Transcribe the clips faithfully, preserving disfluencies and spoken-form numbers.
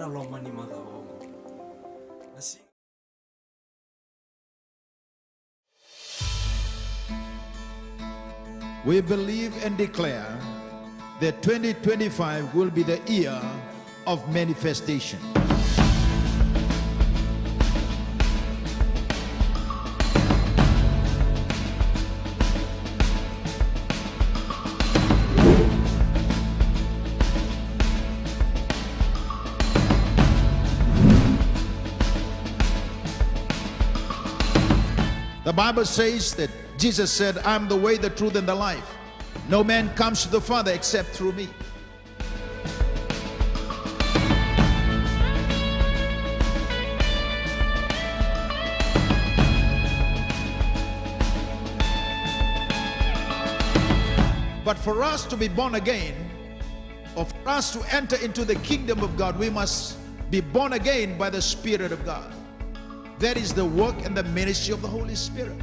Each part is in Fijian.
na loma ni macawa oqo. Na siga We believe and declare that twenty twenty-five will be the year of manifestation. The Bible says that Jesus said, "I am the way, the truth, and the life. No man comes to the Father except through me." But for us to be born again, or for us to enter into the kingdom of God, we must be born again by the Spirit of God. That is the work and the ministry of the Holy Spirit.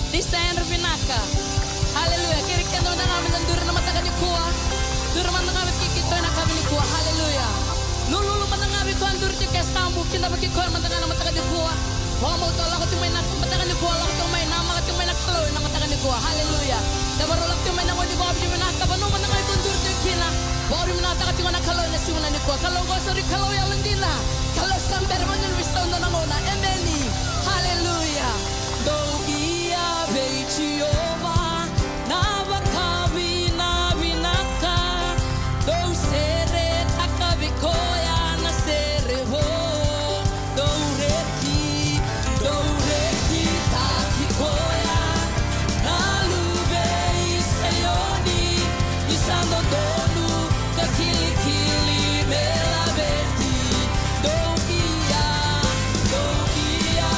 Ni sa yadra vinaka. Haleluya. Kei ira kece mada ga meda duri ena mataka nikua. Duri mada ga vei keitou ena yakavi nikua. Haleluya. Lululu mada ga vei koya duri tiko e yasamu, kidavaki koya mada ga ena mataka nikua. Vakabauta, lako tiko mai na mataka nikua, lako tiko mai, namaka tiko mai na Kalou ena mataka nikua. Haleluya. Cava rau lako tiko mai na gauna ni vakavinavinaka, vanua mada ga iko duri tiko kina. Vakavinavinakataka tiko na Kalou ena siga nikua. Kalou qo sa dua na Kalou yalodina. Kalou sa bera vakadua ni veisau dua na gauna. Emeni. Haleluya. Dou ia vei Jiova na vakavinavinaka. Dou seretaka vei koya na sere vou. Dou reki, dou rekitaki koya na luve i Saioni. Ni sa dodonu ka kilikili me laveti. Dou ia, dou ia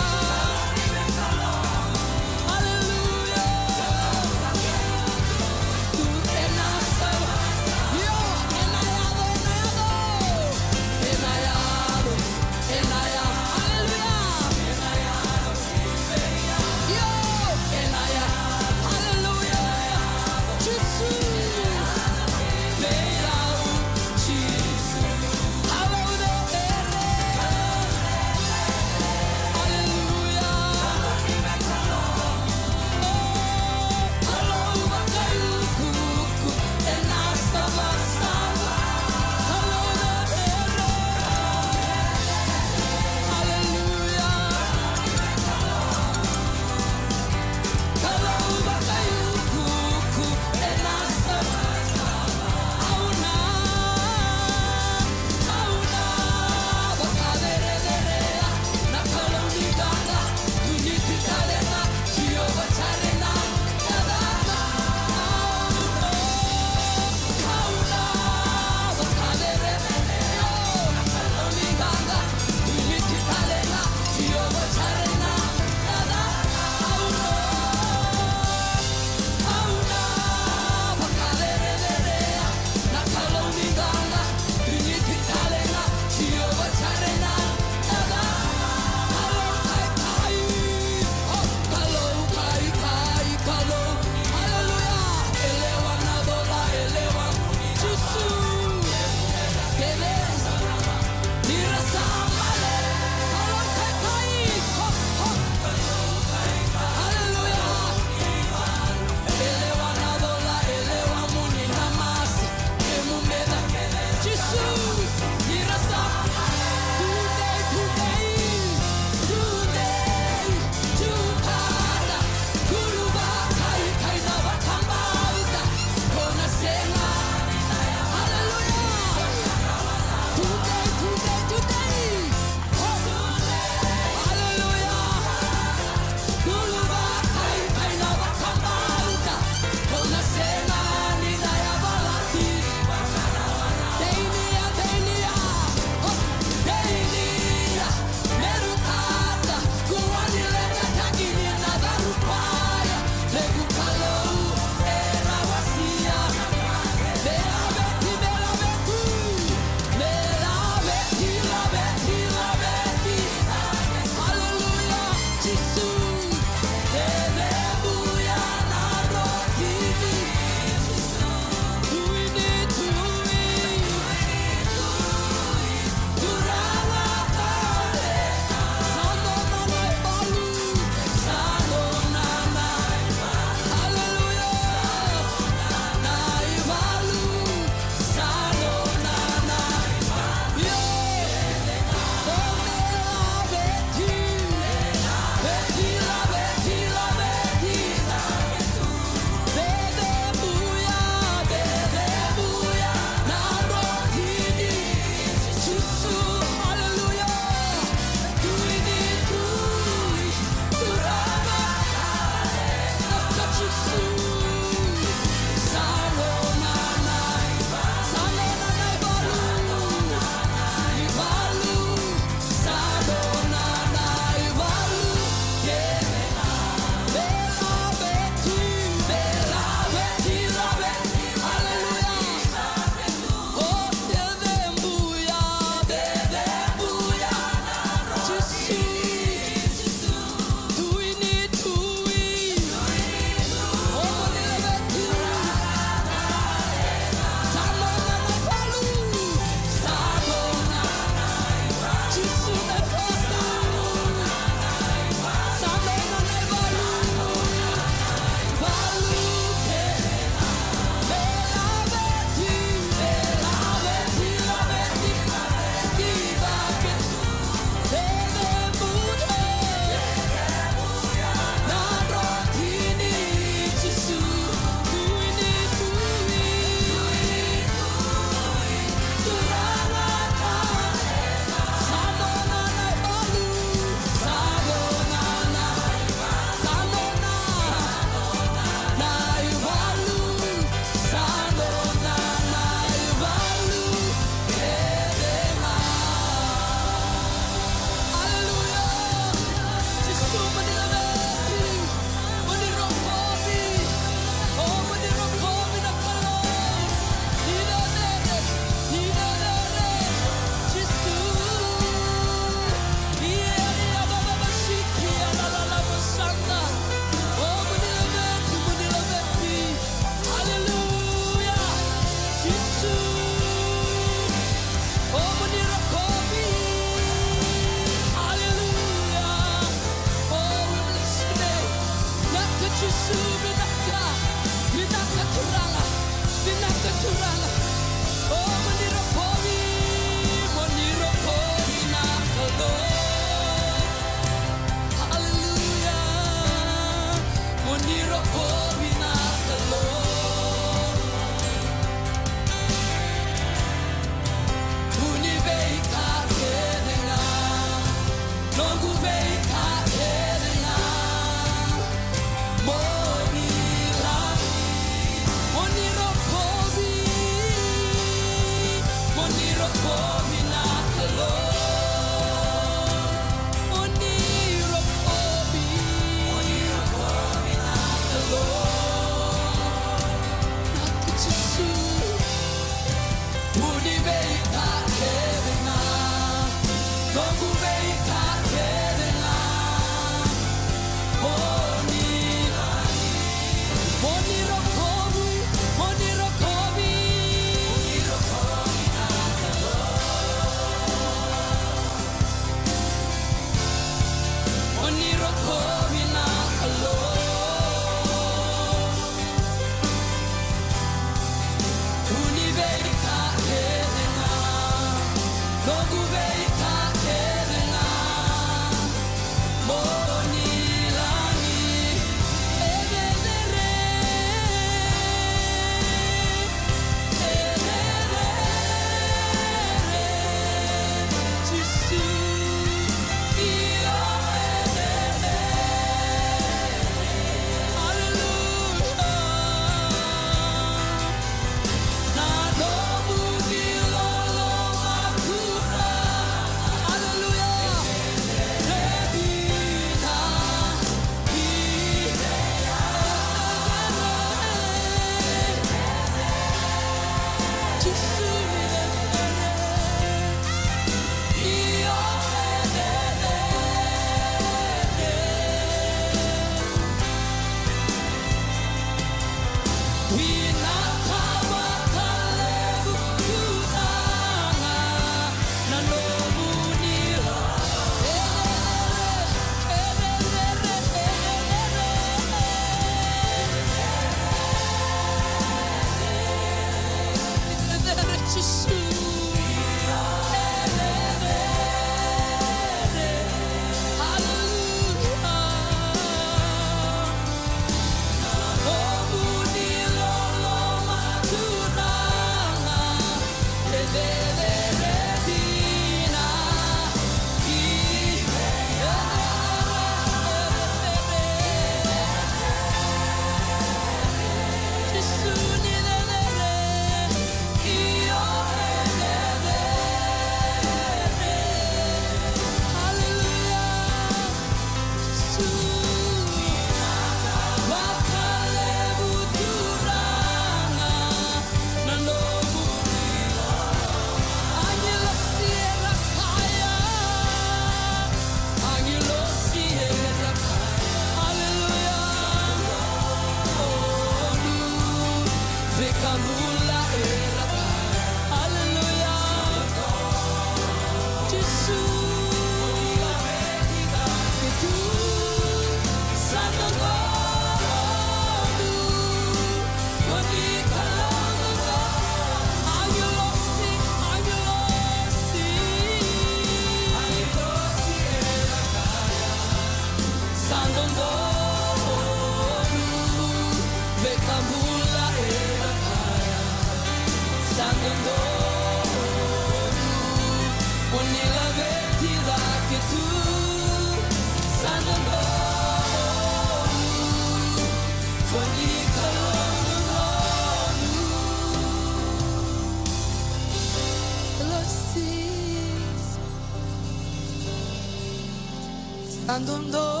Sa dodonu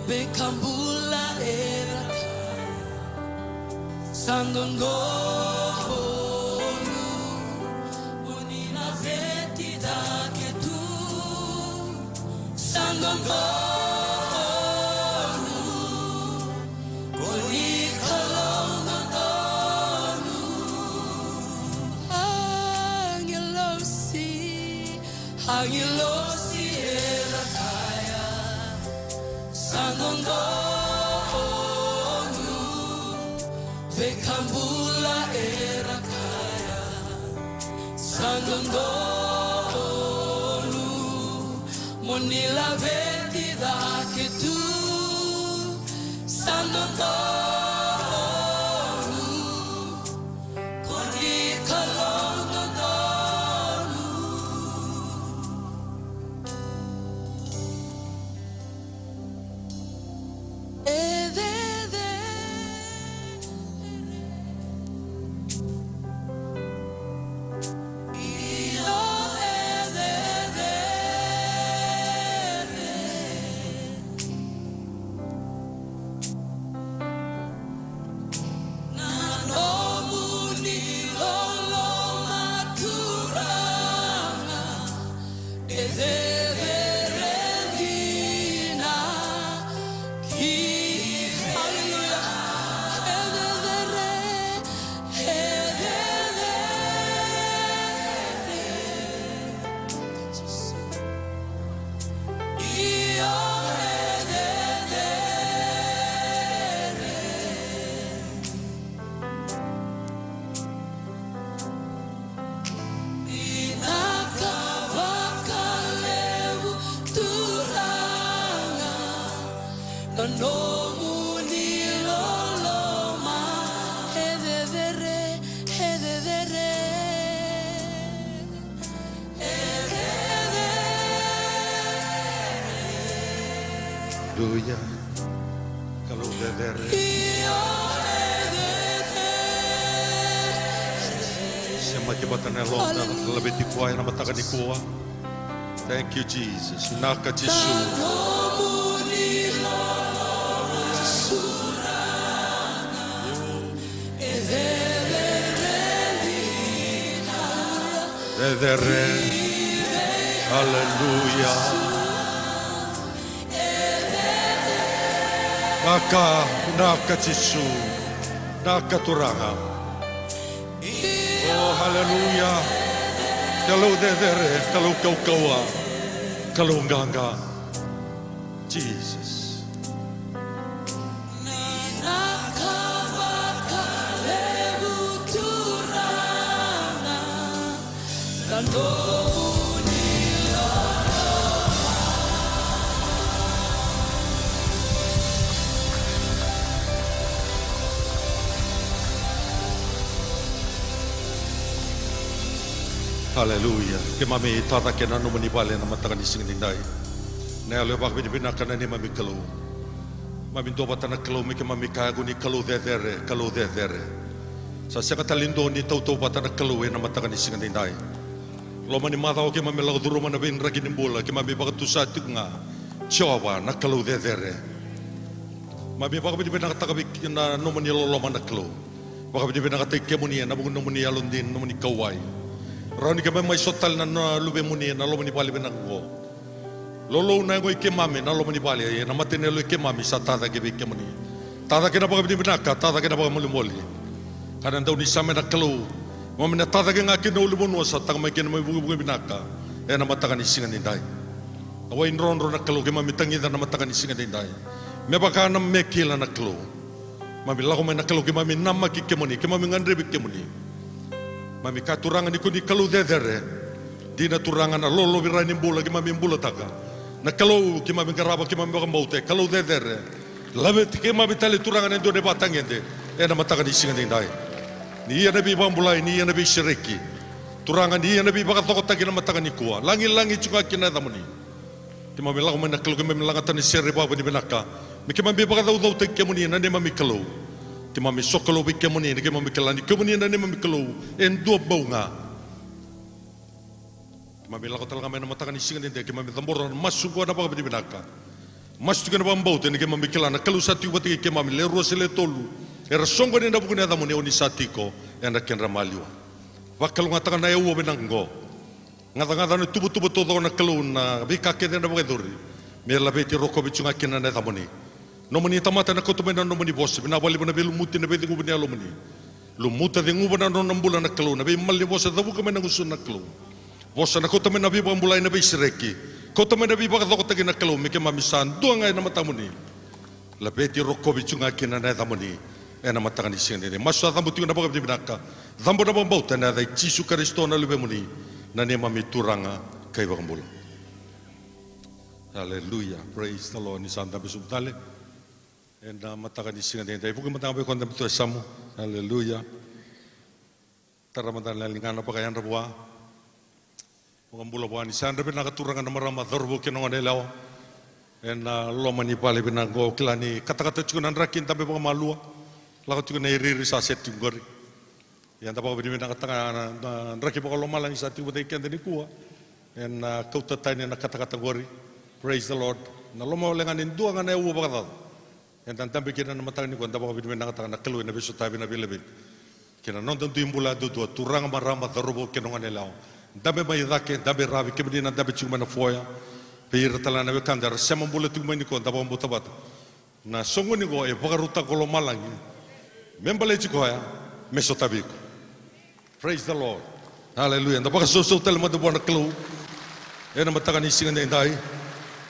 me ka bula era kaya. Sa dodonu mo ni laveti cake tu. Sa dodonu ko ni Kalou dodonu. Agilosi, agilosi era kaya. Sa dodonu me ka bula era kaya. Sa dodonu mo ni laveti cake tu. Sa dodonu ko ni Kalou dodonu. E cecere. Io, e cecere. Na nomuni loloma Turaga, e cecere dina. Ki, haleluya. E cecere, e cecere. Io, e cecere. Vinaka vakalevu Turaga, na nomuni loloma. E cecere, e cecere. Aleluya. Kalou cecere. Semati vata na yaloda, aleluya, laveti koya ena mataka nikua. Thank you, Jesus. Vinaka Jisu. Io. Cecere. Aleluya. Vinaka, vinaka Jisu. Vinaka Turaga. O, aleluya. Kalou cecere, Kalou kaukauwa, Kalou qaqa. Jesus. Aleluya. Keimami tacake na nomuni vale na mataka ni siga nidai. Na yalo e vakavinavinaka na neimami Kalou. Mami duavata na Kalou me keimami kaya ko ni Kalou cecere, Kalou cecere. Sa sega tale ni dua ni tautauvata na Kalou ena mataka ni siga nidai. Loma ni macawa keimami lako curuma na veidraki ni bula, keimami vakatusa tiko ga Jiova na Kalou cecere. Mami vakavinavinakataka vei na nomuni loloma na Kalou. Vakavinavinakataki kemuni ena vuku ni nomuni yalodina, nomuni kauwai. Rawa ni keimami mai sota tale na, na luvemuni ena loma ni vale vinaka oqo. Lolou na yago i keimami ena loma ni vale, ena mata ni yalo i keimami sa tacake vei kemuni. Tacake na vakavinavinaka, tacake na vakamolimoli. Ka na dau ni same na Kalou, keimami na tacake ga kina ulunivanua sa taka mai kina mai vukivuki vinaka ena mataka ni siga nidai. Na wai drodro na Kalou keimami tagica na mataka ni siga nidai. Me vaka na me kila na Kalou. Mami lako mai na Kalou keimami namaki kemuni, keimami gadrevi kemuni. Mami kaya Turaga ni ko ni Kalou cecere. Dina Turaga na lolovira ni bula keimami bulataka. Na Kalou keimami qarava, keimami vakabauta e Kalou cecere. Laveti keimami tale Turaga na dua na ivakatagede ena mataka ni siga nidai. Ni ia na veivakabulai, ni ia na veisereki. Turaga ni ia na veivakacokotaki na mataka nikua. Lagilagi tiko ga kina na yacamuni. Keimami lako mai na Kalou, keimami lagata na sere vakavinavinaka. Me keimami vakacaucautaki kemuni na neimami Kalou. Keimami sokalou vei kemuni, ni keimami kila ni kemuni na neimami Kalou e dua bau ga. Keimami lako tale ga mai na mataka ni siga nidai, keimami cabora na masu oqo na vakavinavinaka. Masu tiko ena vakabauta ni keimami kila na Kalou sa tiko vata kei keimami, le rua se le tolu era soqoni ena vuku ni yacamuni, o ni sa tiko ena kedra maliwa. Vakalougatataka na aua vinaka oqo. Gacagaca na tuvatuva taucoko na Kalou, na veika kece ena vakayacori. Me laveti, rokovi tiko ga kina na yacamuni. Nomuni tamata ena kauta mai na nomuni vosa, vinaka vakalevu na veilumuti, na veicegu ni yalomuni. Lumuta, ceguva na nona bula na Kalou, na veimala ni vosa cavuka mai na gusuna na Kalou. Vosa na kauta mai na veivakabulai, na veisereki. Kauta mai na veivakacokotaki na Kalou, me keimami sa dua ga ena matamuni. Laveti, rokovi tiko ga kina na yacamuni ena mataka ni siga nidai. Masu sa cabo tiko na vakavinavinaka. Cabo na vakabauta ena yaca i Jisu Karisito na Luvemuni, na neimami Turaga kei Vakabula. Aleluya. Praise the Lord. Ni sa dabe sobu tale ena mataka ni siga nidai. Vuki mada ga vei koya na dabe tu e yasamu. Aleluya. Tara mada na ligana, vakayadra vua. Vakabula vua. Ni sa yadra vinaka Turaga na marama, cauravou kei na goneyalewa. Ena loma ni vale vinaka oqo, kila ni katakata tiko na draki, dabe vakamalua. Lako tiko na iriiri sa seti tiko qori. Ia da vakavinavinakataka na, na draki vakalomalagi sa tiko vata kei keda nikua. Ena kauta tani na katakata qori. Praise the Lord. Na loma wale ga ni dua ga na aua vakacaca. Eda dabe kina na mataka nikua, da vakavinavinakataka na Kalou ena veisotavi, na veilaveti kei na noda dui bula yadudua, turaga, marama, cauravou kei na goneyalewa. Dabe mai cake, dabe ravi, kemuni na dabe tiko mai na foya. Vei ira tale ga na wekada era sema bula tiko mai nikua, da vakabauta vata. Na soqoni qo e vakarautaka ko lomalagi me baleti koya me sotavi iko. Praise the Lord. Aleluya. Da vakasausau tale mada vua na Kalou ena mataka ni siga nidai.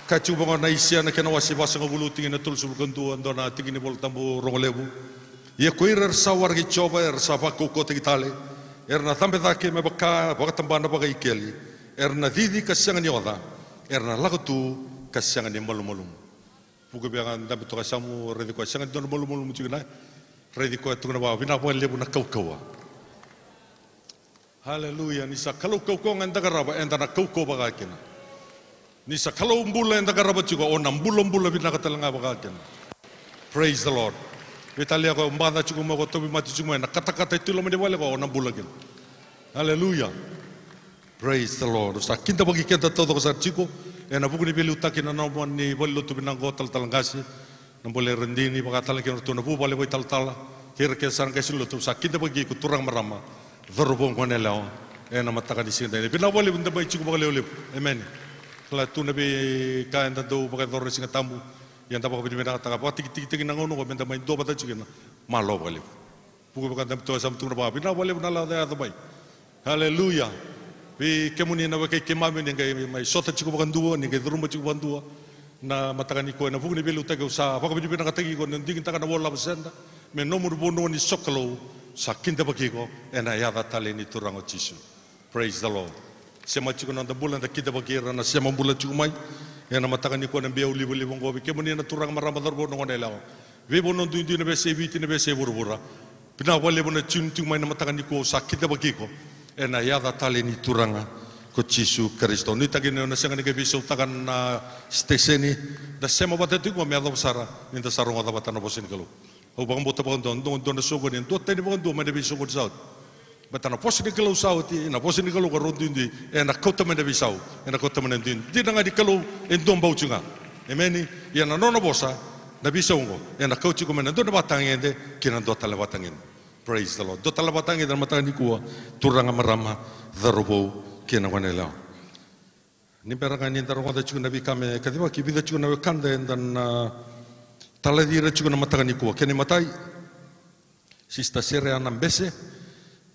Kaya tiko vaqo na Aisea na kena wase vasagavulu, tikina tolusagavulu ka dua, dua na tiki ni Vola Tabu rogo levu. Ia ko ira era sa waraki Jiova era sa vakaukauwataki tale. Era na cabe cake me vaka vakatabana vakaikeli. Era na cici ka sega ni oca. Era na lako tu ka sega ni malumalumu. Vuki vei koya na dabe toka e yasamu, raici koya, sega ni dua na malumalumu tiko na, raici koya, tukuna vua, vinaka vakalevu na kaukauwa. Aleluya. Ni sa Kalou kaukauwa ga eda qarava, eda na kaukauwa vaka kina. Ni sa Kalou bula eda qarava tiko, o na bulabula vinaka tale ga vaka kina. Praise the Lord. Veitalia koya baca tiko mai, ko tauvimate tiko mai, na katakata e tu i loma ni vale koya, o na bula kina. Aleluya. Praise the Lord. Sa kidavaki keda taucoko sara tiko ena vuku ni veiliutaki na nomuni valenilotu vinaka oqo, talatala qase, na bole Radini, vaka tale kei na ratou na vuvale vakaitalatala, kei ira kece sara qase ni lotu. Sa kidavaki iko turaga, marama, cauravou, goneyalewa, ena mataka ni siga dai. Vinaka vakalevu ni da mai tiko vakalevulevu. Emeni. Kila tu na veika eda dau vakayacora na Siga Tabu. Ia da vakavinavinakataka, vakatikitikitaki na gauna oqo me da mai duavata tiko kina. Malo vakalevu. Vuku vaka da mai toka sa mai tukuna vaka, vinaka vakalevu na laca e yaco mai. Aleluya. Vei kemuni na wekai keimami ni qai mai sota tiko vakadua, ni qai curuma tiko vakadua. Na mataka nikua ena vuku ni veiliutaki au sa vakavinavinakataki iko ni digitaka na World Harvest Centre me nomuni vanua ni sokalou, sa kidavaki iko ena yaca talei ni Turaga o Jisu. Praise the Lord. Sema tiko na noda bula, eda kidavaki ira na sema bula tiko mai ena mataka nikua na biau livaliva oqo. Vei kemuni na turaga, marama, cauravou, na goneyalewa, veivanua duidui, na veiyasai Viti, na veiyasai vuravura. Vinaka vakalevu na tune tiko mai na mataka nikua, au sa kidavaki iko ena yaca talei ni Turaga ko Jisu Karisito. Nuitaki ni o na sega ni qai veisautaka na siteseni, da sema vata tiko me yacova sara ni da sa rogoca vata na vosa ni Kalou. Au vakabauta vakadua, dua, dua na soqoni, duatani vakadua mai na veisoqoni sa oti. Baleta na vosa ni Kalou sa oti, na vosa ni Kalou ka rau duidui, ena kauta mai na veisau, ena kauta mai na duidui. Dina ga ni Kalou e dua bau tiko ga. Emeni. Ia na nona vosa, na veisau oqo, ena kauta tiko mai na dua na vatagede ki na dua tale na vatagede. Praise the Lord. Dua tale na vatagede na mataka nikua, turaga, marama, cauravou kei na goneyalewa. Ni bera ga ni da rogoca tiko na veika me kacivaki, vica tiko na wekada eda na talaci ira tiko na mataka nikua. Kena imatai, Sister Sereana Bese,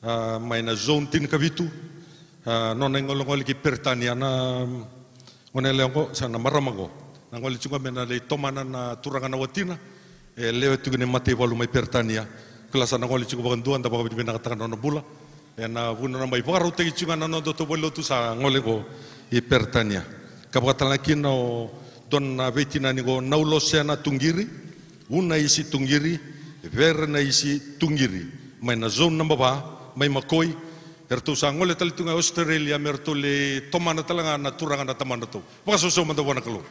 a, mai na zone tinikavitu, a, nona igolegole ki Peritania na goneyalewa oqo, sa na marama oqo. Na gole tiko me na lai tomana na turaga na watina, e lewe tiko ni mataivalu mai Peritania. Kila sa na gole tiko vakadua, da vakavinavinakataka na nona bula. Ena vuna na mai vakarautaki tiko ga na noda tou valenilotu sa gole oqo i Peritania. Ka vakatalega kina o dua na veitinani oqo, Naulosena Tuqiri, Unaisi Tuqiri, Verenaisi Tuqiri, mai na zone naba va, mai Makoi. Eratou sa gole tale tu ga i Australia me ratou lai tomana tale ga na turaga na tamadratou. Vakasausau mada vua na Kalou.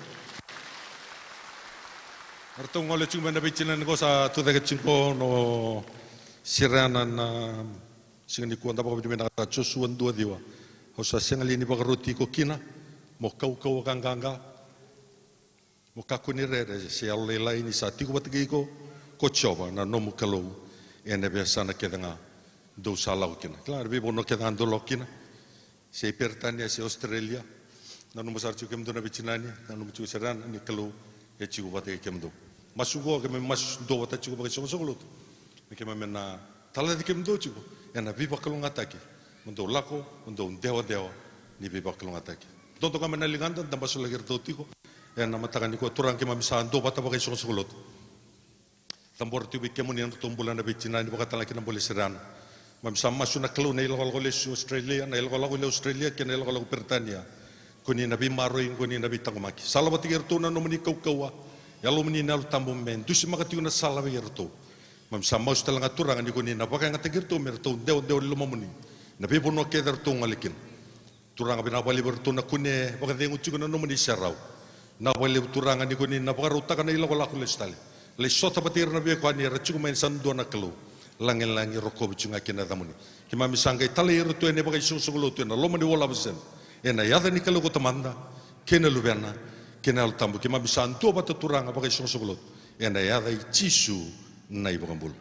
Eratou gole tiko mai na veitinani oqo sa tucake tiko no Sirena na siga nikua, da vakavinavinakataka. Josua dua ciwa, au sa sega li ni vakaroti iko kina mo kaukauwa ka qaqa, mo kakua ni rere se yalolailai, ni sa tiko vata kei iko ko Jiova na nomu Kalou ena veiyasana kece ga dou sa lako kina. Kila na veivanua kece ga dou lako kina, se i Peritania se Australia. Nanuma sara tiko kemudou na veitinani, nanuma tiko Sirena ni Kalou e tiko vata kei kemudou. Masu oqo, keimami masu duavata tiko vakaisoqosoqo lotu me keimami na talaci kemudou tiko ena veivakalougatataki. Mo dou lako, mo dou dewadewa ni veivakalougatataki. Dodo ga mai na ligada, da masulaki iratou tiko ena mataka nikua. Turaga, keimami sa duavata vakaisoqosoqo lotu. Cabora tiko vei kemuni na nodratou bula na veitinani, vakatalega kina bula i Sirena. Keimami sa masu na Kalou, na ilakolako lesu i Australia, na ilakolako i Australia kei na ilakolako i Peritania, ko ni na veimaroroi, ko ni na veitaqomaki. Salavata kei iratou na nomuni kaukauwa, Yalomuni na Yalo Tabu me dusimaka tiko na sala vei iratou. Keimami sa masu talega, Turaga, ni ko ni na vakayagataki iratou me ratou dewadewa ni lomamuni na veivanua kece eratou gole kina. Turaga, vinaka vakalevu vei iratou na kune vakacegu tiko na nomuni serau. Vinaka vakalevu, Turaga, ni ko ni na vakarautaka na ilakolako lesu tale, lai sota vata kei ira na veiwekani era tiko mai, ni sa dua na Kalou lagilagi rokovi tiko ga kina na yacamuni. Keimami sa qai talai iratou ena ivakaisoqosoqo lotu ena loma ni World Harvest Centre, ena yaca ni Kalou ko Tamada kei na Luvena kei na Yalo Tabu. Keimami sa duavata, Turaga, vakaisoqosoqo lotu ena yaca i Jisu na iVakabula.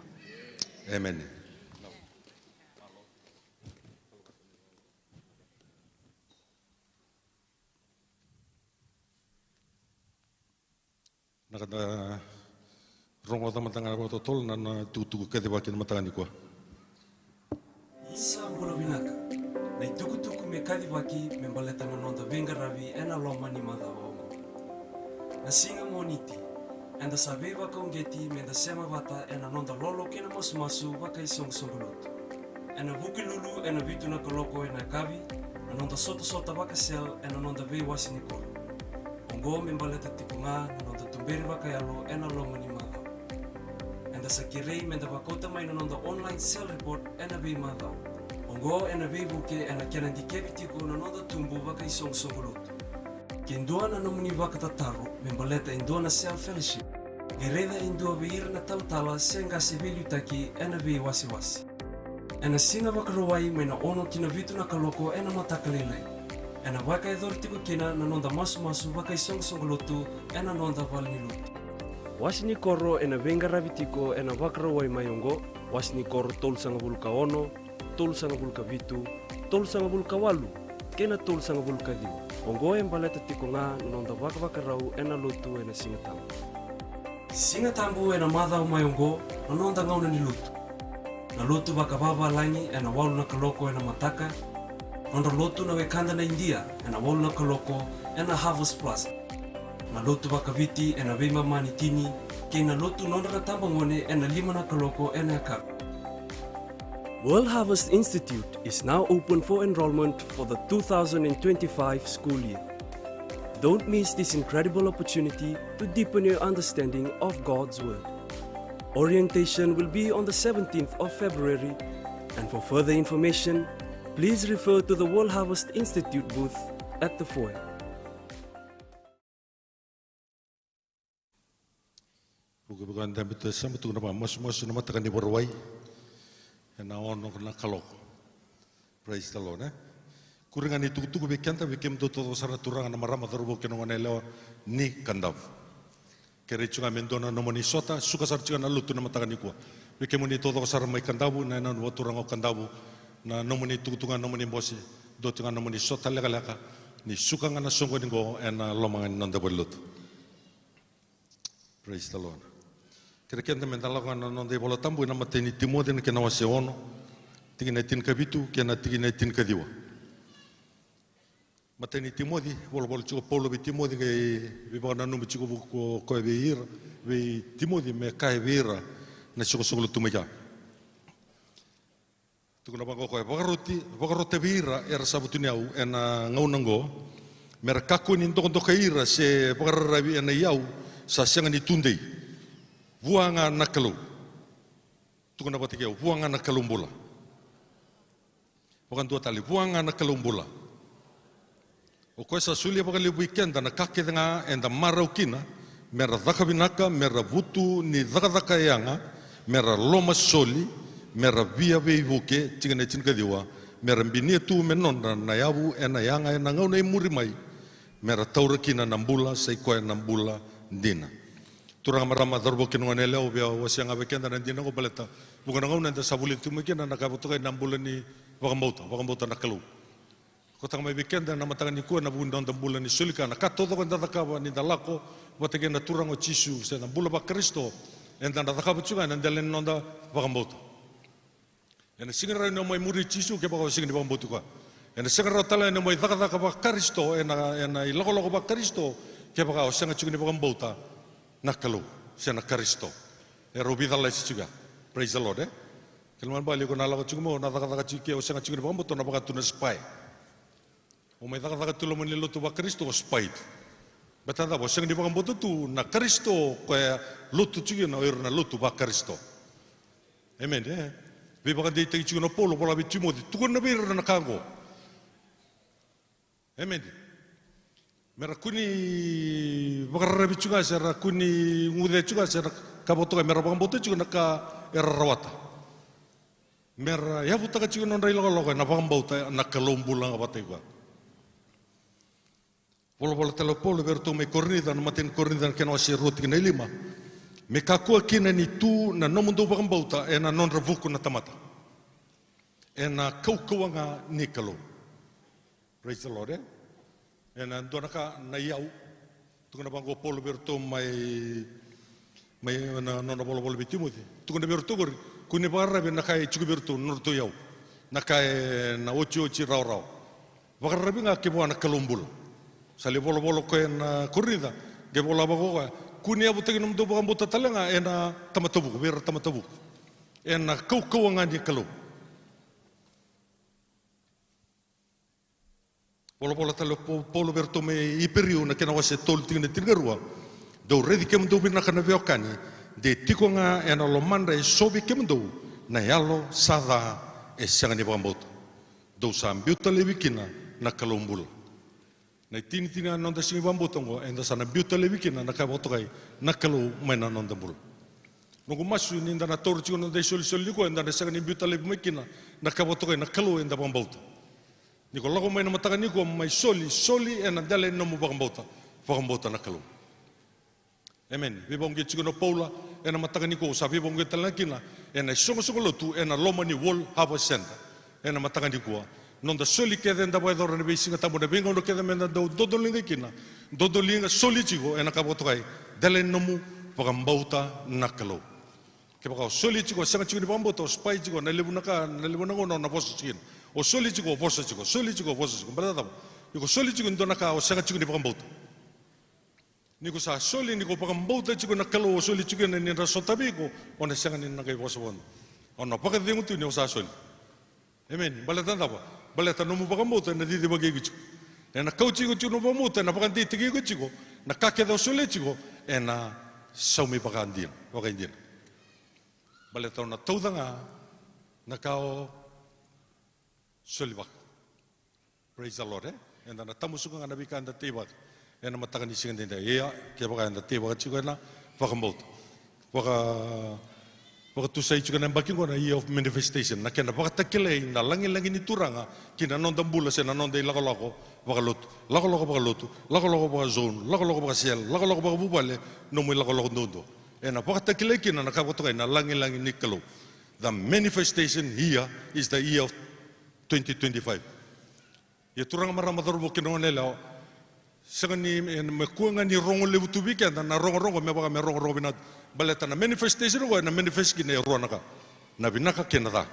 Emeni. Na ka da rogoca mada ga vakatotolo na, na itukutuku kacivaki ena mataka nikua. Isa bula vinaka. Na itukutuku me kacivaki me baleta na noda veiqaravi ena loma ni macawa oqo. Na siga Moniti, eda sa veivakauqeti me da sema vata ena noda lolo kei na masumasu vakaisoqosoqo lotu. Ena Vukelulu ena vitu na kaloko ena yakavi, na noda sotasota vaka-cell ena noda veiwase ni koro. Oqo me baleta tiko ga na noda tuberi vakayalo ena loma ni macawa. Eda sa kerei me da vakauta mai na noda online cell report ena veimacawa. Oqo ena veivuke ena kena dikevi tiko na noda tubu vakaisoqosoqo lotu. Ke dua na nomuni vakatataro me baleta e dua na cell fellowship, qai raica e dua vei ira na talatala se qase veiliutaki ena veiwasewase. Ena siga Vakarauwai mai na ono ki na vitu na kaloko ena mataka lailai, ena vakayacori tiko kina na noda masumasu vakaisoqosoqo lotu ena noda valenilotu. Wase ni koro ena veiqaravi tiko ena Vakarauwai mai oqo, wase ni koro tolusagavulu ka ono, tolusagavulu ka vitu, tolusagavulu ka walu kei na tolusagavulu ka ciwa. Oqo e baleta tiko ga na noda vakavakarau ena lotu ena Siga Tabu. Siga Tabu ena macawa mai oqo na noda gauna ni lotu. Na lotu vakavavalagi ena walu na kaloko ena mataka. Nodra lotu na wekada na Idia ena walu na kaloko ena Harvest Plaza. Na lotu vakaviti ena veimama ni tini, kei na lotu nodra na tabagone ena lima na kaloko ena yakavi. World Harvest Institute is now open for enrollment for the two thousand and twenty-five school year. Don't miss this incredible opportunity to deepen your understanding of God's Word. Orientation will be on the seventeenth of February, and for further information, please refer to the World Harvest Institute booth at the foyer. Vuku vei koya e dabe tu e sema, tukuna vaka, masumasu na mataka ni Vakarauwai ena ono na kaloko. Praise the Lord, e? Kuri ga ni tukutuku vei keda, vei kemudou taucoko sara na turaga, na marama, cauravou kei na goneyalewa ni Kadavu. Kerei tiko ga me dua na nomuni sota, suka sara tiko ga na lotu na mataka nikua. Vei kemuni taucoko sara mai Kadavu, na yanuyanu vakaturaga o Kadavu, na nomuni tukutuku ga, nomuni bose, dua tiko ga nomuni sota lekaleka, ni suka ga na soqoni qo ena loma ga ni noda valenilotu. Praise the Lord. Kerei keda meda lako ga na noda iVola Tabu ena imatai ni Timoci na kena wase ono, tikina e tinikavitu kei na tikina e tinikaciwa. Matai ni Timoci, volavola tiko o Paula vei Timoci, qai veivakananumi tiko o koya vei ira, vei Timoci, me kaya vei ira na isoqosoqo lotu mai kea. Tukuna vaqo o koya, vakaroti, vakarota vei ira era sa vutuniyau ena gauna oqo, me ra kakua ni dokadokai ira se vakararavi ena iyau sa sega ni tudei. Vua ga na Kalou. Tukuna vata kei au, vua ga na Kalou bula. Vakadua tale, vua ga na Kalou bula. O koya sa solia vakalevu vei keda na ka kece ga eda marau kina, me ra caka vinaka, me ra vutu ni cakacaka yaga, me ra lomasoli, me ra via veivuke, tikina e tinikaciwa, me ra binia tu me nodra na yavu ena yaga ena gauna e muri mai, me ra taura kina na bula sa i koya na bula dina. Turaga, marama, cauravou kei na goneyalewa, au via wasea ga vei keda na dina oqo baleta vuqa na gauna eda sa vulica tiko mai kina na ka e vakatokai na bula ni vakabauta, vakabauta na Kalou. Koto ga mai vei keda ena mataka nikua ena vuku ni noda bula ni soli ka, na ka taucoko eda cakava ni da lako vata kei na Turaga o Jisu, se na bula vaKarisito, eda na cakava tiko ga ena dela ni noda vakabauta. Ena sega ni rawa ni o mai muri Jisu kevaka o sega ni vakabauti koya. Ena sega ni rawa tale ni o mai cakacaka vaKarisito, ena, ena ilakolako vaKarisito, kevaka o sega tiko ni vakabauta na Kalou se na Karisito. E rau veicalati tiko ya. Praise the Lord, e? Kena ibalebale iko na lako tiko mai, o na cakacaka tiko ke, o sega tiko ni vakabauta, o na vakatu na spy. O mai cakacaka tu loma ni lotu vaKarisito, o spy tu. Baleta na cava? O sega ni vakabauta tu na Karisito, koya lotu tiko kina o ira na lotu vaKarisito. Amen, e? Veivakadeitaki tiko na Paula, vola vei Timoci, tukuna vei ira na ka oqo. Amen. Me ra kua ni vakararavi tiko ga, se ra kua ni guce tiko ga, se ra ka vakatokai, me ra vakabauta tiko na ka era rawata. Me ra yavutaka tiko na nodra ilakolako ena vakabauta na Kalou bula ga vata kei koya. Volavola tale o Paula vei iratou mai Korinica, na matai ni Korinica na kena wase rua tikina e lima. Me kakua kina ni tu na nomudou vakabauta ena nodra vuku na tamata. Ena kaukauwa ga ni Kalou. Praise the Lord, e? Ena dua na ka na iyau. Tukuna vaqo o Paula vei iratou mai, mai na nona volavola vei Timoci. Tukuna vei iratou qori, kua ni vakararavi na ka e tiko vei iratou na nodratou iyau. Na ka ena otioti rawarawa. Vakararavi ga kei vua na Kalou bula. Sa lai volavola o koya na Korinica, qai vola vaqo o koya, kua ni yavutaki nomudou vakabauta tale ga ena tamata vuku, vei ira tamata vuku. Ena kaukauwa ga ni Kalou. Volavola tale o Pau-, Paula vei iratou mai Iperiu na kena wase tolu tikina tinikarua. Dou raici kemudou vinaka na veiwekani, de tiko ga ena lomadra e so vei kemudou na yalo sa ca e sega ni vakabauta. Dou sa biuta laivi kina na Kalou bula. Na itinitini ga na noda sega ni vakabauta oqo, eda sa na biuta laivi kina na ka e vakatokai na Kalou mai na noda bula. Noqu masu ni da na taura tiko na noda isolisoli nikua, eda na sega ni biuta laivi mai kina na ka e vakatokai na Kalou eda vakabauta. Ni ko lako mai na mataka nikua mai soli, soli ena dela ni nomu vakabauta, vakabauta na Kalou. Amen. Veivakauqeti tiko na Paula ena mataka nikua, sa veivakauqeti tale ga kina ena isoqosoqo lotu ena loma ni World Harvest Centre ena mataka nikua. Noda soli kece eda vakayacora na veisiga tabu, na veigauna kece meda dau dodoliga kina, dodoliga, soli tiko ena ka vakatokai, dela ni nomu vakabauta na Kalou. Kevaka o soli tiko, o sega tiko ni vakabauta, o spy tiko, na levu na ka, na levu na gauna o na vosa tiko kina. O soli tiko, o vosa tiko, soli tiko, o vosa tiko. Baleta cava? Ni ko soli tiko e dua na ka, o sega tiko ni vakabauta. Ni ko sa soli, ni ko vakabauta tiko na Kalou o soli tiko kina ni na sotavi iko, o na sega ni na qai vosa vua. O na vakacegu tu ni o sa soli. Emeni. Baleta cava? Baleta nomu vakabauta ena cicivaki iko tiko. Ena kauti iko tiko nomu vakabauta, ena vakadeitaki iko tiko. Na ka kece o solia tiko ena saumi vakadina, vakaidina. Baleta o na tauca ga na ka o solivaka. Praise the Lord, e? Eda na tamusuka ga na veika eda teivaka ena mataka ni siga edaidai. Ia, kevaka eda teivaka tiko ena vakabauta. Vaka, vakatusai tiko na yabaki oqo na year of manifestation. Na kena vakatakilai na lagilagi ni Turaga ki na noda bula se na noda ilakolako vakalotu. Lakolako vakalotu, lakolako vakazone, lakolako vakasele, lakolako vakavuvale, nomu ilakolako duadua. Ena vakatakilai kina na ka vakatokai na lagilagi ni Kalou. The manifestation year is the year of twenty twenty-five. Ia turaga, marama, cauravou kei na goneyalewa, sega ni, e, me kua ga ni rogo levu tu vei keda na rogorogo me vaka me rogorogo vinaka tu. Baleta na manifestation oqo ena manifest kina e rua na ka. Na vinaka kei na ca.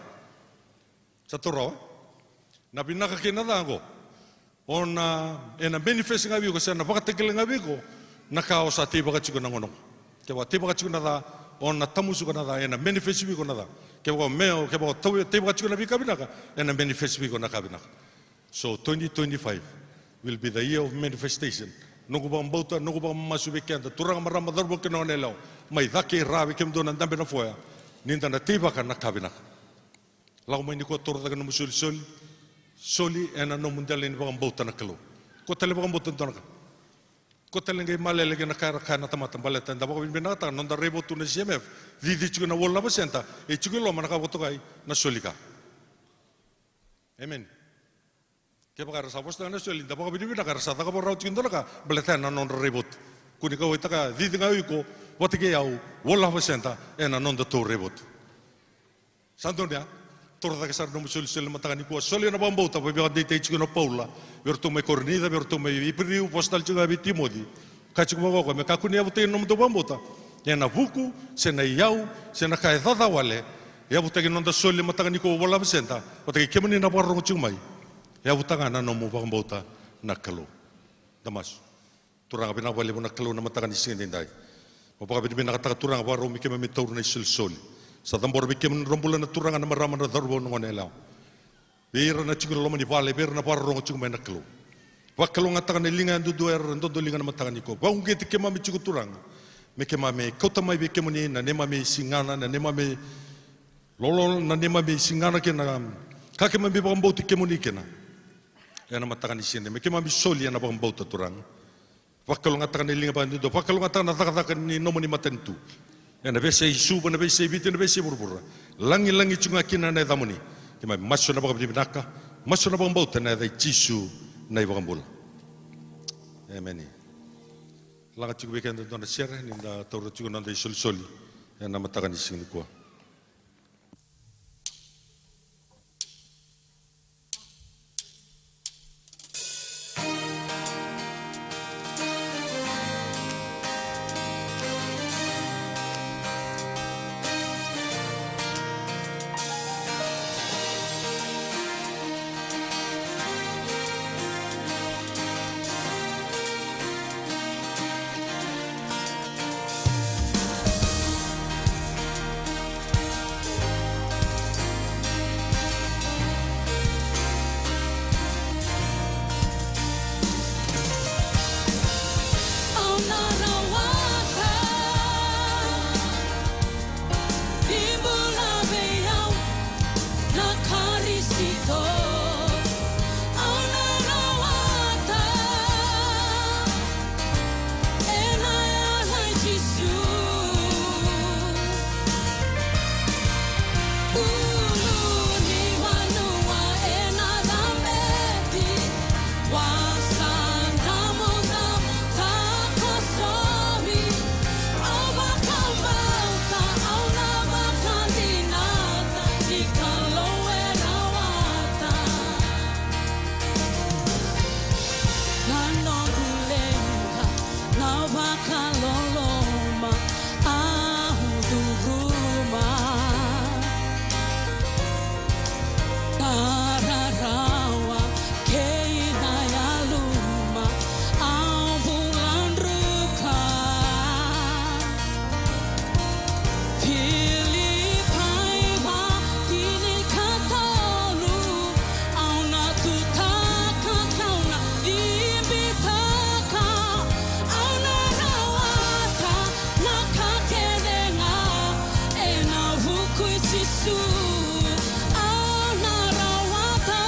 Sa taura, e? Na vinaka kei na ca oqo. O na, ena manifest ga vei iko se na vakatakila ga vei iko na ka o sa teivaka tiko na gauna oqo. Kevaka teivaka tiko na ca, o na tamusuka na ca, ena manifest vei iko na ca. Kevaka o me, kevaka o tau-, teivaka tiko na veika vinaka, ena manifest vei iko na ka vinaka. So twenty twenty-five will be the year of manifestation. Noqu vakabauta, noqu vakamamasu vei keda, turaga, marama, cauravou kei na goneyalewa, mai cake i ra vei kemudou na dabe na foya, ni da na teivaka na ka vinaka. Lako mai nikua, toro cake nomu solisoli. Soli ena nomu dela ni vakabauta na Kalou. Kua tale vakabauta e dua na ka. Kua tale qai malele kei na ka era kaya na tamata, baleta eda vakavinavinakataka na noda raivotu na C M F. Cici tiko na World Harvest Centre, e tiko i loma na ka vakatokai na soli ka. Amen. Kevaka era sa vosataka na soli, da vakavinavinaka era sa cakava rawa tiko e dua na ka, baleta ya na nodra raivotu. Kua ni kauwaitaka, cici ga o iko vata kei au, World Harvest Centre, ena nodatou raivotu. Sa donu ya? Toro cake sara nomu solisoli na mataka nikua, soli ena vakabauta, vakadeitaki tiko na Paula vei iratou mai Korinica, vei iratou mai Iperiu, vosa tale tiko ga vei Timoci. Ka tiko vaka oqo, me kakua ni yavutaki na nomudou vakabauta ena vuku, se na iyau, se na ka e caca wale. Yavutaki na noda soli na mataka nikua, World Harvest Centre, vata kei kemuni na vakarorogo tiko mai. Yavutaka ga na nomu vakabauta na Kalou. Da masu. Turaga, vinaka vakalevu na Kalou na mataka ni siga edaidai. Mo vakavinavinakataka, Turaga, vakarau me keimami taura na isolisoli. Sa cabora vei kemuni na bula na turaga, na marama, na cauravou, na goneyalewa. Vei ira na tiko e loma ni vale, vei ira na vakarorogo tiko mai na Kalou. Vakalougatataka na liga yadudua era dodoliga na mataka nikua. Vakauqeti keimami tiko, Turaga. Me keimami kauta mai vei kemuni na neimami sigana, na neimami lolo, na neimami sigana kei na ka keimami vakabauti kemuni kina. Ena mataka ni siga, me keimami soli ena vakabauta, Turaga. Vakalougatataka na liga vakayadudua, vakalougatataka na cakacaka ni nomuni matanitu. Ena veiyasai Suva, na veiyasai Viti, na veiyasai vuravura. Lagilagi tiko ga kina na yacamuni. Keimami masu ena vakavinavinaka, masu ena vakabauta ena yaca i Jisu na iVakabula. Emeni. Laga tiko vei keda e dua na sere, ni da taura tiko na noda isolisoli ena mataka ni siga nikua. Rarawa kei na yaluma au bula druka. Filipai va tinikatolu, au na tutaka kau na ibitaka, au na rawata na ka kece ga ena vuku i Jisu, au na rawata.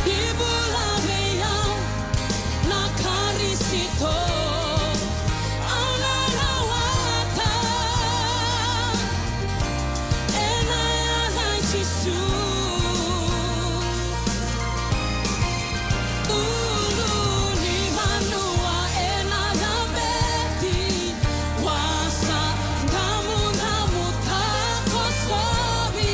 Ni bula vei au na Karisito, au na rawata ena yaca i Jisu. Ulu ni vanua ena laveti, wasa damudamu takosovi.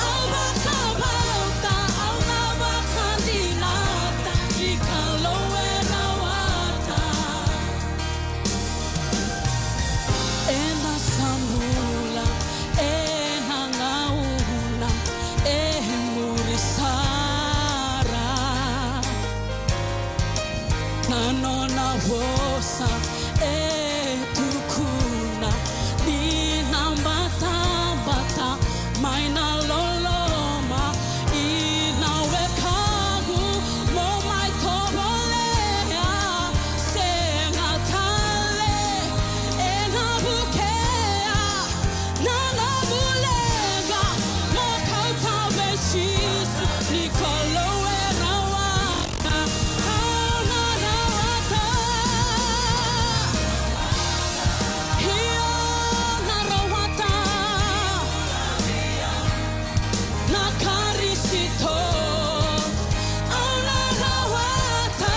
Au vakabauta, au na vakadinata ni Kalou e rawata. Eda sa bula ena gauna e muri sara. Na nona vosa e tukuna ni na batabata mai na loloma. Ina wekaqu mo mai tovolea, sega tale ena vukea na nomu leqa. Mo kauta vei Jisu ni Kalou e rawata. Au na rawata. Io, na rawata na Karisito. Au na rawata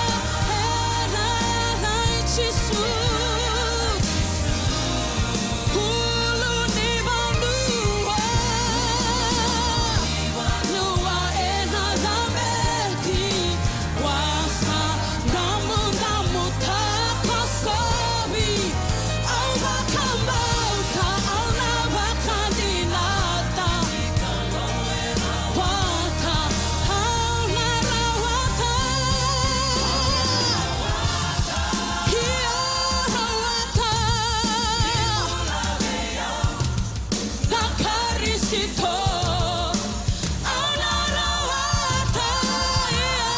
ena yaca i Jisu. Ulu ni vanua, vanua ena laveti, wasa damudamu takosovi. Au vakabauta, au na vakadinata. Rawata, au na rawata. Io, rawata na Karisito. Au na rawata, io,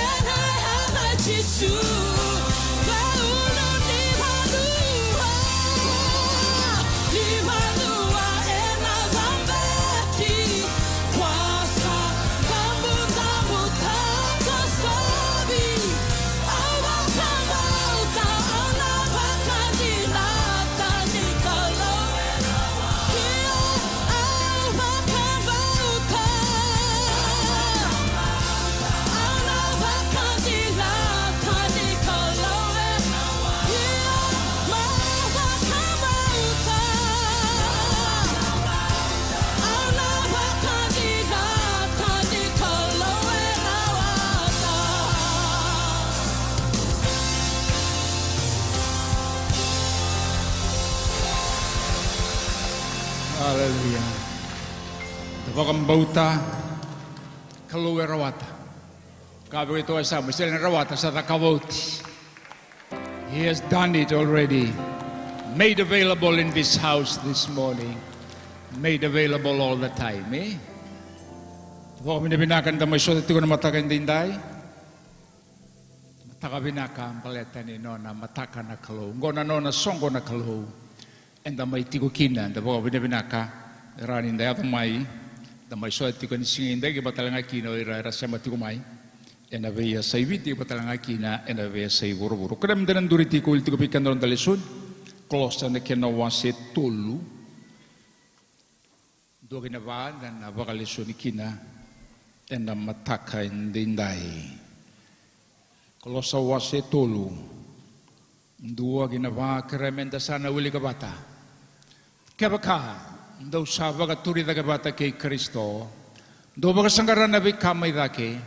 ena yaca i Jisu. Veulu ni vanua, ni vanua ena laveti, wasa damudamu takosovi. Au vakabauta, au na vakadinata ni Kalou e rawata. Io, au vakabauta, au na vakadinata ni Kalou e rawata. Io, au vakabauta, au na vakadinata ni Kalou e rawata. Aleluya. Da vakabauta, Kalou e rawata. Ka vei tou e sa mai sele na rawata, sa cakava oti. He has done it already. Made available in this house this morning. Made available all the time, eh? Vakavinavinaka ni da mai sota tiko na mataka edaidai. Mataka vinaka baleta ni nona mataka na Kalou. Oqo na nona soqo na Kalou. Eda mai tiko kina, da vakavinavinaka. Era ni da yaco mai, da mai sota tiko ni siga edaidai, kei vata tale ga kina o ira era sema tiko mai ena veiyasai Viti, kei vata tale ga kina ena veiyasai vuravura. Kerea meda na duri tiko, wili tiko vei keda na noda lesoni. Kolosa na kena wase tolu. Dua ki na va da na vakalesoni kina ena mataka edaidai. Kolosa wase tolu. Dua ki na va, kerea meda sa na wilika vata. Kevaka dou sa vakaturi cake vata kei Karisito, dou vakasaqara na veika mai cake,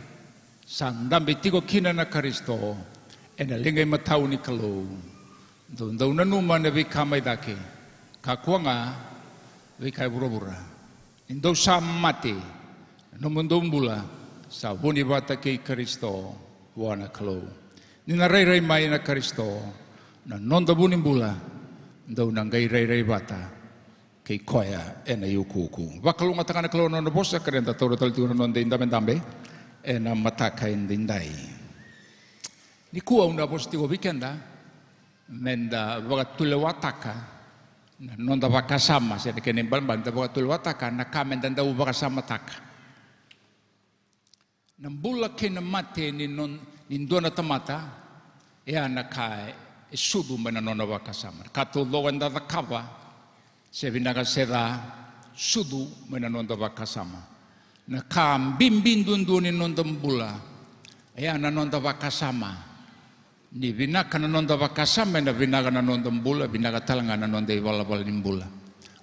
sa dabe tiko kina na Karisito ena liga imatau ni Kalou. Dou dau nanuma na veika mai cake, kakua ga veika e vuravura. Ni dou sa mate, na nomudou bula sa vuni vata kei Karisito vua na Kalou. Ni na rairai mai na Karisito, na noda vu ni bula, dou na qai rairai vata kei koya ena iukuuku. Vakalougatataka na Kalou na nona vosa, ka reda taura tale tiko na noda idabedabe ena mataka edaidai. Nikua au na vosa tiko vei keda meda vakatulewataka na noda vakasama, se na kena ibalebale da vakatulewataka na ka meda dau vakasamataka. Na bula kei na mate ni non-, ni dua na tamata, e a na ka e sucu mai na nona vakasama. Na ka taucoko eda cakava, se vinaka se ca, sucu mai na noda vakasama. Na ka bibi duadua ni noda bula, e a na noda vakasama. Ni vinaka na noda vakasama, ena vinaka na noda bula, vinaka tale ga na noda ivalavala ni bula.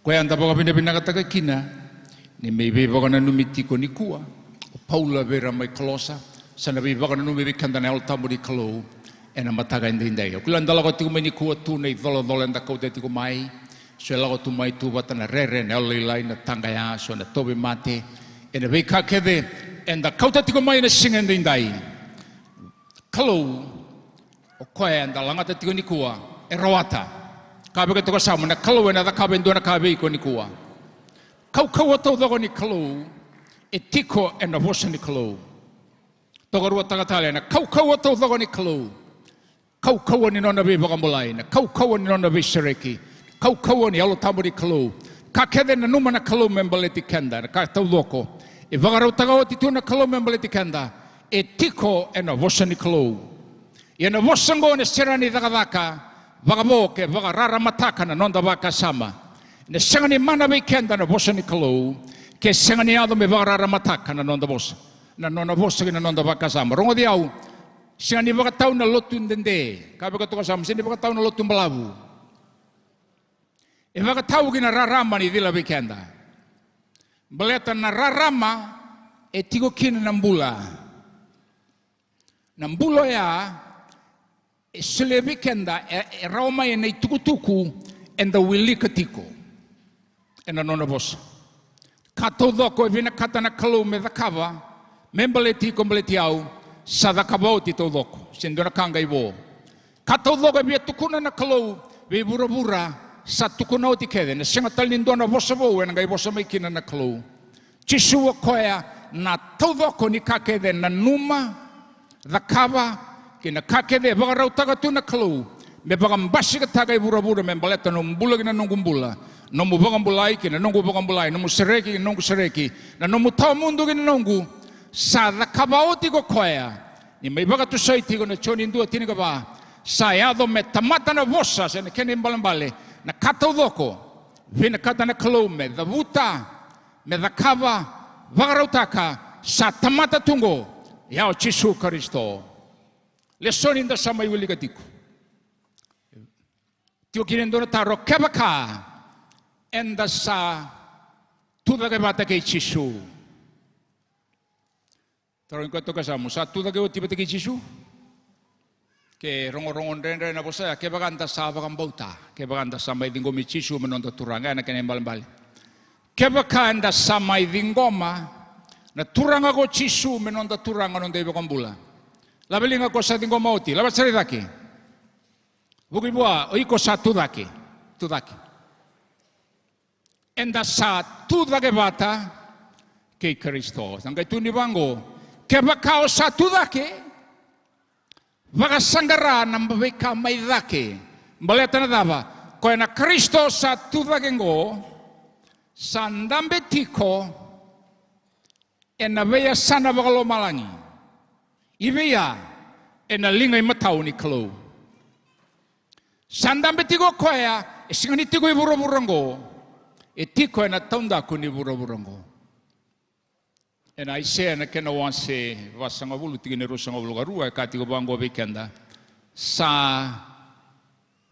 Koya eda vakavinavinakataka kina ni mai veivakananumi tiko nikua o Paula vei ira mai Kolosa, sa na veivakananumi vei keda na Yalo Tabu ni Kalou ena mataka edaidai. Au kila da lako tiko mai nikua tu na icolacola eda kauta tiko mai, so e lako tu mai tu vata na rere, na yalolailai, na taqaya, so na tauvimate, ena veika kece eda kauta tiko mai ena siga edaidai. Kalou, o koya eda lagata tiko nikua, e rawata. Ka vei keda toka sa mai na Kalou ena cakava e dua na ka vei iko nikua. Kaukauwa taucoko ni Kalou e tiko ena vosa ni Kalou. Tokaruataka tale, na kaukauwa taucoko ni Kalou. Kaukauwa ni nona veivakabulai, na kaukauwa ni nona veisereki, kaukauwa ni Yalo Tabu ni Kalou. Ka kece e nanuma na Kalou me baleti keda, na ka taucoko e vakarautaka oti tu na Kalou me baleti keda, e tiko ena vosa ni Kalou. Ia na vosa oqo ena sega ni cakacaka vakavo ke vakararamataka na noda vakasama. Ena sega ni mana vei keda na vosa ni Kalou ke sega ni yaco me vakararamataka na noda vosa, na nona vosa kei na noda vakasama. Rogoci au, sega ni vakatau na lotu dede, ka vei keda toka sa mai, sega ni vakatau na lotu balavu. E vakatau ki na rarama ni cila vei keda. Baleta na rarama e tiko kina na bula. Na bula oya e solia vei keda, e, e rawa mai ena itukutuku eda wilika tiko ena nona vosa. Ka taucoko e vinakata na Kalou me cakava me baleti iko, baleti au, sa cakava oti taucoko, se dua na ka qai vo. Ka taucoko e via tukuna na Kalou vei vuravura, sa tukuna oti kece. Na sega tale ni dua na vosa vou ena qai vosa mai kina na Kalou. Jisu o koya na taucoko ni ka kece e nanuma, cakava, kei na ka kece e vakarautaka tu na Kalou me vakabasikataka e vuravura me baleta na nomu bula kei na noqu bula, nomu vakabulai kei na noqu vakabulai, nomu sereki kei na noqu sereki, na nomu tawamudu kei na noqu. Sa cakava oti ko koya. Ni mai vakatusai tiko na Joni dua tinikava, sa yaco me tamata na vosa, se na kena ibalebale, na ka taucoko vinakata na Kalou me cavuta, me cakava, vakarautaka, sa tamata tu qo, ya o Jisu Karisito. Lesoni da sa mai wilika tiko. Tiko kina e dua na taro, kevaka eda sa tucake vata kei Jisu. Taro ni koya toka sa, mo sa tucake oti vata kei Jisu? Ke rogorogo dredre na vosa ya, kevaka da sa vakabauta, kevaka da sa mai ciqomi Jisu me noda Turaga, ya na kena ibalebale. Kevaka eda sa mai ciqoma na Turaga ko Jisu me noda Turaga, noda iVakabula. Lave liga ko sa ciqoma oti, lave sara i cake. Vuki vua, o iko sa tucake, tucake. Eda sa tucake vata kei Karisito. Sa qai tukuni vaqo, kevaka o sa tucake, vakasaqara na veika mai cake. Baleta na cava? Koya na Karisito sa tucake qo, sa dabe tiko ena veiyasana vakalomalagi. I vei ya? Ena liga imatau ni Kalou. Sa dabe tiko o koya, e sega ni tiko i vuravura oqo, e tiko ena taudaku ni vuravura oqo. Ena Aisea na kena wase vasagavulu, tikina e ruasagavulu ka rua, e kaya tiko vaqo vei keda, sa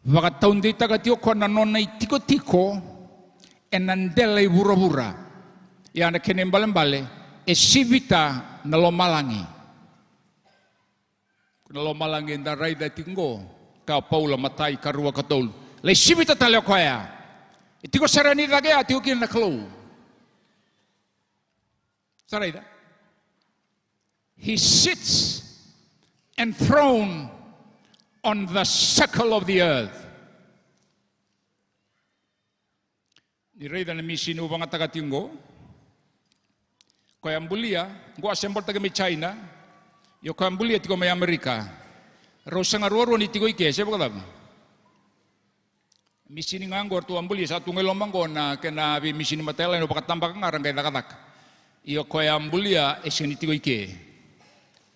vakataudeitaka tiko o koya na nona itikotiko ena dela i vuravura. Ia na kena ibalebale, e sivita na lomalagi. Ko na lomalagi eda raica tiko qo, Kaya o Paula, matai, karua, katolu. Lai sivita tale o koya. E tiko sara ni cake ya, tiko kina na Kalou. Sa raica. He sits enthroned on the circle of the earth. Ni raica na misini au vagataka tiko qo. Koya bulia, qo a se bolitaki mai China. Io, koya bulia tiko mai Amerika. Rau saga ruarua ni tiko i ke, se vakacava? Misini ga qo ratou a bulia, sa tu ga i loma qo na kena veimisini matailalai, na vakatabaka ga ra qai cakacaka. Io, koya bulia e sega ni tiko i ke.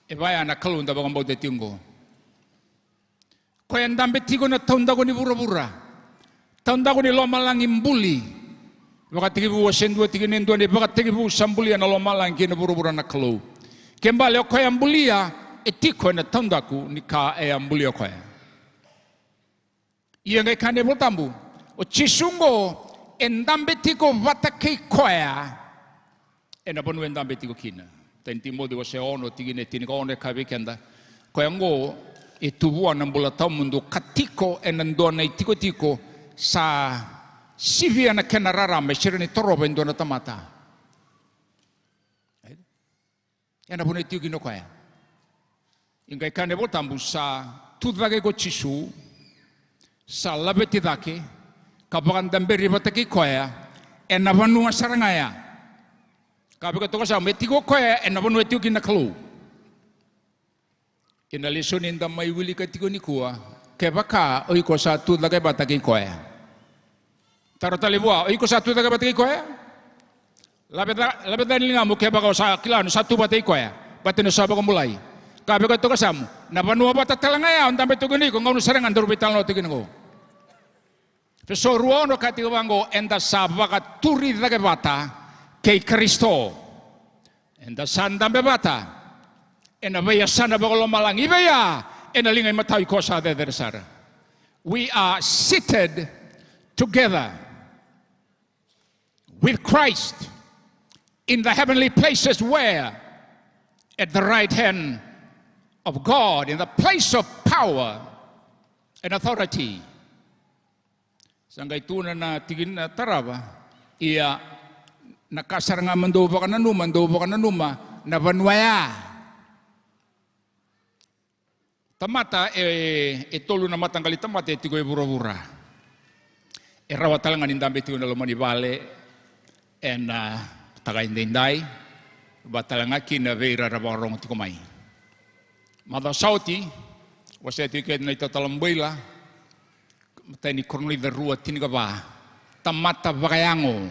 E vaya na Kalou da vakabauta tiko qo. Koya dabe tiko na taudaku ni vuravura. Taudaku ni lomalagi buli. Vakatekivu wase dua, tikina e dua, na ivakatekivu sa bulia na lomalagi kei na vuravura na Kalou. Ke bale o koya bulia, e tiko ena taudaku ni ka e a bulia o koya. Ia qai kaya na iVolatabu, o Jisu qo e dabe tiko vata kei koya ena vanua e dabe tiko kina. Tani Timoci wase ono, tikina e tinikaono e kaya vei keda, koya qo e tu vua na bula tawamudu ka tiko ena dua na itikotiko sa sivia na kena rarama, e sega ni torova e dua na tamata. Ena vanua e tiko kina o koya. Ia qai kaya na iVolatabu sa tu cake ko Jisu, sa laveti cake, ka vakadaberi vata kei koya ena vanua sara ga ya. Ka vaka toka sa me tiko o koya ena vanua e tiko kina na Kalou. Ia na lesoni eda mai wilika tiko nikua, kevaka o iko sa tu cake vata kei koya. Taro tale vua, o iko sa tu cake vata kei koya? Laveta, laveta na ligamu kevaka o sa kila ni sa tu vata kei koya, vata ni o sa vakabulai. Ka vaka toka samu, na vanua vata tale ga ya o dabe tiko kina o iko, gauna sara ga daru veitalanoa tiko kina qo. Efeso rua ono kaya tiko vaqo, eda sa vakaturi cake vata kei Karisito. Eda sa dabe vata ena veiyasana vakalomalagi, i vei ya? Ena liga imatau i koya sa cecere sara. We are seated together with Christ in the heavenly places, where at the right hand of God, in the place of power and authority. Sa qai tukuna na tikina tarava, ia na ka sara ga mo dou vakananuma, dou vakananuma na vanua ya. Tamata e, e tolu na mataqali tamata e tiko e vuravura. E rawa tale ga ni dabe tiko ena loma ni vale ena, ah, mataka edaidai, vaka tale ga kina vei ira era vakarogo tiko mai. Macawa sa oti, wasea tiko kina na iTalatala Baila, matai ni Korinica rua tinikava, tamata vakayago.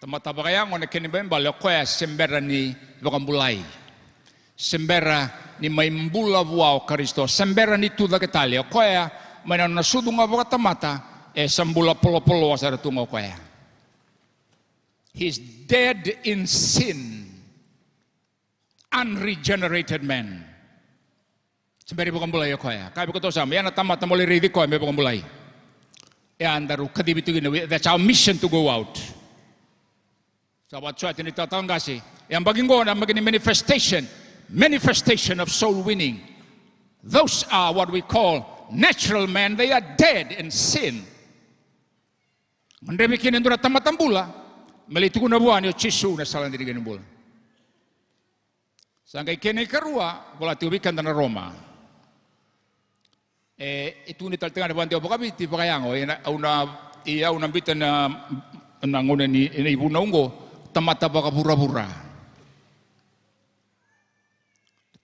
Tamata vakayago na kena ibalebale o koya se bera ni vakabulai. Se bera ni mai bula vua o Karisito. Se bera ni tu cake tale o koya mai na nona sucu ga vakatamata, e sa bula polopolowa sara tu ga o koya. He's dead in sin. Unregenerated man. Se bera ni vakabulai o koya. Ka vaka toka samu, ia na tamata mo lai raici koya me vakabulai. Ia daru kacivi tu kina, we, that's our mission to go out. Sa vatusa tiko na itatau qase. Ia yabaki qo na yabaki ni manifestation. Manifestation of soul winning. Those are what we call natural men. They are dead in sin. Gadrevi kina e dua na tamata bula me lai tukuna vua ni o Jisu na sala dina ni bula. Sa qai kena ikarua, vola tiko vei keda na Roma. E, e tukuni tale tiko ga na vakadewa vakaviti, vakayago, e na, au na, e, au na biuta na, na gauna ni, na ivunau oqo, tamata vakavuravura.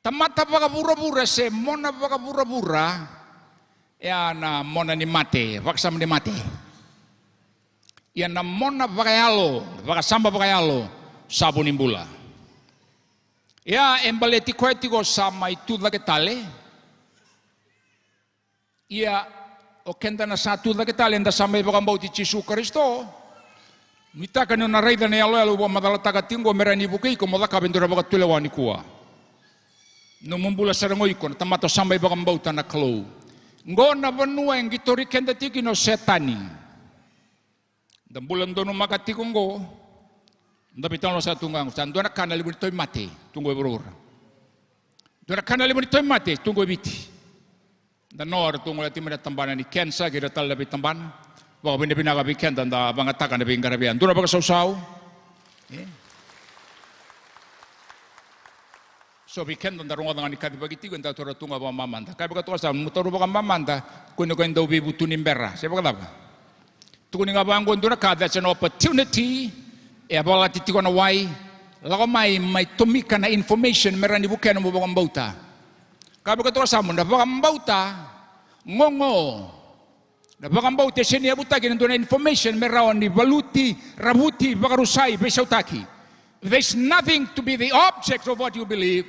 Tamata vakavuravura se mona vakavuravura, e a na mona ni mate, vakasama ni mate. Ia na mona vakayalo, vakasama vakayalo, sa vu ni bula. Ia e baleti koya tiko sa mai tu cake tale. Ia o keda na sa tu cake tale, eda sa mai vakabauti Jisu Karisito. Nuitaka ni o na raica na iyaloyalo au vakamacalataka tiko qo me rawa ni vukei iko mo cakava e dua na vakatulewa nikua. Nomu bula sara ga o iko na tamata o sa mai vakabauta na Kalou. Qo na vanua e qitori keda tiko kina o Setani. Da bula donumaka tiko qo. Da veitalanoa sa tu ga qo, sa dua na ka na levu ni tauvimate tu qo e vuravura. Dua na ka na levu ni tauvimate tu qo e Viti. Da no ra tu gole tiko mai na tabana ni kenisa kei ira tale na veitabana. Vakavinavinaka vei keda da vagataka na veiqaravi ya. Dua na vakasausau. E. So vei keda da rogoca ga ni kacivaki tiko, eda taura tu ga vakamamada. Ka vaka toka sa, mo taura vakamamada, kua ni ko e dau veivutuni bera. Se vakacava? Tukuni ga vaqo dua na ka, that's an opportunity. E a vakalati tiko na wai. Lako mai, mai tomika na information me rawa ni vukea na nomu vakabauta. Ka vaka toka sa, mo na vakabauta gogo. Na vakabauta e sega ni yavutaki ena dua na information me rawa ni valuti, ravuti, vakarusai, veisautaki. There's nothing to be the object of what you believe.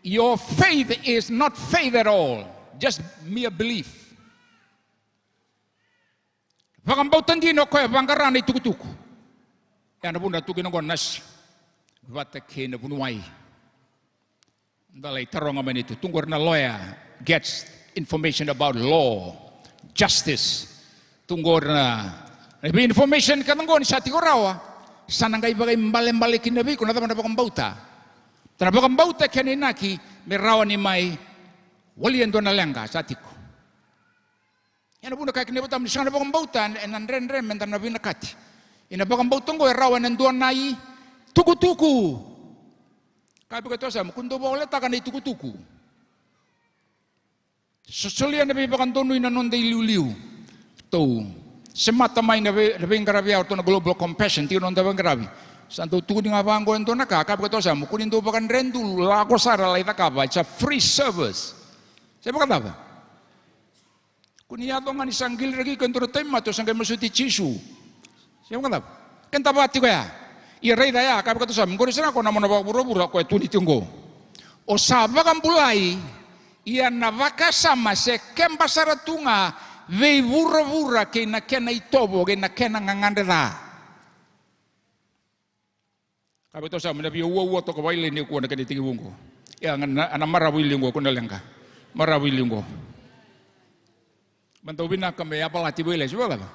Your faith is not faith at all. Just mere belief. Vakabauta dina o koya e vaqara na itukutuku. Ya na vuna tu kina oqo na nasi vata kei na vuniwai. Da lai taroga mai na itu, tu qori na lawyer gets information about law, justice. Tu qori na, na vei information kece oqo ni sa tiko rawa, sa na qai vakaibalebale kina vei iko na cava na vakabauta. Da na vakabauta kena inaki me rawa ni mai walia e dua na leqa sa tiko. Ia na vuna kaya kina na iVolatabu ni sega na vakabauta ena dredre meda na vinakati. Ia na vakabauta oqo e rawa ena dua na itukutuku. Ka vaka toka sa, mo kua ni dau vakawaletaka na itukutuku. Sosolia na veivakadonui na noda iliuliu. Tou semata mai na vei, na veiqaravi, au ratou na Global Compassion, tiko na noda veiqaravi. Sa dau tukuni ga vaqo e dua na ka, ka vaka toka sa, mo kua ni dau vakadredre, lako sara lai cakava, it's a free service. Se vakacava? Ko ni yaco ga ni sa qiliraki iko e dua na tauvimate, o sa qai masuti Jisu. Se vakacava? Keda va tiko ya. Ia raica ya, ka vaka toka sa, qori sara ko na mona vakavuravura ko e tukuni tiko qo. O sa vakabulai, ia na vakasama se keba sara tu ga vei vuravura kei na kena itovo, kei na kena gagadre ca. Ka vei toka sa, me na via uaua toka vailei ni kua na kena itekivu oqo. Ia, ga na, na maravu i liu oqo, ko na leqa. Maravu i liu oqo. Ma dau vinaka me yavalati vailei, se vakacava?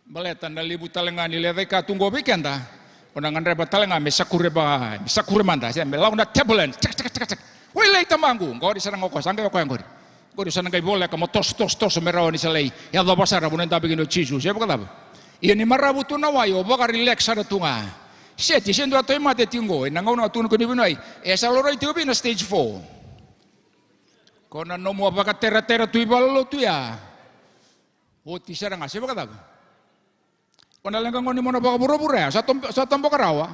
Baleta na levu tale ga ni lecaika tu oqo vei keda. O na gadreva tale ga me sakure va, me sakure mada, se me lau na table land. Tsaka, tsaka, tsaka, tsaka. Wailei tamaqu, qori sara ga o koya, sa qai o koya qori. Qori sa na qai voleka mo toso, toso, toso me rawa ni sa lai yacova sara, mo na dabe kina o Jisu, se vakacava? Ia ni maravu tu na wai, o vakarelax sara tu ga. Seti, se dua tauvimate tiko qo, ena gauna ga tukuna ko ni vuniwai, e sa laurai tiko vei na stage four. Ko na nomu a vakateratera tu i valenilotu ya. Oti sara ga, se vakacava? O na leqa gone ni mona vakavuravura ya, sa tob-, sa toboka rawa.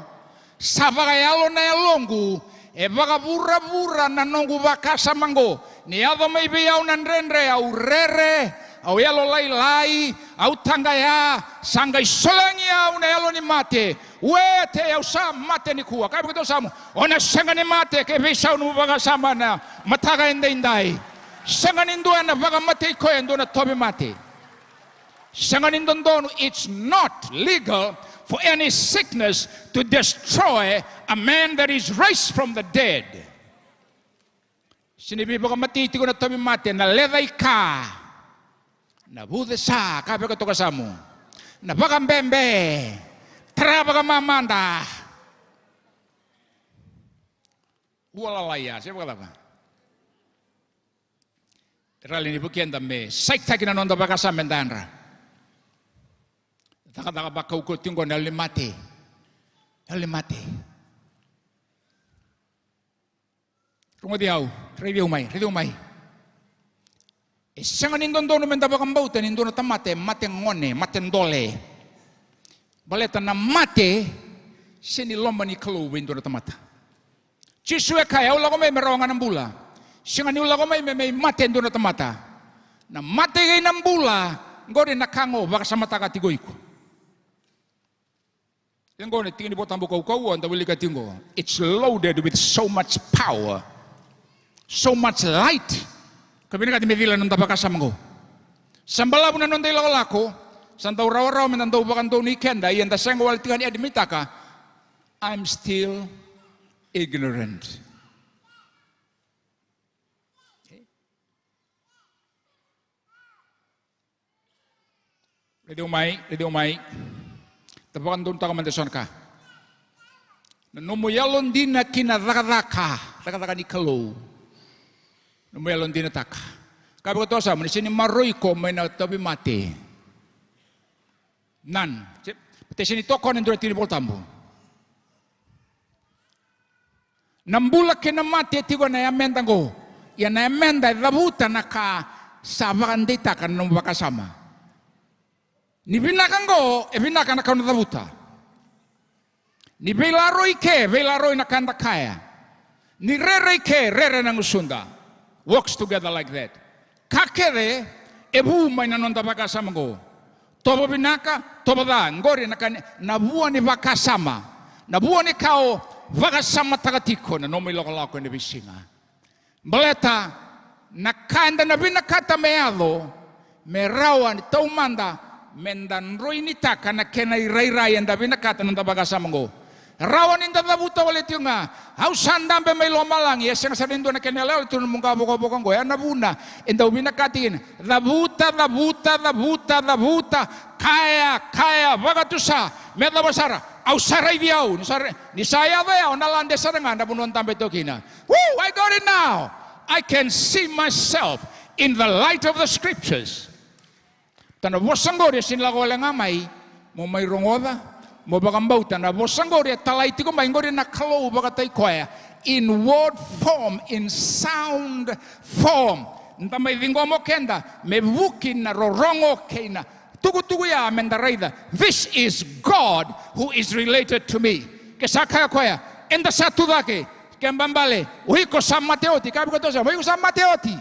Sa vakayalo na yaloqu, e vakavuravura na noqu vakasama oqo. Ni yaco mai vei au na dredre, au rere, au yalolailai, au taqaya, sa qai solegi au na yalo ni mate. Wete, au sa mate nikua. Ka vaka toka sa mo, o na sega ni mate, ke veisau nomu vakasama na mataka edaidai. Sega ni dua ena vakamatei koya e dua na tauvimate. Sega ni dodonu, it's not legal for any sickness to destroy a man that is raised from the dead. Sega ni veivakamatei tiko na tauvimate, na lecaika, na vucesa, ka vaka toka sa mo, na vakabebe, tara vakamamada. Ua lalai ya, se vakacava? Rale ni vukeda me saitaki na noda vakasama eda yadra. Cakacaka vakaukauwa tiko qo na yalo ni mate. Yalo ni mate. Rogoci au, raici au mai, raici au mai. E sega ni dodonu meda vakabauta ni dua na tamata e mate gone, mate dole. Baleta na mate, sega ni loma ni Kalou vei dua na tamata. Jisu e kaya, au lako mai me rawa ga na bula. Sega niu lako mai me mai mate e dua na tamata. Na mate kei na bula, qori na ka ga o vakasamataka tiko iko. E qo na tiki ni Vola Tabu kaukauwa, da wilika tiko qo. It's loaded with so much power, so much light. Ka vinakati me cila na noda vakasama qo. Sa balavu na noda ilakolako, sa dau rawarawa me da dau vakadonui keda, ia da sega wale tiko ni admit-taka, I'm still ignorant. Raici au mai, raici au mai. Da vakadonutaka mada eso na ka. Na nomu yalodina ki na cakacaka, cakacaka ni Kalou. Nomu yalodinataka. Ka vaka toka sa mo ni sega ni maroroi iko mai na tauvimate. None. Se, te sega ni tokona e dua na tiki ni Volatabu. Na bula kei na mate e tiko ena yameda qo. Ia na yameda e cavuta na ka sa vakadeitaka na nomu vakasama. Ni vinaka qo, e vinaka na ka o na cavuta. Ni veilaroi ke, veilaroi na ka eda kaya. Ni rere i ke, rere na gusuda. Works together like that. Ka kece e vu mai na noda vakasama qo. Tovo vinaka, tovo ca, qori na ka ni, na vua ni vakasama. Na vua ni ka o vakasamataka tiko na nomu ilakolako ena veisiga. Baleta na ka eda na vinakata me yaco, me rawa ni taumada, meda droinitaka na kena irairai eda vinakata na noda vakasama qo. Rawa ni da cavuta wale tiko ga, au sa dabe mai lomalagi, e sega sara ni dua na kena yalayala tu na nomu qavokavoka qo, ya na vuna e dau vinakati kina. Cavuta, cavuta, cavuta, cavuta, kaya, kaya, vakatusa, me cava sara, au sa raici au, ni sa ra-, ni sa yaco ya, o na lade sara ga na vanua dabe toka kina. Woo, I got it now. I can see myself in the light of the scriptures. Ta na vosa qori e sega ni lako wale ga mai mo mai rogoca, mo vakabauta. Na vosa qori e talai tiko mai qori na Kalou vakataki koya in word form, in sound form. Da mai ciqoma o keda me vuki na rorogo kei na tukutuku ya meda raica. This is God who is related to me. Ke sa kaya koya, eda sa tu cake, ke babale, o iko sa mate oti. Ka vaka toka sa, o iko sa mate oti.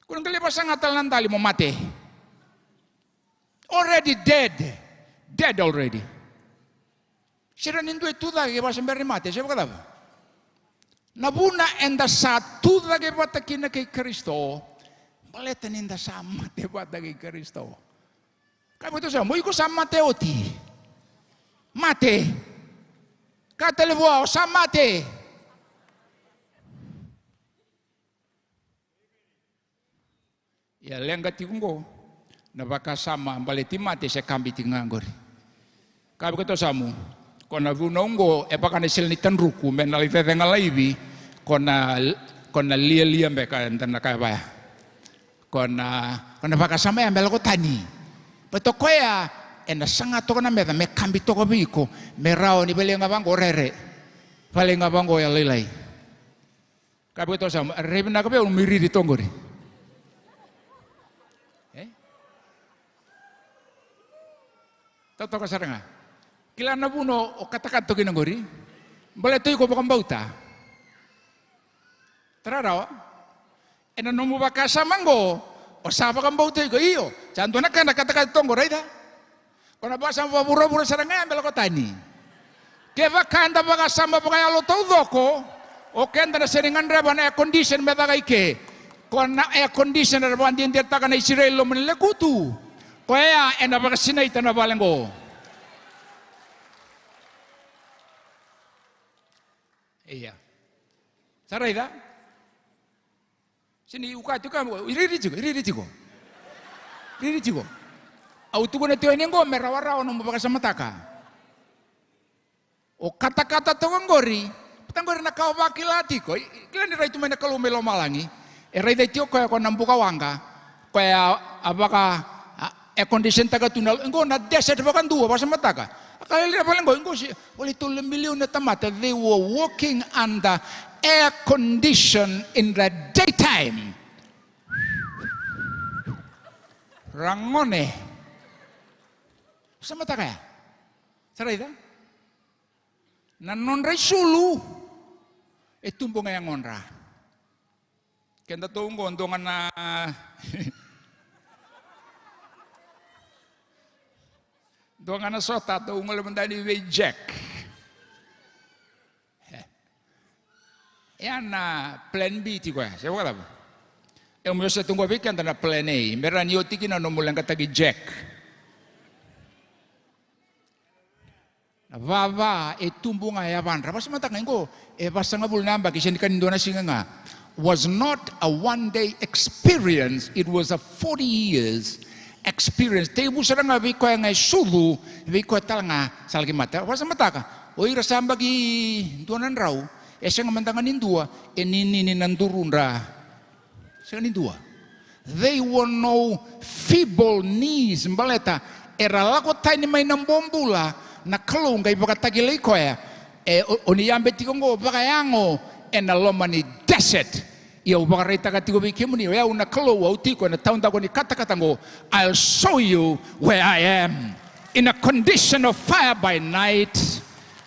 Ko na qai lai vakasaga tale na dali mo mate. Already dead. Dead already. Sega ni dua e tu cake ke vaka se bera ni mate, se vakacava? Na vuna eda sa tu cake vata kina kei Karisito, baleta ni da sa mate vata kei Karisito. Ka vaka toka sa, mo iko sa mate oti. Mate. Ka tale vua, o sa mate. Ia leqa tiko qo na vakasama baleti mate se kabi tiko ga qori. Ka vaka toka sa mo, ko na vunau qo e vaka na sele ni tadruku me na lai cecega laivi, ko na, ko na lialia beka eda na kaya vaya. Ko na, ko na vakasama ya me lako tani. Baleta o koya ena saga toka na meca me kabi toka vei iko, me rawa ni vale ga vaqo rere, vale ga vaqo ya lailai. Ka vaka toka sa mo, rairai vinaka vei au mo iriri toka qori. E? Totoka sara ga. Kila na vuna o katakata toka kina qori. Baleta o iko vakabauta. Tara rawa. Ena nomu vakasama qo, o sa vakabauta iko, io. Sa dua na ka na katakata toka qo, raica. Ko na vakasama vakavuravura sara ga ya me lako tani. Kevaka eda vakasama vakayalo taucoko, o keda na sega ni gadreva na air condition me caka i ke. Ko na air condition era vakadinadinataka na Isireli loma ni lekutu, koya ena vakasinaita na vale qo. Ia. Sa raica? Sega ni uka tiko, iriri tiko, iriri tiko. Iriri tiko. Au tukuna tiko yani qo me rawarawa nomu vakasamataka. O katakata toka qori, baleta qori na ka o vakila tiko. I, i, kila ni rai tu mai na Kalou mai lomalagi. E raica tiko koya ko na buka waqa. Koya a vaka, a, air condition taka tu na, qo na desert vakadua, vakasamataka. A ka lailai na vale qo, qo se, wale tolu na milioni na tamata, they were walking under air condition in the daytime. Ragone. Vakasamataka ya. Sa raica? Na nodra isulu e tubu ga e yagodra. Kedatou qo dua ga na, dua ga na sota tou gole mada ni vei Jack. E. Ya na plan B tiko ya, se vakacava? E, au via sa tu qo vei keda na plan A, me rawa ni oti kina nomu leqataki Jack. Na vava e tubu ga e yavadra. Vakasamataka ga qo, e vasagavulu na yabaki, sega ni ka ni dua na siga ga. Was not a one day experience, it was a forty years experience. Tekivu sara ga vei koya ga e sucu, vei koya tale ga sa laki mate. Vakasamataka, o ira sa yabaki dua na drau, e sega mada ga ni dua e ninini na durudra. Sega ni dua. They were no feeble knees, baleta era lako tani mai na bobula, na Kalou qai vakatakilai koya. E, o, o ni yabe tiko oqo vakayago ena loma ni desert. Ia au vakaraitaka tiko vei kemuni, o yau na Kalou, au tiko ena taudaku ni katakata oqo. I'll show you where I am in a condition of fire by night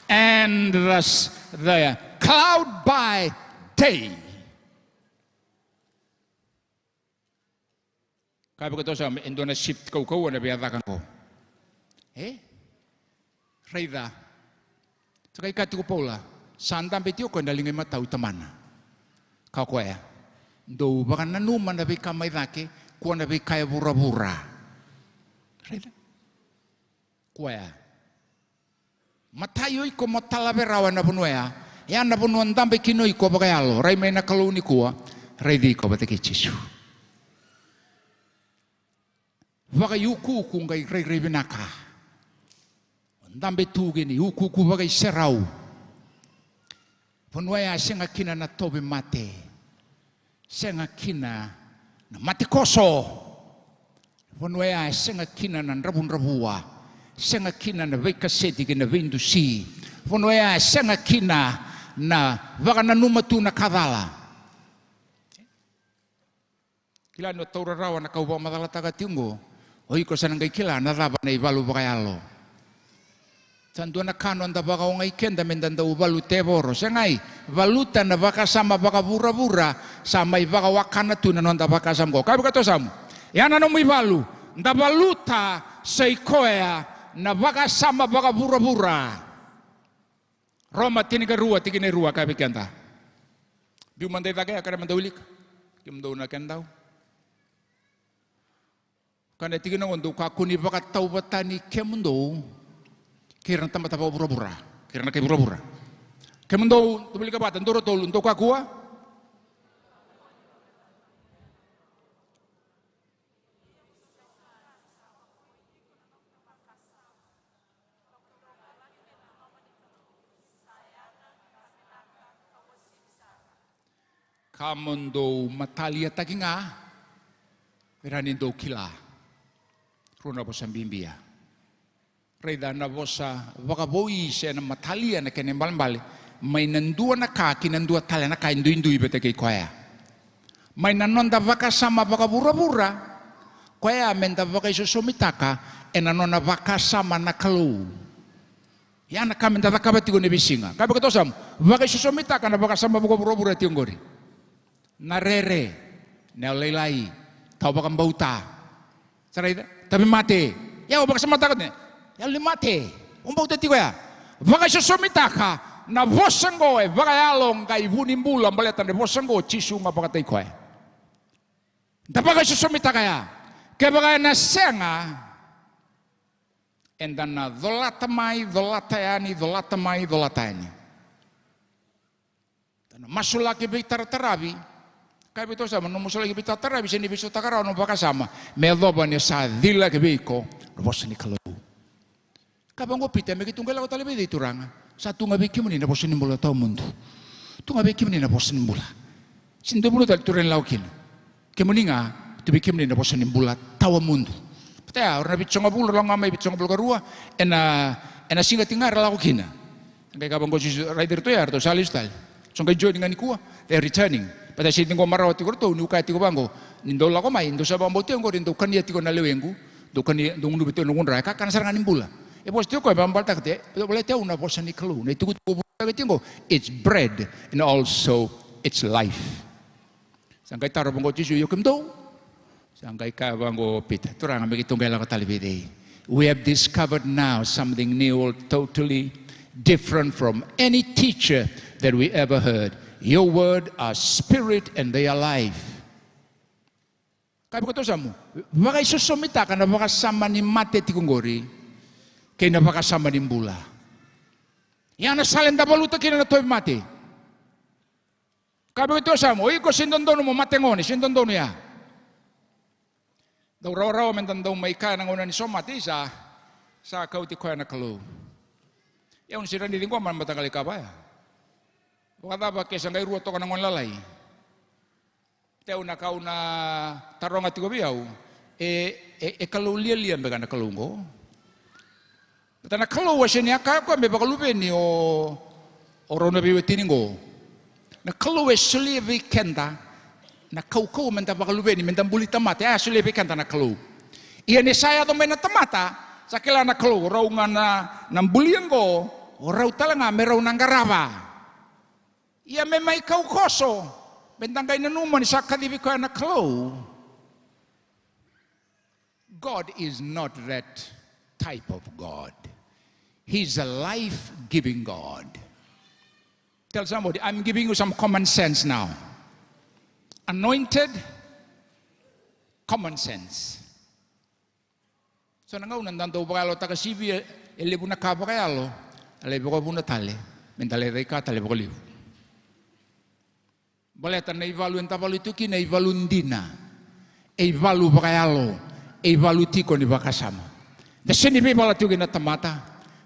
and the, s- the cloud by day. Ka vei koto sa e dua na shift kaukauwa na veiyacaka oqo. E? Raica. Sa qai kaya tiko o Paula, sa dabe tiko o koya ena liga imatau i Tamana. Ka o koya, dou vakananuma na veika mai cake, kua na veika e vuravura. Raica. Koya. Matai o iko mo talave rawa ena vanua ya. Ya na vanua dabe kina o iko vakayalo. Rai mai na Kalou nikua. Raici iko vata kei Jisu. Vakaiukuuku qai rairai vinaka. Dabe tu kina, iukuuku vakaiserau. Vanua ya sega kina na tauvimate. Sega kina na mate koso. Vanua ya e sega kina na dravudravua. Sega kina na veikaseti kei na veidusi. Vanua ya e sega kina na vakananuma tu na ka cala. Kila ni o taura rawa na ka au vakamacalataka tiko oqo. O iko sa na qai kila na cava na ivalu vakayalo. Sa dua na ka noda vakaogai keda meda dau valu tevoro. Segai, valuta na vakasama vakavuravura sa mai vakawakana tu na noda vakasama oqo. Ka vei koto sa mu. Ya na nomu ivalu. Da valuta sa i koya na vakasama vakavuravura. Roma tinikarua, tikina e rua, ka vei keda. Biu mada i cake ya, kere mada wilika. Kemudou na kedau. Ka na tikina oqo, dou kakua ni vakatauvatani kemudou kei ira na tamata vakavuravura, kei ira na kai vuravura. Kemudou, dou wilika vata, dou ra tolu, dou kakua. Ka mo dou mataliataki ga, vei ira ni dou kila. Rua na vosa bibi ya. Raica na vosa vakavoui se na matalia na kena ibalebale. Mai na dua na ka ki na dua tale na ka e duidui vata kei koya. Mai na noda vakasama vakavuravura, koya meda vakaisosomitaka ena nona vakasama na Kalou. Ya na ka meda cakava tiko ena veisiga. Ka vei koto sa mu, vakaisosomitaka na vakasama vakavuravura tiko oqori. Na rere, na yalolailai, tawa vakabauta. Sa raica, tauvimate. Ia, o vakasamataka tiko, yalo ni mate. O bauta tiko ya. Vakaisosomitaka na vosa oqo e vakayalo qai vu ni bula baleta na vosa oqo o Jisu ga vakataki koya. Da vakaisosomitaka ya. Kevaka ena sega, eda na colata mai, colata yani, colata mai, colata yani. Da na masulaki veitarataravi. Ka vei koto sa mu, nomu masulaki veitarataravi, sega ni veisautaka rawa nomu vakasama. Me yacova ni sa cilaki vei iko na vosa ni Kalou. Ka vaqo o Pita, me keitou qai lako tale vei cei Turaga? Sa tu ga vei kemuni na vosa ni bula tawamudu. Tu ga vei kemuni na vosa ni bula. Sega ni dua vanua tale Turaga ni lako kina. Kemuni ga, tu vei kemuni na vosa ni bula tawamudu. Pita ya, o ira na vitusagavulu era lako ga mai, vitusagavulu ka rua, ena, ena siga tiko ga era lako kina. Qai kaya vaqo o Jisu, raici iratou ya, ratou sa lesu tale. So qai join ga nikua, they're returning. Pita, sega ni qo marau tiko o ratou, niu kaya tiko vaqo, ni dou lako mai, dou sa vakabauti au oqori, dou kania tiko na lewequ, dou kania, dou gunuva tiko na noqu dra, e kakana sara ga ni bula. E vosa tiko o koya, vakabalataka tiko, baleti au na vosa ni Kalou, na itukutuku vakavuravura tiko oqo, it's bread and also it's life. Sa qai taro vaqo o Jisu, io kemudou? Sa qai kaya vaqo o Pita, Turaga, me keitou qai lako tale vei cei? We have discovered now something new, totally different from any teacher that we ever heard. Your word are spirit and they are life. Ka vei koto sa mu, vakaisosomitaka na vakasama ni mate tiko oqori kei na vakasama ni bula. Ia na sala eda valuta kina na tauvimate. Ka vei koto sa mu, o iko sega ni dodonu mo mate gone, sega ni dodonu ya. Dau rawarawa meda dau mai kaya na gauna ni somate, isa, sa kauti koya na Kalou. Ia au ni sega ni ciqoma na mataqali ka vaya. Vakacava ke sa qai rua toka na gone lalai? Teu na ka au na taroga tiko vei au, e, e, e Kalou lialia beka na Kalou oqo? Baleta na Kalou a sega ni a kaya o koya me vakaluveni o, o rau na veiwatini oqo. Na Kalou e solia vei keda na kaukauwa me da vakaluveni, me da buli tamata, e a solia vei keda na Kalou. Ia ni sa yaco mai na tamata, sa kila na Kalou, o rau ga na, na bulia oqo, o rau tale ga me rau na qarava. Ia me mai kau koso, me da qai nanuma ni sa kacivi koya na Kalou. God is not that type of God. He's a life-giving God. Tell somebody, "I'm giving you some common sense now." Anointed common sense. So na gauna da dau vakayalotaka sivia, e levu na ka vakayalo, a lai vakavuna tale, me da lai caika tale vakalevu. Baleta na ivalu eda valu tu kina, ivalu dina, e ivalu vakayalo, e ivalu tiko ni vakasama. Da sega ni veivala tiko kei na tamata,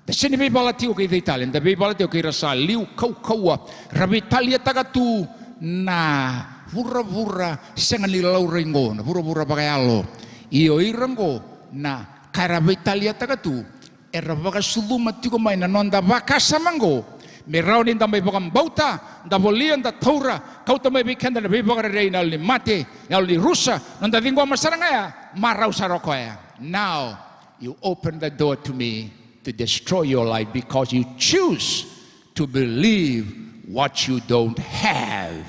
da sega ni veivala tiko kei cei tale, da veivala tiko kei ira sa liu kaukauwa, ra veitaliataka tu na vuravura sega ni laurai oqo, na vuravura vakayalo. Ia o ira oqo na ka era veitaliataka tu, era vakasucuma tiko mai na noda vakasama oqo, me rawa ni da mai vakabauta, da volia, da taura, kauta mai vei keda na veivakarerei, na yalo ni mate, na yalo ni rusa, noda ciqoma sara ga ya, marau sara o koya. Now, you open the door to me to destroy your life because you choose to believe what you don't have.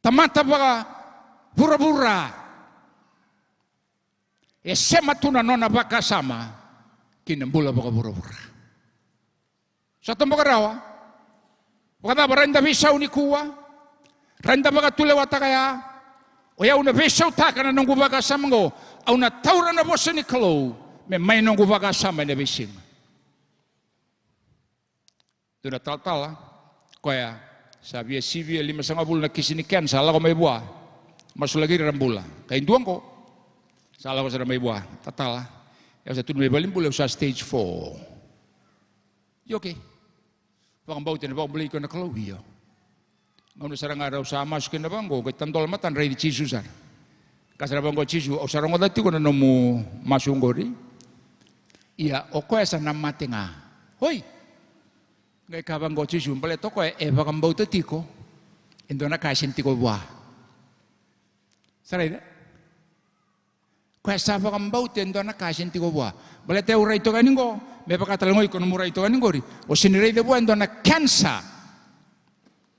Tamata vakavuravura e sema tu na nona vakasama ki na bula vakavuravura. Sa toboka rawa. Vakacava, rawa ni da veisau nikua? Rawa ni da vakatulewataka ya? O yau na veisautaka na noqu vakasama oqo, au na taura na vosa ni Kalou me mai noqu vakasama ena veisiga. Dua na talatala, koya sa via sivia limasagavulu na kisi ni kenisa, sa lako mai vua. Masulaki ira ra bula. Ka e dua oqo sa lako sara mai vua, "Talatala, au sa tu mai valenibula, au sa stage four." "Io, okay. Vakabauta ni vakabulai iko na Kalou?" "Io." Gauna sara ga rau sa masu kina vaqo, qai tadola matana, raici Jisu sara. Kaya sara vaqo o Jisu, "Au sa rogoca tiko na nomu masu oqori. Ia o koya sa na mate ga." Oi. Qai kaya vaqo o Jisu, "Baleta o koya e vakabauta tiko e dua na ka e sega ni tiko vua." Sa raica? Koya sa vakabauta e dua na ka e sega ni tiko vua. Baleta au rai toka yani qo, me vaka tale ga o iko nomu rai toka yani qori. O sega ni raica vua e dua na kenisa.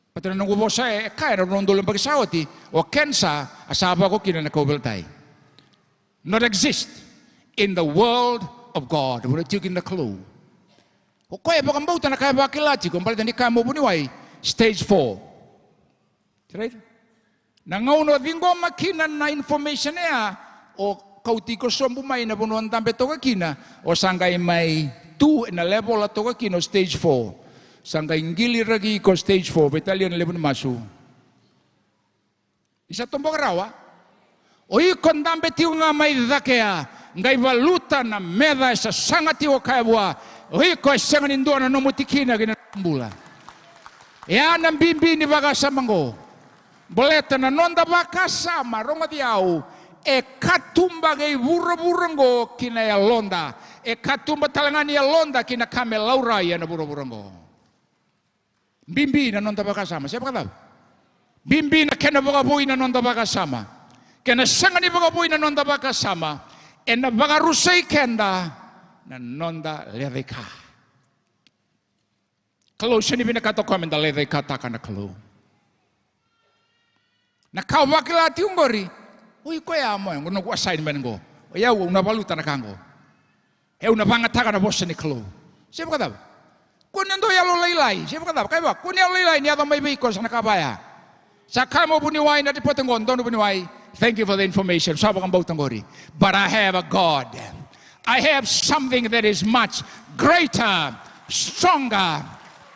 Baleta na noqu vosa e kaya, na rua na udolu na yabaki sa oti, o kenisa a sa vako kina na kauveilatai. Not exist in the world of God. Vuna tiko kina na Kalou. O koya e vakabauta na ka e vakila tiko, baleta ni kaya mai o vuniwai, stage four. Right? Na gauna o ciqoma kina na information ya, o kauti iko sobu mai na vanua o dabe toka kina, o sa qai mai tu ena level o toka kina, o stage four. Sa qai qiliraki iko stage four, veitalia na levu ni masu. Ni sa toboka rawa. O iko dabe tiko ga mai cake ya, qai valuta na meca e sasaga tiko kaya vua, o iko e sega ni dua na nomu tikina ki na nomu bula. E a na bibi ni vakasama oqo. Baleta na noda vakasama, rogoci au, e katuba kei vuravura oqo ki na yaloda. E katuba tale ga ni yaloda ki na ka me laurai ena vuravura oqo. Bibi na noda vakasama, se vakacava? Bibi na kena vakavoui na noda vakasama. Kena sega ni vakavoui na noda vakasama, ena vakarusai keda na noda leca i ka. Kalou sega ni vinakata o koya meda leca i kataka na Kalou. Na ka o vakila tiko oqori, o iko ya mo, oqo noqu assignment oqo. O yau au na valuta na ka oqo. Au na vagataka na vosa ni Kalou. Se vakacava? Kua ni dau yalolailai, se vakacava? Kaya vua, kua ni yalolailai ni yaco mai vei iko sa na ka vaya. Sa kaya mai o vuniwai na ripote oqo, donu vuniwai. Thank you for the information. Sa vakabauta oqori. But I have a God. I have something that is much greater, stronger,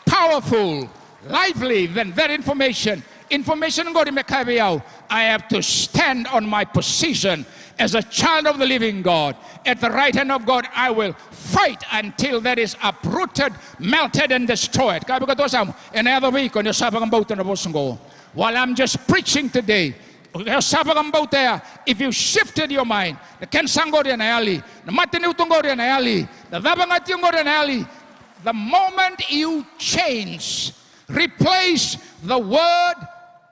powerful, lively than that information. Information oqori me kaya vei au, I have to stand on my position As a child of the living God, at the right hand of God, I will fight until that is uprooted, melted, and destroyed. Ka vaka tu sa mo, ena yaco vei iko ni o sa vakabauta na vosa oqo. While I'm just preaching today, o sa vakabauta ya, if you shifted your mind, na cancer oqori ena yali, na matanitu oqori ena yali, na cava ga tiko oqori ena yali, the moment you change, replace the word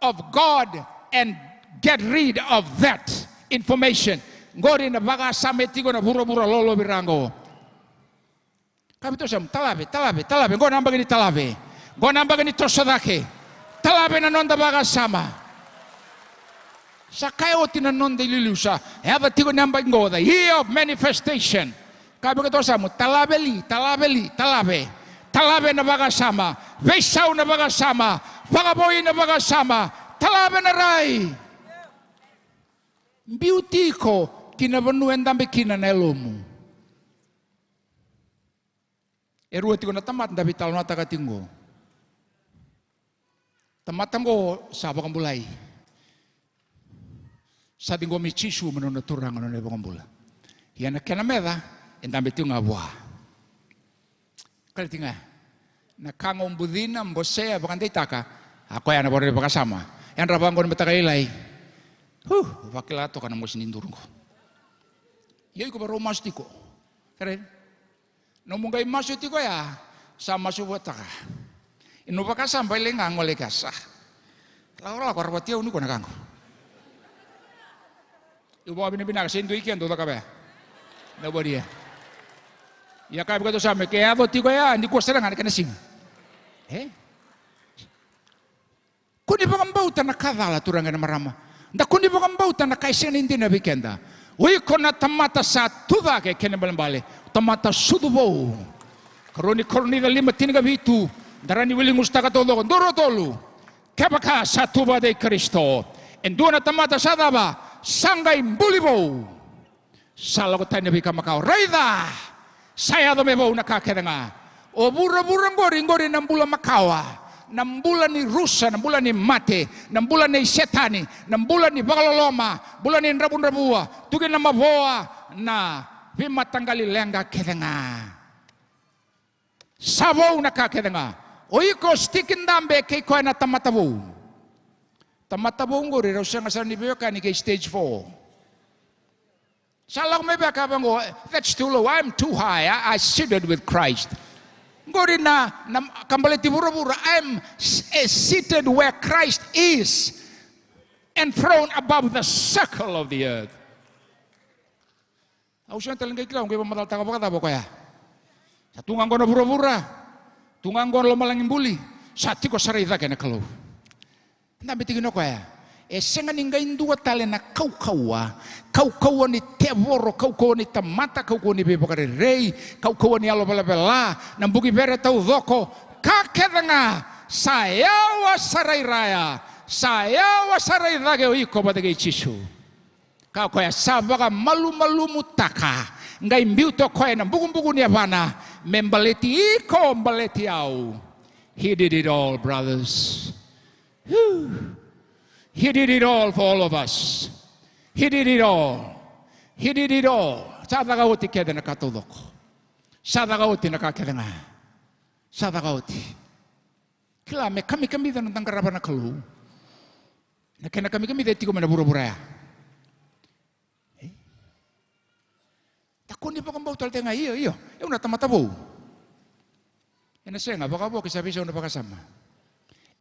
of God and get rid of that information. Qori na vakasama e tiko na vuravura lolovira qo. Ka vei tu sa mo, talave, talave, talave. Qo na yabaki ni talave. Qo na yabaki ni toso cake. Talave na noda vakasama. Sa kaya oti na noda iliuliu, sa yaco tiko na yabaki qo, the year of manifestation. Ka vei tu sa mo, talave li, talave li, talave. Talave na vakasama, veisau na vakasama, vakavoui na vakasama, talave na rai. Biuti iko ki na vanua e dabe kina na yalomu. E rua tiko na tamata da veitalanoataka tiko qo. Tamata qo sa vakabulai. Sa ciqomi Jisu me nona Turaga, nona iVakabula. Ia na kena meca e dabe tiko ga vua. Kaya tiko ga, na ka ga o bucina, bosea, vakadeitaka, a koya na vakarau vakasama. Yadra vaqo na mataka lailai. Hu, vakila toka na mosi ni duru qo. Ia iko vakarau masu tiko. Kere? Nomu qai masu tiko ya, sa masu votaka. Inu vakasama e lai ga gole kea sa. Lakolako, ravati au ni ko na ka qo. Io, vakavinavinaka, se dua i keda dau cakava ya. Na varia. Ia ka vei keda sa me ke yaco tiko ya, ni kua sara ga na kena siga. E? Kua ni vakabauta na ka cala, turaga kei na marama. Da kua ni vakabauta na ka e sega ni dina vei keda. O iko na tamata sa tucake, kena ibalebale, tamata sucu vou. Karua ni Korinica lima, tinikavitu. Da rawa ni wili gusutaka taucoko. Dua, rua, tolu. Kevaka sa tu vata kei Karisito, e dua na tamata sa cava? Sa qai buli vou. Sa lako tani na veika makawa. Raica, sa yaco me vou na ka kece ga. O vuravura qori, qori na bula makawa, na bula ni rusa, na bula ni mate, na bula nei Setani, na bula ni vakaloloma, bula ni dravudravua, tu kina na mavoa, na veimataqali leqa kece ga. Sa vou na ka kece ga. O iko sitiki dabe kei koya na tamata vou. Tamata vou qori rau sega sara ni veiwekani kei stage four. Sa lako mai vei koya vaqo, that's too low, I'm too high, I, I seated with Christ. Qori na, na ka baleti vuravura, I'm s-, eh, seated where Christ is, enthroned above the circle of the earth. Au sega tale ni qai kila au qai vakamacalataka vakacava o koya. Sa tu ga qo na vuravura, tu ga qo na lomalagi buli, sa tiko sara i cake na Kalou. Dabe tiko kina o koya. E sega ni qai dua tale na kaukauwa, kaukauwa ni tevoro, kaukauwa ni tamata, kaukauwa ni veivakarerei, kaukauwa ni yalo velavela, na buki vere taucoko, ka kece ga sa yawa sara i raya, sa yawa sara i cake o iko vata kei Jisu. Ka koya sa vakamalumalumutaka, qai biuta o koya na bukubuku ni yavana me baleti iko, baleti au. He did it all, brothers. Whew. He did it all for all of us. He did it all. He did it all. Sa caka oti kece na ka taucoko. Sa caka oti na ka kece ga. Sa caka oti. Kila, me kamikamica na noda qarava na Kalou. Na kena kamikamica e tiko mai na vuravura ya. E? Da kua ni vakabauta tale ga, io, io, au na tamata vou. Ena sega, vakavo ke sa veisau na vakasama.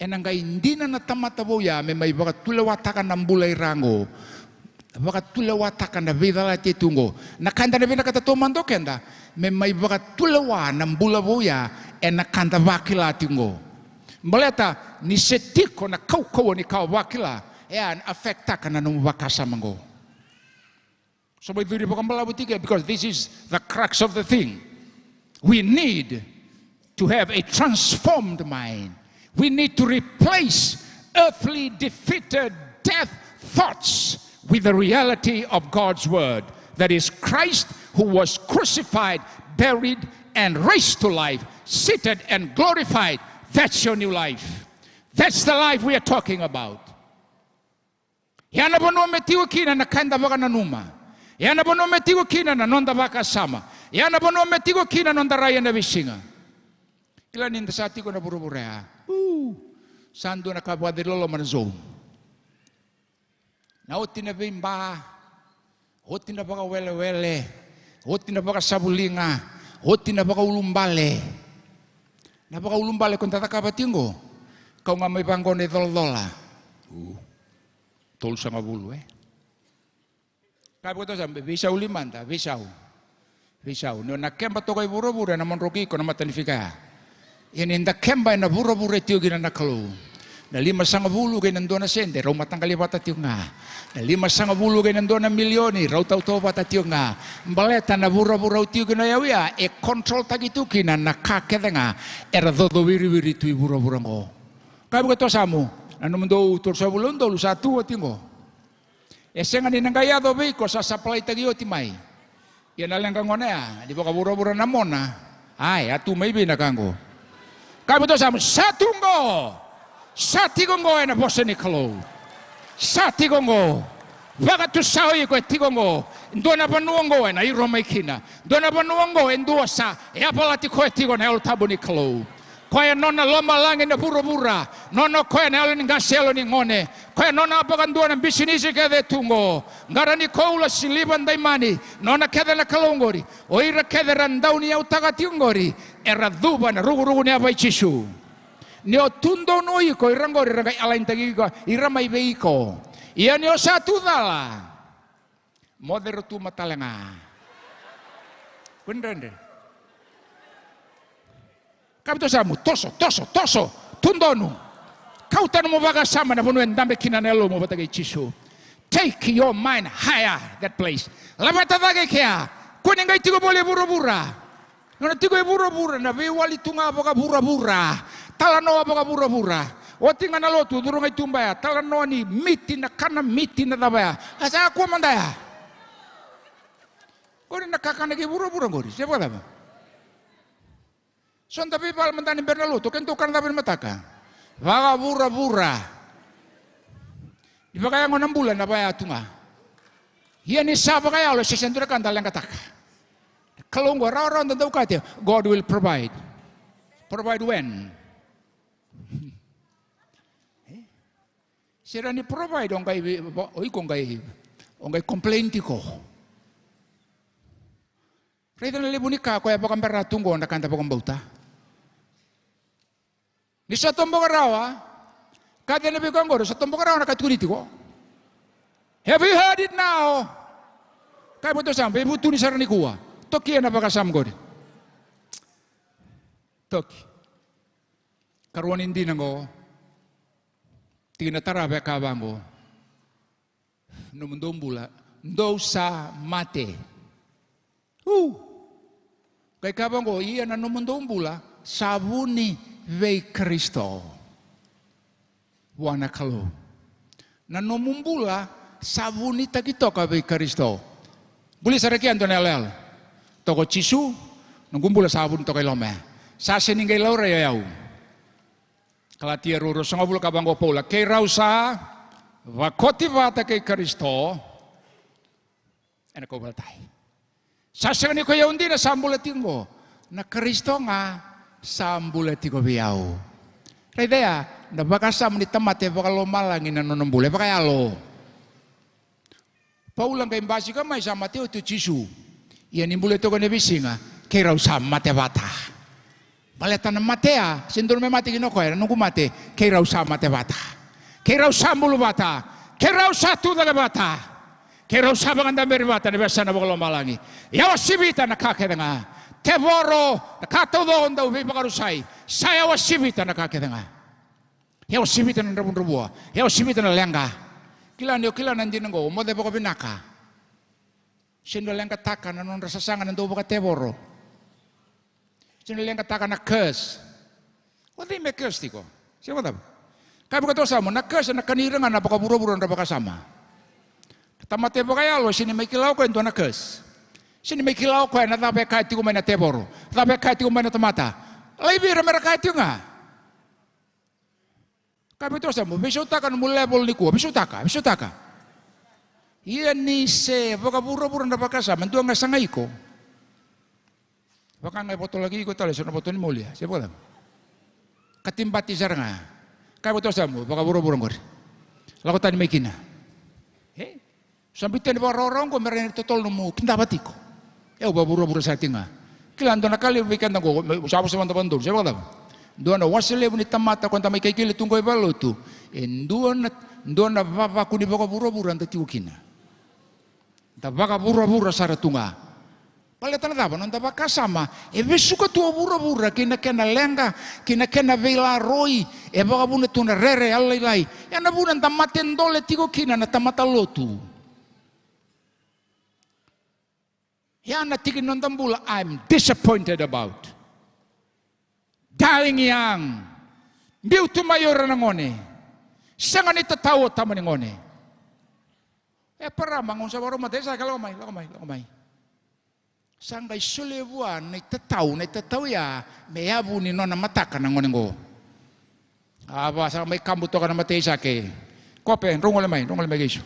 Ena qai dina na tamata vou ya me mai vakatulewataka na bula i ra qo. Vakatulewataka na veicalati e tu qo. Na ka eda na vinakata taumada o keda, me mai vakatulewa na bula vou ya ena ka da vakila tiko qo. Baleta ni se tiko na kaukauwa ni ka o vakila, e a affectaka na nomu vakasama qo. So mai curi vakabalavu tiko, because this is the crux of the thing. We need to have a transformed mind. We need to replace earthly, defeated, death thoughts with the reality of God's word. That is Christ who was crucified, buried, and raised to life, seated and glorified. That's your new life. That's the life we are talking about. Ya na vanua me tiko kina na ka eda vakananuma. Ya na vanua me tiko kina na noda vakasama. Ya na vanua me tiko kina na noda rai ena veisiga. Kila ni da sa tiko na vuravura ya. U, sa dua na ka vakacaloloma na zone. Na oti na veiba, oti na vakawelewele, oti na vakasavuliga, oti na vakaulubale. Na vakaulubale ko da cakava tiko qo. Kau ga mai vaqo na icolacola. U, tolusagavulu, e. Ka vei koto sa, veisau li mada, veisau. Veisau. Ni o na keba toka i vuravura ena modroki iko na mata ni fika ya. Ia ni da keba ena vuravura e tiko kina na Kalou. Na limasagavulu kei na dua na sede, rau mataqali vata tiko ga. Na limasagavulu kei na dua na milioni, rau tautauvata tiko ga. Baleta na vuravura au tiko kina o yau ya, e control taki tu kina na ka kece ga era cocowiriwiri tu i vuravura oqo. Ka vei koto sa mu, na nomudou tolusagavulu na udolu sa tu oti oqo. E sega ni na qai yaco vei iko sa supply taki oti mai. Ia na leqa gona ya, ni vakavuravura na mona. Ai, a tu mai vei na ka oqo. Ka vei koto sa mu, sa tu oqo. Sa tiko oqo ena vosa ni Kalou. Sa tiko oqo. Vakatusa o iko e tiko oqo. Dua na vanua oqo ena iro mai kina. Dua na vanua oqo e dua sa yavalati koya tiko na Yalo Tabu ni Kalou. Koya nona lomalagi na vuravura, nona koya na yalo ni qase, yalo ni gone. Koya nona vakadua na bisinisi kece e tu oqo. Qara ni koula, siliva, daimani, nona kece na Kalou oqori. O ira kece era dauniyautaka tiko oqori, era cuva ena rukuruku ni yava i Jisu. Ni o tu donu o iko, ira oqori era qai alainitaki iko, ira mai vei iko. Ia ni o sa tu cala, moce ratou ma tale ga. Kua ni dredre. Ka vei koto sa mu, toso, toso, toso, tu donu. Kauta nomu vakasama na vanua e dabe kina na yalomu vata kei Jisu. Take your mind higher that place. Laveta cake i kea. Kua ni qai tiko voli e vuravura. Nona tiko e vuravura, na veiwali tu ga vakavuravura. Talanoa vakavuravura. Oti ga na lotu, curu ga i tuba ya. Talanoa ni miti, na kana miti, na cava ya. A sa kua mada ya. Qori na kakana kei vuravura qori. Se vakacava? So da veivala mada ni bera na lotu, keitou kana cava ni mataka? Vakavuravura. Ni vakayago na bula na vaya tu ga. Ia ni sa vakayalo, se sega dua na ka da leqataka. Kalou oqo, rawarawa da dau kaya, God will provide. Provide when? Se ra ni provide, o qai vi-, o iko qai, o qai complain tiko. Raica na levu ni ka koya e vakabera tu oqo na ka da vakabauta. Ni sa toboka rawa, ka cena vei koya oqori, sa toboka rawa na ka tukuni tiko. Have you heard it now? Ka e voto sa, veivutuni sara nikua. Tokia na vakasama oqori. Toki. Karua ni dina oqo. Tikina tarava e kaya vaqo. Nomudou bula, dou sa mate. U. Qai kaya vaqo, ia na nomudou bula sa vuni vei Karisito. Vua na Kalou. Na nomu bula sa vunitaki toka vei Karisito. Buli sara ki yadua na yaloyalo. Toka o Jisu, noqu bula sa vuni toka i loma ya. Sa sega ni qai laurai o yau. Kalatia rua ruasagavulu, kaya vaqo o Paula, keirau sa vakoti vata kei Karisito ena kauveilatai. Sa sega ni ko i au dina sa bula tiko oqo, na Karisito ga sa bula tiko vei au. Raica ya, na vakasama ni tamata e vakalomalagi na nona bula, e vakayalo. Paula qai basika mai, sa mate oti o Jisu. Ia ni bula toka ena veisiga, keirau sa mate vata. Baleta na mate ya, se dua me mate kina o koya, na noqu mate, keirau sa mate vata. Keirau sa bulu vata. Keirau sa tucake vata. Keirau sa vakadaberi vata ena veiyasana vakalomalagi. Ia wasivita na ka kece ga. Tevoro, na ka taucoko dau veivakarusai. Sa ia wasivita na ka kece ga. E wasivita na dravudravua. E wasivita na leqa. Kila ni o kila na dina oqo, o moce vakavinaka. Se na leqataka na nodra sasaga na dau vakatevoro. Se na leqataka na curse. O cei me curse tiko? Se vakacava? Ka vakatou sa mo, na curse na kani ira ga na vakavuravura nodra vakasama. Na tamata e vakayalo, se ni mai kila o koya e dua na curse. Se ni mai kila o koya na cava e kaya tiko mai na tevoro. Cava e kaya tiko mai na tamata. Laivi ira mera kaya tiko ga. Ka vei tou sa mo veisautaka nomu level nikua, veisautaka, veisautaka. Ia ni se vakavuravura na vakasama, dua ga sa ga iko. Vaka ga e votolaki iko tale, so na voto ni molia, se vakacava? Katibati sara ga. Ka e voto sa mo, vakavuravura qori. Lako tani mai kina. E? Sa biuta ni vakarawarawa qo me rawa ni totolo nomu kidavati iko. E, au vakavuravura sara tiko ga. Kila dua na ka levu vei keda qo, me, sa vosa mada vakadodonu, se vakacava? Dua na wase levu ni tamata ko da mai kaikili tu qo i valenilotu. E dua na, dua na vavaku ni vakavuravura da tiko kina. Da vakavuravura sara tu ga. Baleta na cava? Noda vakasama e vesuka tu o vuravura kei na kena leqa, kei na kena veilaroi, e vakavuna tu na rere yalolailai. Ia na vuna da mate dole tiko kina na tamata lotu. Ia na tiki ni noda bula, I'm disappointed about. Dying young. Biu tu mai o ira na gone. Sega ni tatau o tama ni gone. E, Eparama, gauna sa vakarau mata, Aisake, lako mai, lako mai, lako mai. Sa qai solia vua na itatau, na itatau ya me yavu ni nona mataka na gone qo. A va, sa mai kabu toka na mata i Aisake. Kope, drau gole mai, drau gole mai keiso.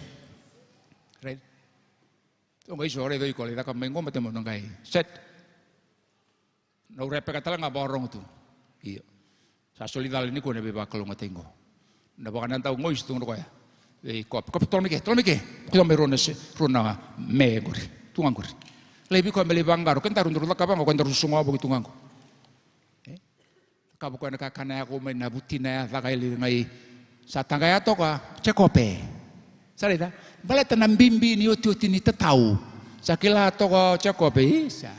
Raica. Drau qai so, raica o iko, lai caka mai qo, mate mo na qai set. Na urepeka tale ga vakarogo tu. Io. Sa soli cala nikua na veivakalougatataki qo. Na vakanadau goisi tu ga na koya. Vei Kope. Kope, tola mai ke, tola mai ke. Tola mai rua na se, rua na me qori. Tu ga qori. Laivi koya me lai vaqaro. Kedaru daru cakava ga, koya daru susuga wavoki tu ga qo. E? Cakava koya na kakana ya, kau mai na vutina ya, caka e liga i. Sa taqaya toka, Jekope. Sa raica, baleta na bibi ni otioti ni tatau. Sa kila toka o Jekope, isa.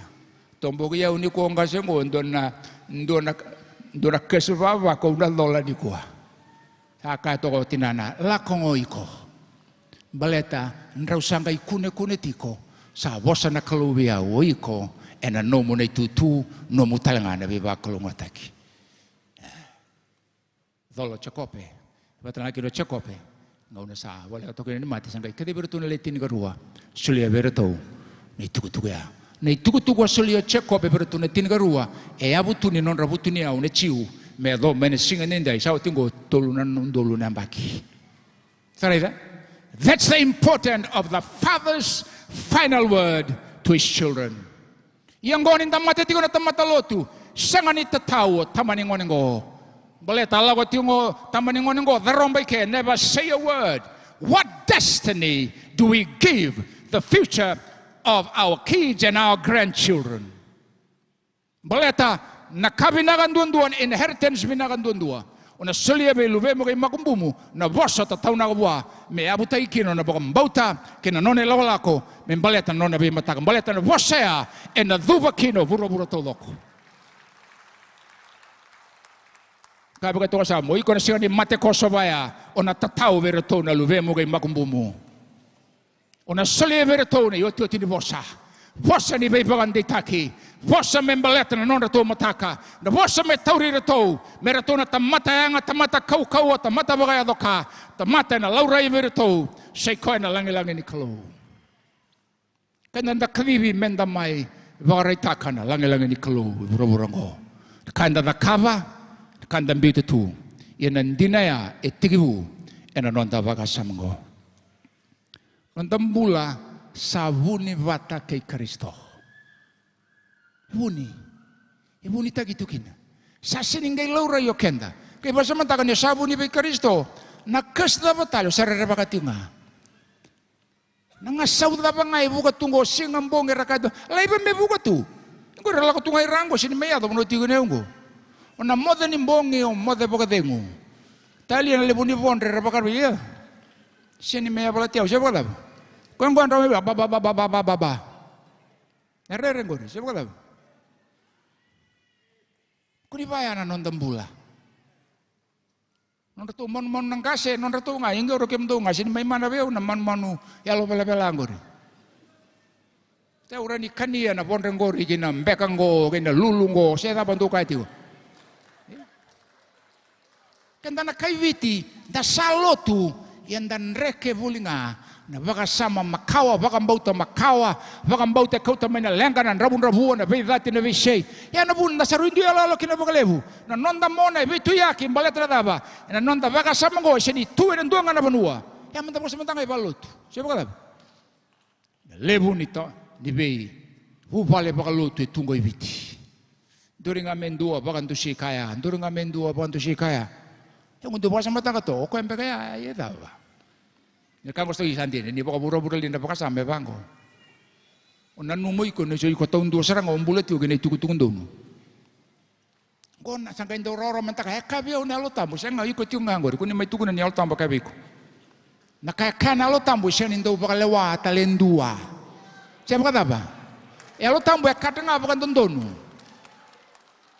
Toboki au nikua qase qo, dua na, dua na, dua na kesi vava kau na cola nikua. Sa kaya toka o tinana, lako qo iko. Baleta drau sa qai kunekune tiko, sa vosa na Kalou vei au, o iko, ena nomu na itutu, nomu tale ga na veivakalougatataki. Cola o Jekope. Vata na kina o Jekope. Gauna sa voleka toka kina ni mate, sa qai kacivi iratou na le tinikarua. Solia vei iratou na itukutuku ya. Na itukutuku a solia o Jekope vei iratou na tinikarua, e yavu tu ni nodra vutuniyau na Jiu me yacova mai na siga nidai, sa oti qo tolu na udolu na yabaki. Sa raica? That's the importance of the father's final word to his children. Ia qo ni da mate tiko na tamata lotu, sega ni tatau o tama ni gone qo. Baleta a lako tiko qo tama ni gone qo, caroba i ke, never say a word. What destiny do we give the future of our kids and our grandchildren? Baleta na ka vinaka duadua, na inheritance vinaka duadua, o na solia vei luvemu kei makubumu na vosa tataunaka vua, me yavutaki kina o na vakabauta kei na nona ilakolako me baleta na nona veimataka. Baleta na vosa ya ena cuva kina o vuravura taucoko. Ka vaka toka sa mo iko na sega ni mate kosova ya, o na tatau vei iratou na luvemu kei makubumu. O na solia vei iratou na iotioti ni vosa. Vosa ni veivakadeitaki. Vosa me baleta na nodratou mataka. Na vosa me tauri iratou me ratou na tamata yaga, tamata kaukauwa, tamata vakayaco ka, tamata ena laurai vei iratou sai koya na lagilagi ni Kalou. Keda da kacivi me da mai vakaraitaka na lagilagi ni Kalou e vuravura oqo. Na ka eda cakava, na ka eda biuta tu. Ia na dina ya e tekivu ena noda vakasama oqo. Noda bula sa vuni vata kei Karisito. Vuni. E vunitaki tu kina. Sa sega ni qai laurai o keda. Qai vakasamataka ni o sa vuni vei Karisito, na kesi cava tale o sa rerevaka tiko ga. Na gasau cava ga e vuka tu qo, siga, bogi, ra kaya tu, laiva me vuka tu. Qori ra lako tu ga i ra qo, sega ni mai yaco vanua tiko nei au qo. O na moce ni bogi, o moce vakacegu. Talia na levu ni vodre ra vakarau, ia. Sega ni mai yavalati au, se vakacava? Koya qo a dra mai vei au, ba, ba, ba. Na rere qori, se vakacava? Ko ni vaya na noda bula. Nodratou manumanu na qase, nodratou ga, ia qori o kemudou ga, sega ni mai mana vei au na manumanu yalo velavela qori. Te au rawa ni kania na vodre qori kei na beka qo, kei na lulu qo, se cava dou kaya tiko. Keda na kai Viti, da sa lotu, ia da dreke voli ga na vakasama makawa, vakabauta makawa, vakabauta e kauta mai na leqa, na dravudravua, na veicati, na veisei. Ia na vuna da sa rui dui yaloyalo kina vakalevu. Na noda mona e veituiyaki baleta na cava? Ena noda vakasama oqo e sega ni tu ena dua ga na vanua. Ia meda vosa mada ga i valenilotu. Se vakacava? Na levu ni to ni veivuvale vakalotu e tu qo i Viti. Duri ga me dua vakadusi kaya, duri ga me dua vakadusi kaya. E qo dua vakasamataka to, o koya beka ya, e cava? Na ka qo sa i sa dina ni vakavuravura li na vakasama e vaqo. O nanuma iko ni so iko taudua sara ga o bula tiko kei na itukutuku donu. Qo na sa qai dau rawarawa mataka, e kaya vei au na Yalo Tabu, sega, iko tiko ga qori, ko ni mai tukuna ni Yalo Tabu e kaya vei iko. Na ka e kaya na Yalo Tabu, e sega ni dau vakalewa tale e dua. Se vakacava? E Yalo Tabu e kaya ga vakadodonu.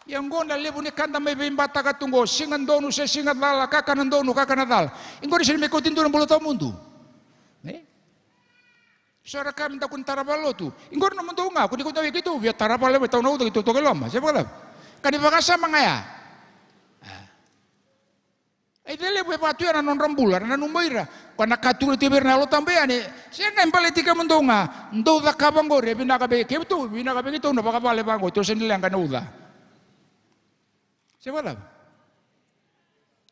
Ia qo na levu ni ka da mai veibataka tu qo, siga donu se siga cala, kakana donu, kakana cala. Qori sega ni mai kauti dua na bula tawamudu. E? So era kaya me da kua ni tara vale lotu. Qori nomudou ga, ko ni kauta vei keitou, via tara vale mai, tau na uca keitou toka i loma. Se vakacava? Ka ni vakasama ga ya. A. Ai, e levu e vakatu ya na nodra bula, ra nanuma ira. Ko na ka tukuna tiko vei ira na Yalo Tabu yani. Sega, e baleti kemudou ga, dou cakava qori, e vinaka vei keitou, vinaka vei keitou na vakavale vaqo, tou sega ni leqa na uca. Se vakacava?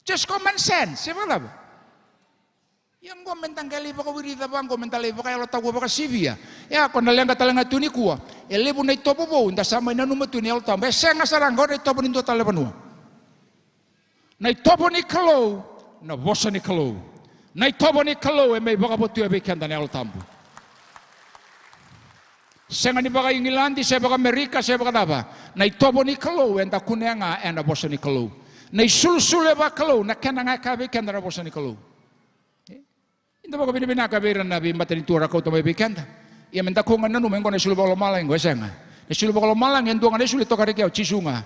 Just common sense, se vakacava? Ia qo me da qai lai vakawirica vaqo, me da lai vakayalo taqu vakasivia. Ia ko na leqa tale ga tu nikua. E levu na itovo vou da sa mai nanuma tu ni Yalo Tabu. E sega sara ga, qo na itovo ni dua tale vanua. Na itovo ni Kalou, na vosa ni Kalou. Na itovo ni Kalou e mai vakavotuya vei keda na Yalo Tabu. Sega ni vakaIgiladi, se vakaAmerika, se vakacava. Na itovo ni Kalou eda kunea ga ena vosa ni Kalou. Na isulusulu e vakalou, na kena ga e kaya vei keda na vosa ni Kalou. E? Eda vakavinavinaka vei ira na veimatanitu era kauta mai vei keda. Ia me da kua ga ni nanuma, e qo na isulu vakalomalagi qo, e sega. Na isulu vakalomalagi e dua ga na isulu e toka reki o Jisu ga.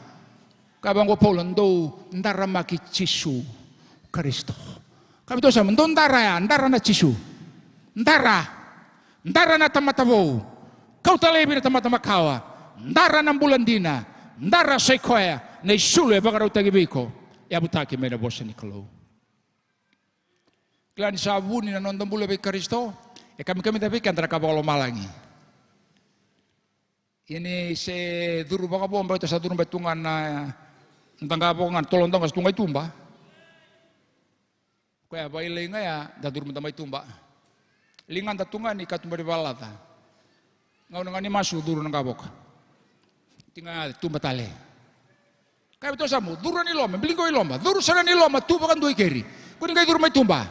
Kaya vaqo o Paula, dou daramaki Jisu Karisito. Kaya vei tou sa, dou dara ya, dara na Jisu. Dara. Dara na tamata vou. Kauta laivi na tamata makawa. Dara na bula dina. Dara sa i koya na isulu e vakarautaki vei iko. Yavutaki mai na vosa ni Kalou. Kila ni sa vuni na noda bula vei Karisito, e kamikamica vei keda na ka vakalomalagi. Ia ni se curu vakavo, baleta sa curu mai tu ga na daqavoko ga, na tolo daqo sa tu ga i tuba. Koya vailai ga ya, da curu mada mai tuba. Ligada tu ga ni katuba ni valaca. Gauna ga ni masu, curu na qavoko. Tiga tuba tale. Kaya vei tou sa mo, curu ni loma, biliqo i loma, curu sara ni loma, tu vakadua i keri. Ko ni qai curu mai tuba.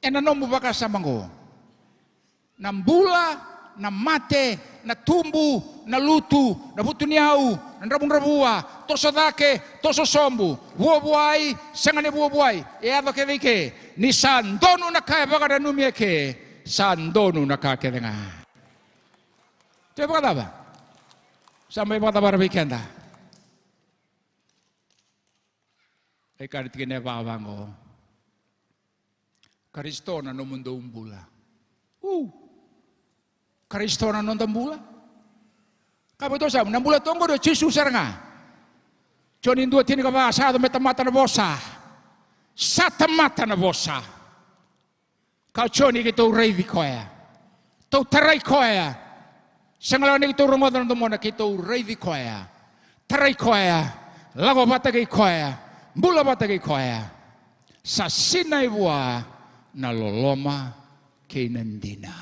Ena nomu vakasama qo. Na bula, na mate, na tubu, na lutu, na vutuniyau, na dravudravua, toso cake, toso sobu, vuavuai, sega ni vuavuai, e yaco kece i ke. Ni sa donu na ka e vakananumi eke, sa donu na ka kece ga. Tou vakacava? Sa mai vakacavara vei keda. E kaya na tikina e va vaqo. Karisito na nomudou bula. U. Karisito na noda bula. Kaya vei tou sa, na bula toka qori o Jisu sara ga. Joni dua tinikava, sa yaco me tamata na vosa. Sa tamata na vosa. Ka o Joni keitou raici koya. Tou tarai koya. Sega la ni keitou rogoca na domona, keitou raici koya. Tarai koya. Lako vata kei koya. Bula vata kei koya. Sa sinai vua na loloma kei na dina.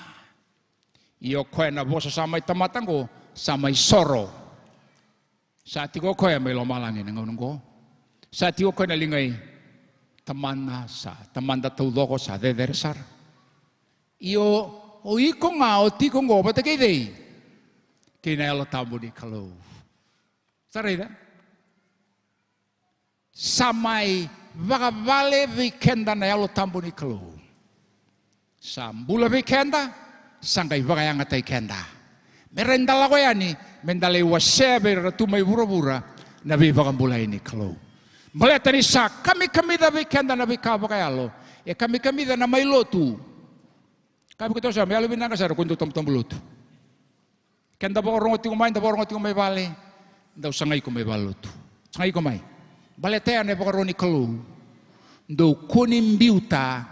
Io, koya na vosa sa mai tamata qo, sa mai soro. Sa tiko o koya mai lomalagi na gauna oqo. Sa tiko o koya na ligai Tamana, sa Tamada taucoko, sa cecere sara. Io, o iko ga o tiko oqo vata kei cei? Kei na Yalo Tabu ni Kalou. Sa raica? Sa mai vakavale vei keda na Yalo Tabu ni Kalou. Sa bula vei keda, sa qai vakayagataki keda. Me rawa ni da lako yani, me da lai wasea vei ira tu mai vuravura na veivakabulai ni Kalou. Baleta ni sa kamikamica vei keda na veika vakayalo, e kamikamica na mai lotu. Kaya vei keitou sa, me yalo vinaka sara ko dou tabutabu lotu. Ke da vakarogo tiko mai, da vakarogo tiko mai vale, dau sagai iko mai vale lotu. Sagai iko mai. Baleta ya na ivakaro ni Kalou. Dou kua ni biuta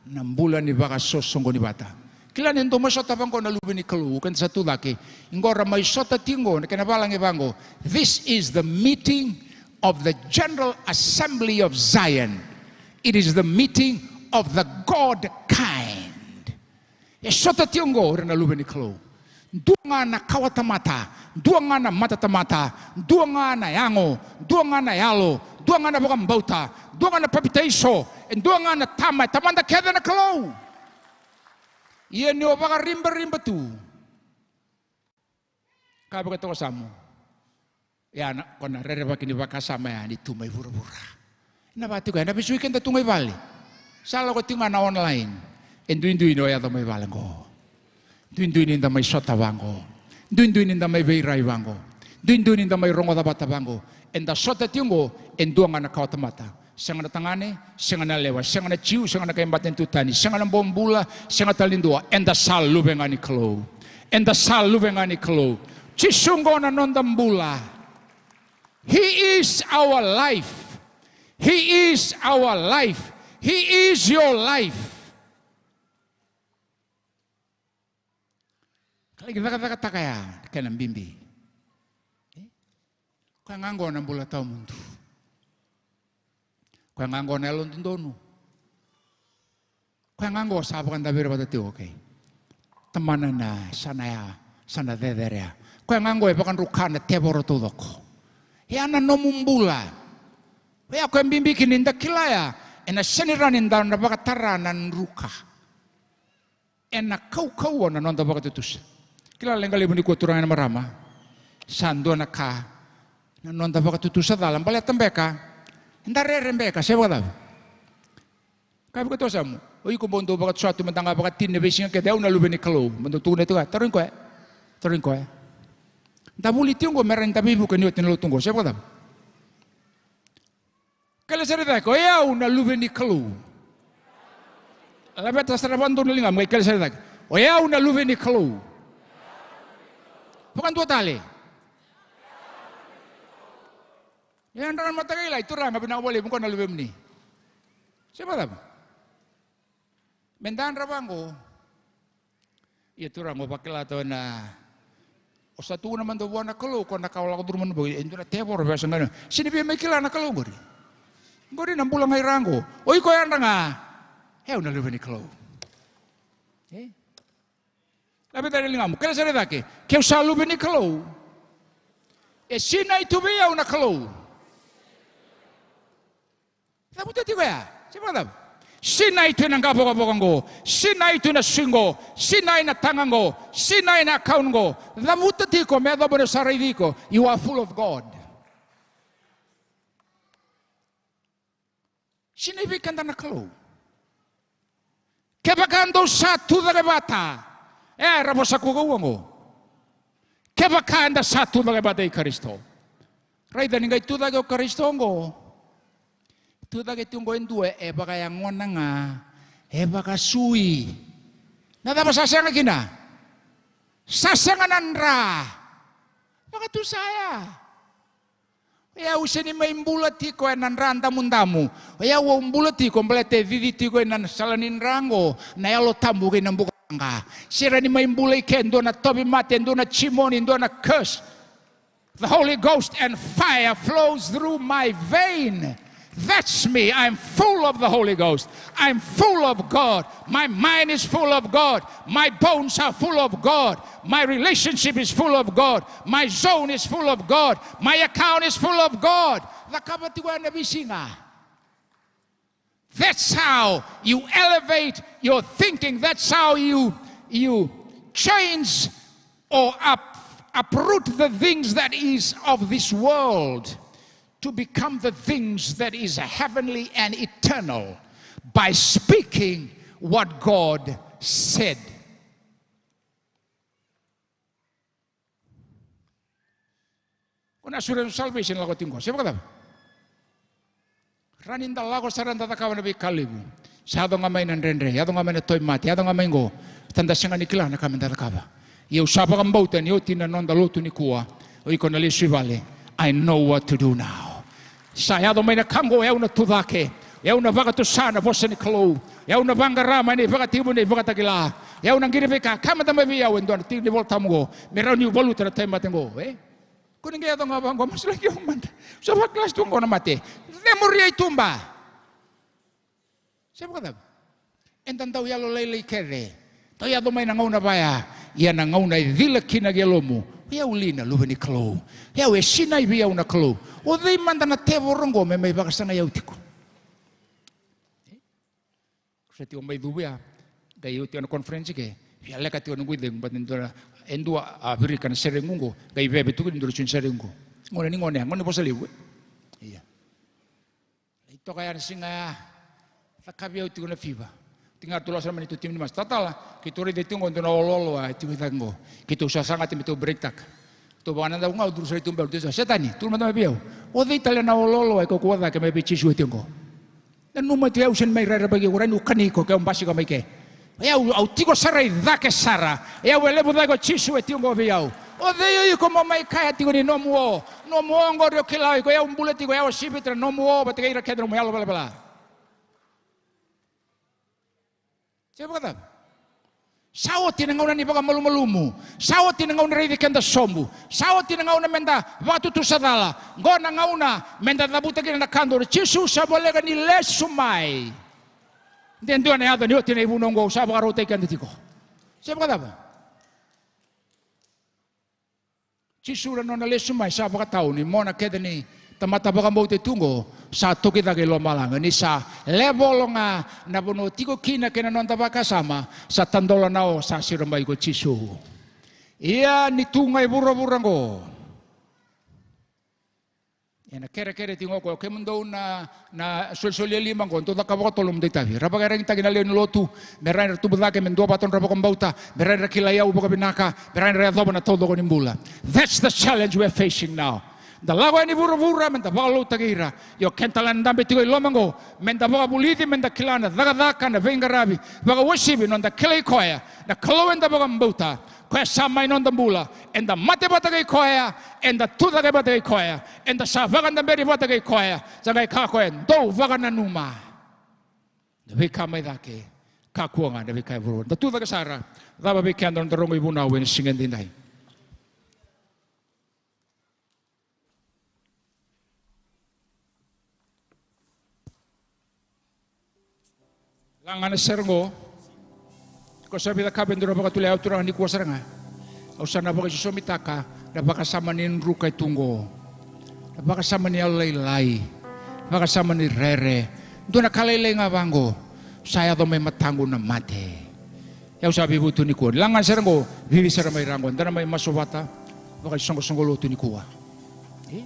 na bula ni vakasosoqoni vata. Kila ni dou mai sota vaqo na luve ni Kalou, keda sa tu cake. Iqo ra mai sota tiko na kena valagi vaqo. This is the meeting of the General Assembly of Zion. It is the meeting of the God kind. E sota tiko oqo o ira na luve ni Kalou. Dua ga na kawa tamata, dua ga na mata tamata, dua ga na yago, dua ga na yalo, dua ga na vakabauta, dua ga na papitaiso, e dua ga na tama, e Tamada kece na Kalou. Ia ni o vakaribariba tu, ka vaka toka samu. Ia na, ko na rerevaki ni vakasama ya ni tu mai vuravura. Na vaka tiko ya na veisui keda tu ga i vale. Sa lako tiko ga na online. E duidui ni o yaco mai vale qo. Duidui ni da mai sota vaqo. Duidui ni da mai veirai vaqo. Duidui ni da mai rogoca vata vaqo. Eda sota tiko qo, e dua ga na kawa tamata. Sega na tagane, sega na lewa, sega na Jiu, sega na kai matanitu tani, sega na bobula, sega tale ni dua. Eda sa luve ga ni Kalou. Eda sa luve ga ni Kalou. Jisu qo na noda bula. He is our life. He is our life. He is your life. Ka laki cakacakataka ya na kena bibi. E? Koya ga qo na bula tawamudu. Koya ga qo na yalododonu. Koya ga qo sa vakadavira vata tiko, okay. Tamana na sana ya, sana cecere ya. Koya ga qo e vakadruka na tevoro taucoko. Ya na nomu bula. Oya koya bibi kina ni da kila ya, ena sega ni rawa ni da na vakatara na druka. Ena kaukauwa na noda vakatutusa. Kila leqa levu nikua turaga na marama. Sa dua na ka na noda vakatutusa cala, baleta beka eda rere beka, se vakacava? Ka vaka toka samu, o iko mo dau vakatusa tu mada ga vakatini na veisiga kece, au na luve ni Kalou. Mo dau tukuna tiko ya, tarogi koya. Tarogi koya. Da vuli tiko qo me rawa ni da veivuke ni oti na lotu qo, se vakacava? Kele sara i cake, o yau na luve ni Kalou. Laveta sara vakadua na ligamu, qai kele sara i cake. O yau na luve ni Kalou. Vakadua tale. Yadra na mataqali, turaga, vinaka vakalevu, qo na luvemuni. Se vakacava? Me da yadra vaqo. Ia turaga, o vakila tu na, o sa tukuna mada vua na Kalou, ko na ka o lako curuma na bogi, e dua na tevoro vesa ga na. Sega ni via mai kila na Kalou qori. Qori na bula ga i ra qo. O iko yadra ga. E, au na luve ni Kalou. E? Laveta na ligamu, kele sara i cake. Ke au sa luve ni Kalou, e sinai tu vei au na Kalou. Cavuta tiko ya, se vakacava? Sinai tu ena qavokavoka qo, sinai tu ena sui qo, sinai na taga qo, sinai na account qo. Cavuta tiko me yacova ni o sa raici iko, you are full of God. Sinai vei keda na Kalou. Kevaka dou sa tucake vata, e, era vosa kukauwa qo. Kevaka eda sa tucake vata i Karisito. Raica ni qai tucake o Karisito qo. Tucake tu qo e dua e vakayagona ga, e vakasui. Na cava sa sega kina? Sa sega na dra. Vakatusa ya. O yau sega ni mai bula tiko ena dra damudamu. O yau au bula tiko baleta e cici tiko ena sala ni dra qo na Yalo Tabu kei na bukawaqa. Sega ni mai bula i ke e dua na tauvimate, e dua na jimoni, e dua na curse. The Holy Ghost and fire flows through my vein. That's me. I'm full of the Holy Ghost. I'm full of God. My mind is full of God. My bones are full of God. My relationship is full of God. My zone is full of God. My account is full of God. Cakava tiko ya na veisiga. That's how you elevate your thinking. That's how you, you change or up, uproot the things that is of this world to become the things that is heavenly and eternal by speaking what God said. Ko na sure na salvation lako tiko qo, se vakacava? Rawa ni da lako sara da cakava na veika levu. Sa yaco ga mai na dredre, yaco ga mai na tauvimate, yaco ga mai qo. Tada sega ni kila na ka me da cakava. Ia au sa vakabauta ni oti na noda lotu nikua, o iko na lesu i vale. I know what to do now. Sa yaco mai na ka qo, o yau na tucake, o yau na vakatusa na vosa ni Kalou, o yau na vaqara mai na ivakatekivu, na ivakatakila, o yau na qiri veika, kaya mada mai vei au e dua na tiki ni Volatabu qo, me rawa niu valuta na tauvimate qo, e? Ko ni qai yaco ga vaqo, masulaki au mada. Sa vakilasi tu qo na mate. Cemuri i tuba. Se vakacava? Eda dau yalolailai kece. Tou yaco mai na gauna vaya, ia na gauna e cila kina ki yalomu. O yau li na luve ni Kalou. O yau e sinai vei au na Kalou. O cei mada na tevoro oqo me mai vakasagai au tiko. Sa tiko mai cuvu ya. Qai oti na conference ke. Via leka tiko na noqu icegu, but e dua, e dua a virika na serequ oqo. Qai veve tukuni dua na tuni serequ oqo. Gone ni gone ya, gone ni vosa levu. Ia. Lai toka ya na siga ya. Cakavi au tiko na fiva. Tiko ga tu losa mani tu timi ni masa. Tatala, keitou raica tiko oqo dua na oloolo a tiko i cake oqo. Keitou sa sagati me tou break taka. Tou vakanadaku ga au curu sara i tuba, tou sa, Setani, tu mada mai vei au. O cei tale na oloolo a i kaukauwa cake mai vei Jisu e tiko oqo. Nanuma tiko au sega ni mai rerevaki iko, rawa ni o kani iko ke o basika mai ke. O yau, au tiko sara i cake sara. O yau e levu cake, o Jisu e tiko oqo vei au. O cei o iko mo mai kaya tiko ni nomu o, nomu o oqori o kila o iko, o yau bula tiko, o yau a sivita na nomu o vata kei ira kece nomu yalo velavela. Se vakacava? Sa oti na gauna ni vakamalumalumu. Sa oti na gauna ni raici keda sobu. Sa oti na gauna meda vakatutusa cala. Qo na gauna meda cavuta kina na ka dodonu. Jisu sa voleka ni lesu mai. De dua na yaca ni oti na ivunau oqo, sa vakarautaki keda tiko. Se vakacava? Jisu na nona lesu mai sa vakatau ni mona kece ni tamata vakabauta tu oqo sa toki cake i lomalagi, ni sa levolo ga na vanua tiko kina kei na noda vakasama, sa tadola na o, sa siro mai ko Jisu. Ia ni tu ga i vuravura oqo. Ena kerekere tiko oqo, kemudou na, na solisoli e lima oqo, dou cakava vakatotolo nomudou itavi. Ra vakaiyaragitaki na lewe ni lotu, me rawa ni ra tubu cake, me duavata nodra vakabauta, me rawa ni ra kilai au vakavinaka, me rawa ni ra yacova na taucoko ni bula. That's the challenge we're facing now. Da lako yani vuravura, me da vakalotutaki ira. Io, keda tale na dabe tiko i loma oqo, me da vakavulici, me da kila na cakacaka, na veiqaravi, vakauasivi, noda kilai koya, na Kalou eda vakabauta. Koya sa mai noda bula, eda mate vata kei koya, eda tucake vata kei koya, eda sa vakadaberi vata kei koya. Sa qai kaya koya, dou vakananuma na veika mai cake, kakua ga na veika e vuravura. Da tucake sara, cava vei keda noda rogo ivunau ena siga edaidai. Laga na sere oqo. Ko sa vica ka vei dua na vakatulewa, au turaga nikua sara ga. Au sa na vakaisosomitaka na vakasama ni druka e tu oqo. Na vakasama ni yalolailai. Vakasama ni rere. Dua na ka lailai ga vaqo. Sa yaco mai mataqu na mate. Au sa veivutu nikua. Laga sara oqo, vivi sara mai ra oqo. Da na mai masu vata. Vakaisoqosoqo lotu nikua. E?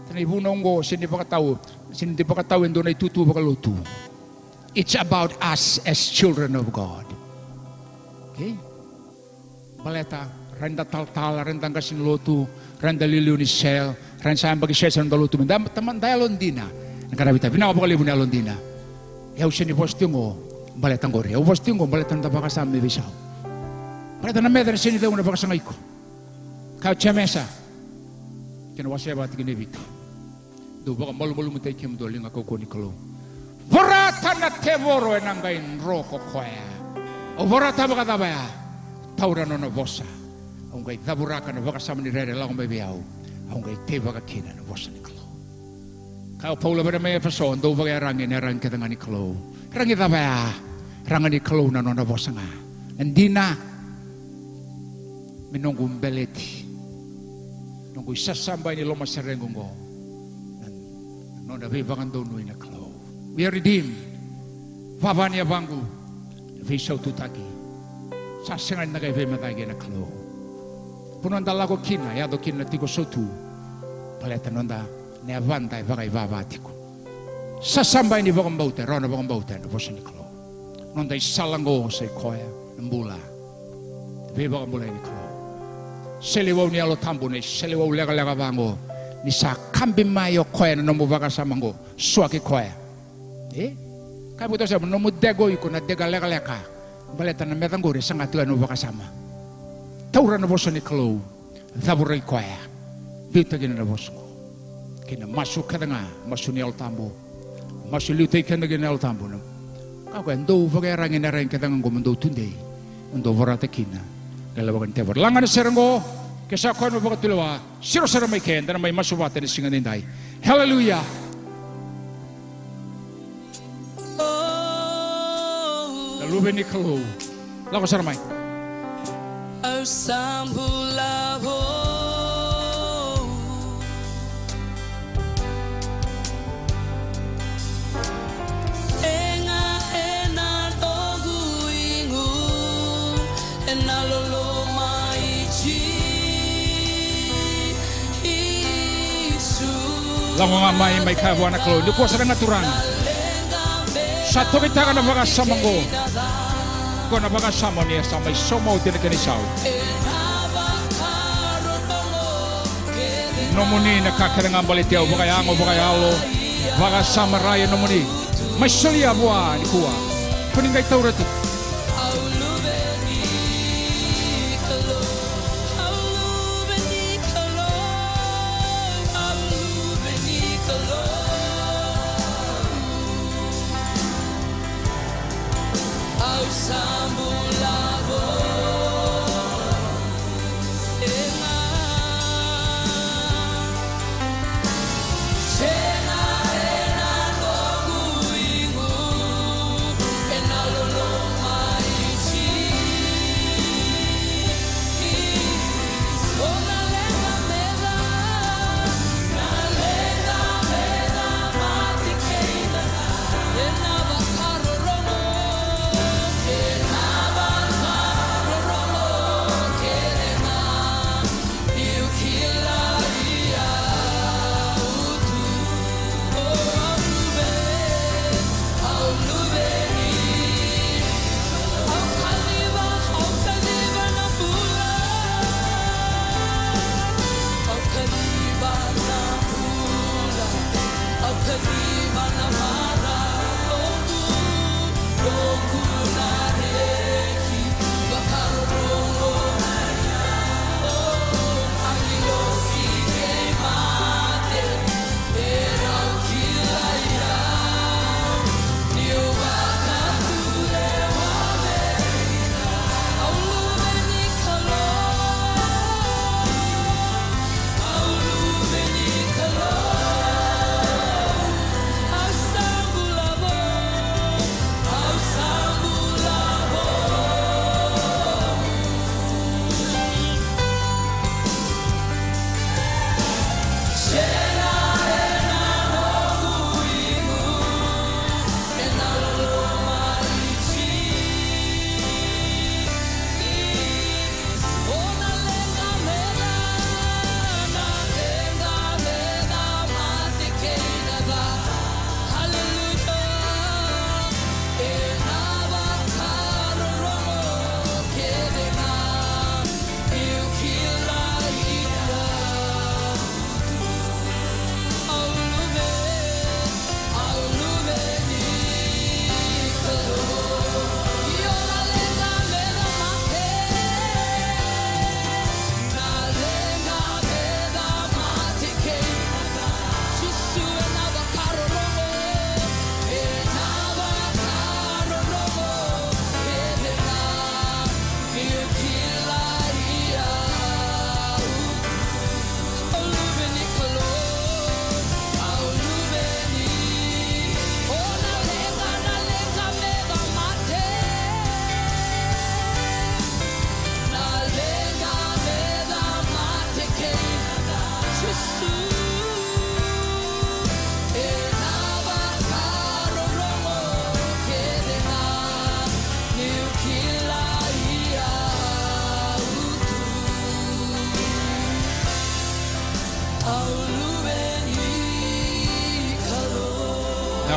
Tana ivunau oqo, sega ni vakatau, sega ni vakatau e dua na itutu vakalotu. It's about us as children of God. Okay? Baleta, rawa ni da talatala, rawa ni da qase ni lotu, rawa ni da liuliu ni cell, rawa ni sa yabaki cell sa noda lotu, me da, da yalodina. Na qaravi ta, vinaka vakalevu na yalodina. E au sega ni vosa tiko oqo, baleta oqori. Au vosa tiko oqo, baleta na noda vakasama me veisau. Baleta na meca na sega ni cegu na vakasagai iko. Kaya o Jemesa, kena wase va tikina e vitu. Dou vakamalumalumutaki kemudou, liga kaukauwa ni Kalou. Vorata na tevoro, ena qai dro ko koya. Au vorata vakacava ya? Taura na nona vosa. Au qai cavuraka na vakasama ni rere lako mai vei au. Au qai teivaka kina na vosa ni Kalou. Kaya o Paula vei ira mai Efeso, dou vakaiyaragi ena iyaragi kece ga ni Kalou. Iyaragi cava ya? Iyaragi ni Kalou na nona vosa ga. Na dina me noqu beleti, noqu isasabai ni lomaseregu oqo, na nona veivakadonui na Kalou. We are redeemed. Vava ni yavaqu, veisaututaki. Sa sega ni na qai veimecaki ena Kalou. Vanua da lako kina, yaco kina na tiko sautu. Baleta noda na yavada e vakaivava tiko. Sasabai ni vakabauta, e rawa na vakabauta ena vosa ni Kalou. Noda isala oqo sa i koya, na bula. Veivakabulai ni Kalou. Seleiwau ni Yalo Tabu, na iseleiwau lekaleka vaqo. Ni sa kabi mai o koya na nomu vakasama oqo, suaki koya. E? Kabi koya sa nomu dega o iko na dega lekaleka. Baleta na meca oqori e saga tiko na nomu vakasama. Taura na vosa ni Kalou. Cavurai koya. Biuta kina na vosa oqo. Kei na masu kece ga, masu ni Yalo Tabu. Masu liutaki keda kina na Yalo Tabu. Ka koya, dou vakaiyaragi ena iyaragi kece ga oqo mo dou tudei. Mo dou vorata kina. Qai lavaka ni tevoro. Laga na sere oqo, ke sa koya na vakatulewa. Siro sara mai ke, da na mai masu vata ena siga edaidai. Hallelujah. Na luve ni Kalou. Lako sara mai. Au sa bula vou. Sega ena noqu igu, ena loloma i Jisu. Lako ga mai, mai kaya vua na Kalou, nikua sara ga Turaga. Sa tokitaka na vakasama oqo. Ko na vakasama ni a sa mai sauma oti na kena isau. Nomuni na ka kece ga baleti au, vakayago, vakayalo, vakasama rai e nomuni. Mai solia vua nikua. Ko ni qai taura tu. Au sa bula vou. Sega, sega ena noqu igu, ena loloma i Jisu.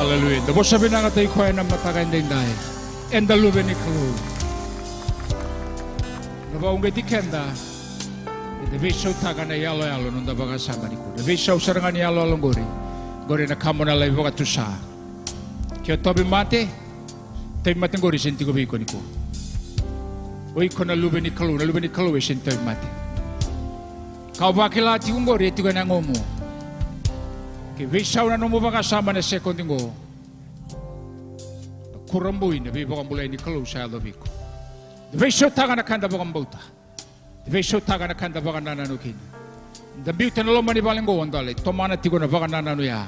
Aleluya. Da vosa vinakataki koya ena mataka edaidai. Eda luve ni Kalou. Na vakauqeti keda, eda veisautaka na iyaloyalo, noda vakasama nikua. Na veisau sara ga ni iyaloyalo qori. Qori na ka mo na lai vakatusa. Ke o tauvimate, tauvimate qori e sega ni tiko vei iko nikua. O iko na luve ni Kalou, na luve ni Kalou e sega ni tauvimate. Ka o vakila tiko qori e tiko ena yagomu. Ke veisau na nomu vakasama ena sekodi qo, na kurabui, na veivakabulai ni Kalou sa yaco vei iko. Da veisautaka na ka da vakabauta. Da veisautaka na ka da vakanananu kina. Da biuta na loma ni vale qo, da lai tomana tiko na vakanananu ya.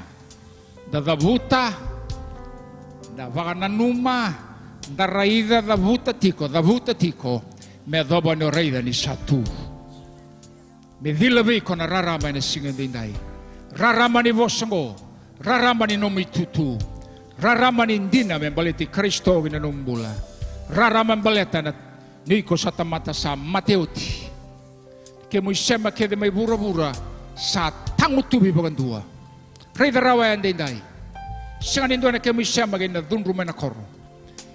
Da cavuta, da vakananuma, Da raica, cavuta tiko, cavuta tiko, me yacova ni o raica ni sa tu. Me cila vei iko na rarama ena siga edaidai. Rarama ni vosa oqo, rarama ni nomu itutu, rarama ni dina me baleti Karisito ki na nomu bula. Rarama me baleta na, ni iko sa tamata sa mate oti. Kemu isema kece mai vuravura sa tagutuvi vakadua. Raica rawa ya edaidai. Sega ni dua na kemu isema kei na cudru mai na koro.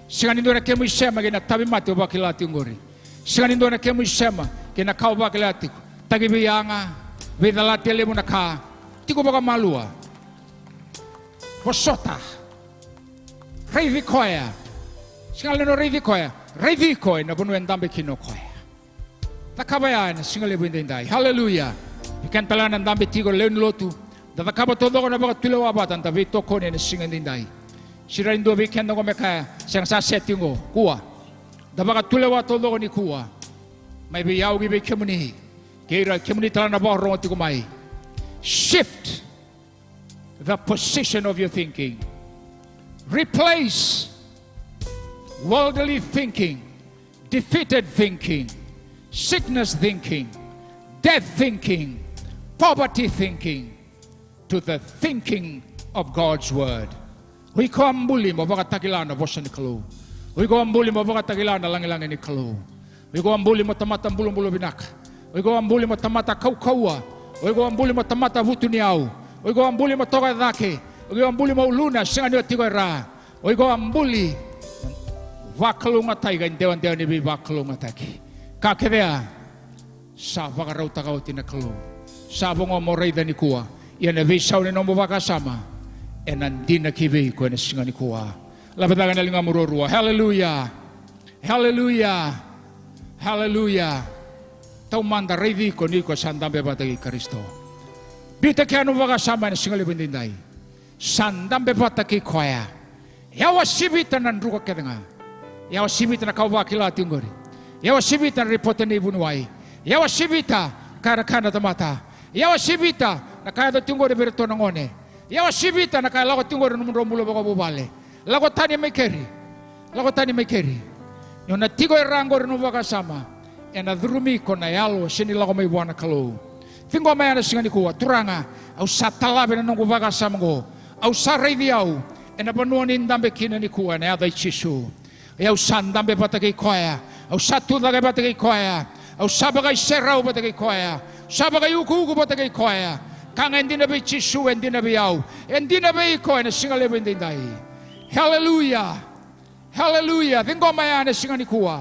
Sega ni dua na kemu isema kei na tauvimate o vakila tiko oqori. Sega ni dua na kemu isema kei na ka o vakila tiko. Taki veiyaga, veicalati e levu na ka. Tiko vakamalua. Vosota. Raici koya. Sega ni o raici koya. Raici iko ena vanua e dabe kina o koya. Cakava ya ena siga levu edaidai. Haleluya. Vei keda tale ga na dabe tiko, lewe ni lotu, da cakava taucoko na vakatulewa vata, da veitokoni ena siga edaidai. Sega ni dua vei keda oqo me kaya, sega, sa seti oqo, kua. Da vakatulewa taucoko nikua. Mai vei au ki vei kemuni, kei ira kemuni tale na vakarorogo tiko mai. Shift the position of your thinking. Replace worldly thinking, defeated thinking, sickness thinking, death thinking, poverty thinking to the thinking of God's word. O iko a buli mo vakatakila na vosa ni Kalou. O iko a buli mo vakatakila na lagilagi ni Kalou. O iko a buli mo tamata bulabula vinaka. O iko a buli mo tamata kaukauwa. O iko a buli mo tamata vutuniyau. O iko a buli mo toka e cake. O iko a buli mo uluna, sega ni o tiko e ra. O iko a buli mo vakalougatataki ka idewadewa ni veivakalougatataki. Ka kece ya sa vakarautaka oti na Kalou. Sa vo ga mo raica nikua. Ia na veisau ni nomu vakasama ena dina ki vei iko ena siga nikua. Laveta ga na ligamu ruarua. Haleluya. Haleluya. Haleluya. Taumada, raici iko ni iko sa dabe vata kei Karisito. Biuta kina nomu vakasama ena siga levu edaidai. Sa dabe vata kei koya. Yawa sivita na druka kece ga. Yawa sivita na ka o vakila tiko oqori. Yawa sivita na ripote ni vuniwai. Yawa sivita ka era kaya na tamata. Yawa sivita na ka e yaco tiko oqori vei iratou na gone. Yawa sivita na ka e lako tiko oqori na nomudrau bula vakavuvale. Lako tani mai keri. Lako tani mai keri. Ni o na tiko e ra oqori na nomu vakasama, ena curumi iko na yalo e sega ni lako mai vua na Kalou. Ciqoma ya na siga nikua, Turaga, au sa talavi na noqu vakasama oqo. Au sa raici au ena vanua ni dabe kina nikua ena yaca i Jisu. Ia au sa dabe vata kei koya. Au sa tucake vata kei koya. Au sa vakaiserau vata kei koya. Sa vakaiukuuku vata kei koya. Ka ga e dina vei Jisu, e dina vei au. E dina vei iko ena siga levu edaidai. Haleluya. Haleluya. Ciqoma ya na siga nikua.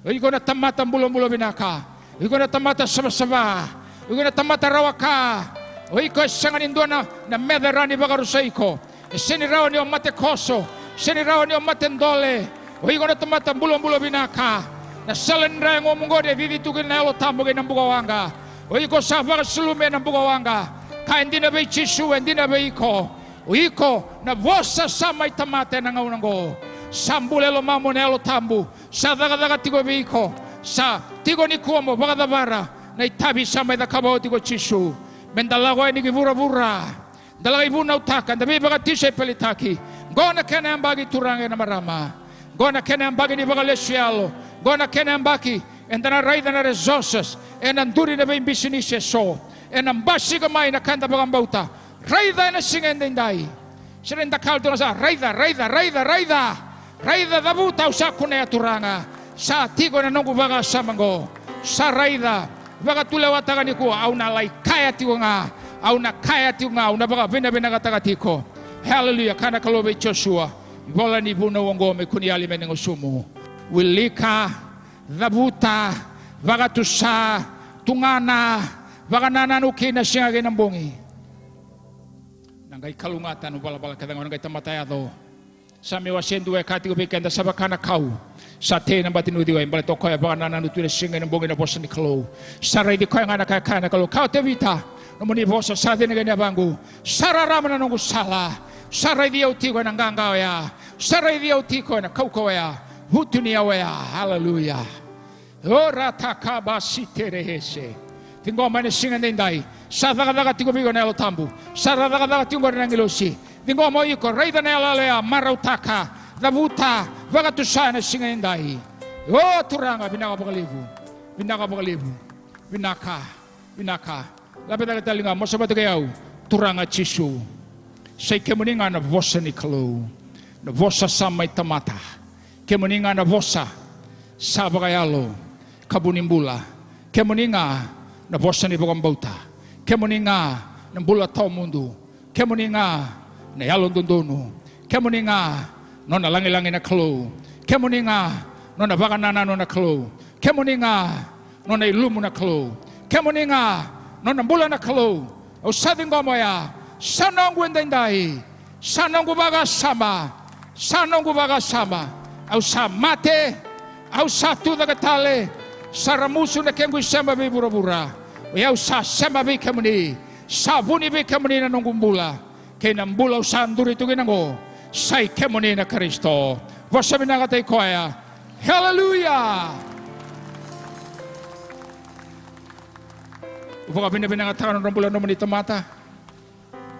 O iko na tamata bulabula vinaka. O iko na tamata savasava. O iko na tamata rawa ka. O iko e sega ni dua na, na meca e rawa ni vakarusai iko. E sega ni rawa ni o mate koso. Sega ni rawa ni o mate dole. O iko na tamata bulabula vinaka. Na sala ni dra e gumu oqori e cici tu kina na Yalo Tabu kei na bukawaqa. O iko sa vakasulumi ena bukawaqa. Ka e dina vei Jisu, e dina vei iko. O iko na vosa sa mai tamata ena gauna oqo. Sa bula e lomamu na Yalo Tabu. Sa cakacaka tiko vei iko. Sa tiko nikua mo vakacavara na itavi sa mai cakava oti ko Jisu. Meda lako yani ki vuravura. Da lako i vunautaka, da veivakatisaipelitaki. Qo na kena yabaki, turaga kei na marama. Qo na kena yabaki ni vakalesu yalo. Qo na kena yabaki eda na raica na resources. Ena duri na veibisinisi eso. Ena basika mai na ka eda vakabauta. Raica ena siga edaidai. Sega ni da kaya tu ga sa raica, raica, raica, raica. Raica, cavuta, au sa kunea, Turaga. Sa tiko ena noqu vakasama oqo. Sa raica. Vakatulewataka nikua, au na lai kaya tiko ga. Au na kaya tiko ga, au na vakavinavinakataka tiko. Haleluya. Kaya na Kalou vei Josua, ivola ni vunau oqo me kua ni yali mai na gusumu. Wilika, cavuta, vakatusa, tugana, vakanananu kina siga kei na bogi. Na qai kalougata na valavala kece ga, na qai tamata yaco. Same wase dua e kaya tiko vei keda, sa vaka na kau sa tei ena bati ni uciwai, baleta o koya e vakanananu tu ena siga kei na bogi ena vosa ni Kalou. Sa raici koya ga na ka e kaya na Kalou. Kaya o Tevita, nomuni vosa sa cina kei na yavaqu. Sa rarama na noqu sala. Sa raici au tiko ena qaqa oya. Sa raici au tiko ena kaukauwa oya. Vutuniyau oya. Haleluya. Ora takaba siterehese. Ciqoma ena siga edaidai. Sa cakacaka tiko vei iko na Yalo Tabu. Sa ra cakacaka tiko qori na agilosi. Ciqoma o iko, raica na iyaloyalo ya, marautaka. cavuta, vakatusa ena siga edai. O Turaga, vinaka vakalevu. Vinaka vakalevu. Vinaka. Vinaka. Laveta tale ga, mosava tu kei au. Turaga Jisu, sa i kemuni ga na vosa ni Kalou, na vosa sa mai tamata. Kemuni ga na vosa sa vakayalo ka vu ni bula. Kemuni ga na vosa ni vakabauta. Kemuni ga na bula tawamudu. Kemuni ga na yalododonu. Kemuni ga nona lagilagi na Kalou. Kemuni ga nona vakanananu na Kalou. Kemuni ga nona ilumu na Kalou. Kemuni ga nona bula na Kalou. Au sa ciqoma oya, sa noqu edaidai, sa noqu vakasama, sa noqu vakasama. Au sa mate, au sa tucake tale, sa ramusu na kequ isema vei vuravura. Ia au sa sema vei kemuni, sa vuni vei kemuni na noqu bula. Kei na bula au sa duri tu kina oqo, sa i kemuni na Karisito. Vosa vinakataki koya. Haleluya. Au vakavinavinakataka na nodra bula na nomuni tamata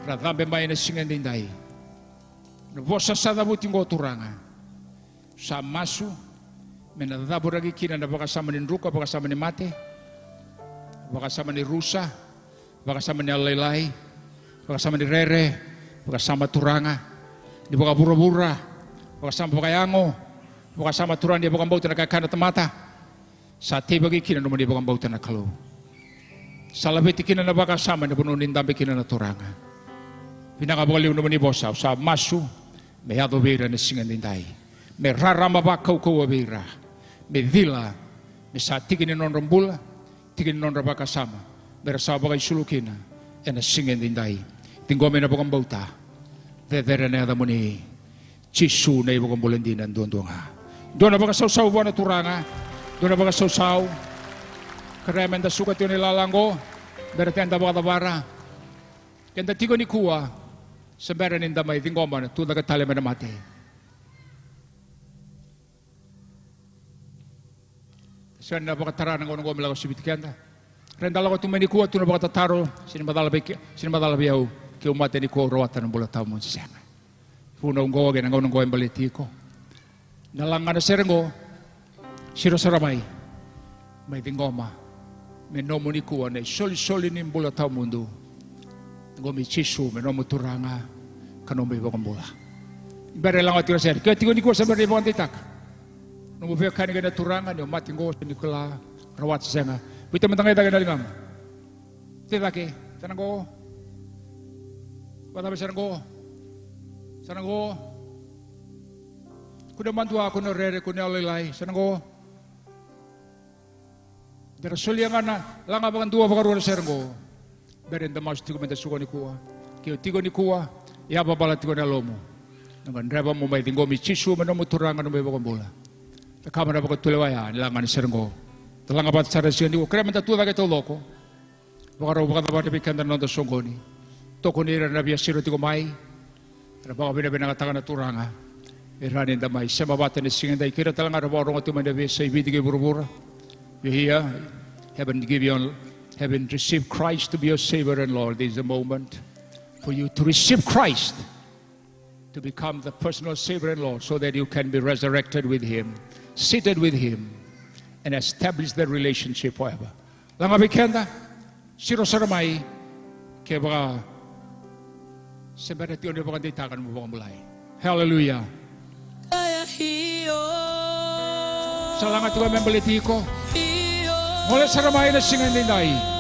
ra cabe mai ena siga edaidai. Na vosa sa cavuti oqo, Turaga, sa masu me na cavuraki kina na vakasama ni druka, vakasama ni mate, vakasama ni rusa, vakasama ni yalolailai, vakasama ni rere, vakasama, Turaga, ni vakavuravura, vakasama vakayago, vakasama, Turaga, ni vakabauta na kakana tamata. Sa teivaki kina na nomuni vakabauta na Kalou. Sa laveti kina na vakasama ena vanua ni dabe kina na Turaga. Vinaka vakalevu na nomuni vosa, au sa masu me yaco vei ira ena siga edaidai, me rarama vakaukauwa vei ira, me cila me sa tiki ni nodra bula, tiki ni nodra vakasama, me ra sa vakaisulu kina ena siga edaidai. Ciqomi ena vakabauta, cecere ena yacamuni Jisu na iVakabula dina duadua ga. Dua na vakasausau vua na Turaga. Dua na vakasausau. Kerea me da suka tiko na ilala oqo, bera tale ni da vakacavara. Ke da tiko nikua, se bera ni da mai ciqoma na tucake tale mai na mate. Sega ni na vakatara na gauna oqo me lako siviti keda. Ra da lako tu mai nikua, tu na vakatataro, se ni macala vei ke, se ni macala vei au, keu mate nikua, au rawata na bula tawamudu se sega. Vunau oqo kei na gauna oqo e baleti iko. Na laga na sere oqo, siro sara mai, mai ciqoma me nomu nikua na isolisoli ni bula tawamudu. Ciqomi Jisu me nomu Turaga ka nomu iVakabula. Bera ni laga tiko na sere, ke o tiko nikua sa bera ni vakadeitaka nomu veiwekani kei na Turaga ni o mate oqo, se ni kila, rawata se sega. Vita mada ga i cake na ligamu. Te cake, sa na qo. Vacava, sa na qo. Sa na qo. Kua ni madua, kua ni rere, kua ni yalolailai, sa na qo. Da ra solia ga na laga vakadua, vakarua na sere oqo. Bera ni da masu tiko me da suka nikua. Ke o tiko nikua, yavavala tiko na yalomu. Na gadreva mo mai ciqomi Jisu me nomu Turaga, nomu iVakabula. Cakava na vakatulewa ya ni laga na sere oqo. Da laga vata sara ena siga nikua, kerea me da tucake taucoko. Vakarau vakacavari vei keda na noda soqoni. Tokoni ira na via siro tiko mai. Era vakavinavinakataka na Turaga. Era ni da mai sema vata ena siga edai, kei ira tale ga era vakarogo tiko mai na veiyasai Viti kei vuravura. You're here. Haven't give your, haven't received Christ to be your Savior and Lord. This is a moment for you to receive Christ, to become the personal Savior and Lord, so that you can be resurrected with Him, seated with Him, and establish the relationship forever. Laga vei keda, siro sara mai, kevaka se bera tiko ni vakadeitaka nomu vakabulai. Haleluya. Sa laga tiko me baleti iko. Gole sara mai ena siga edaidai.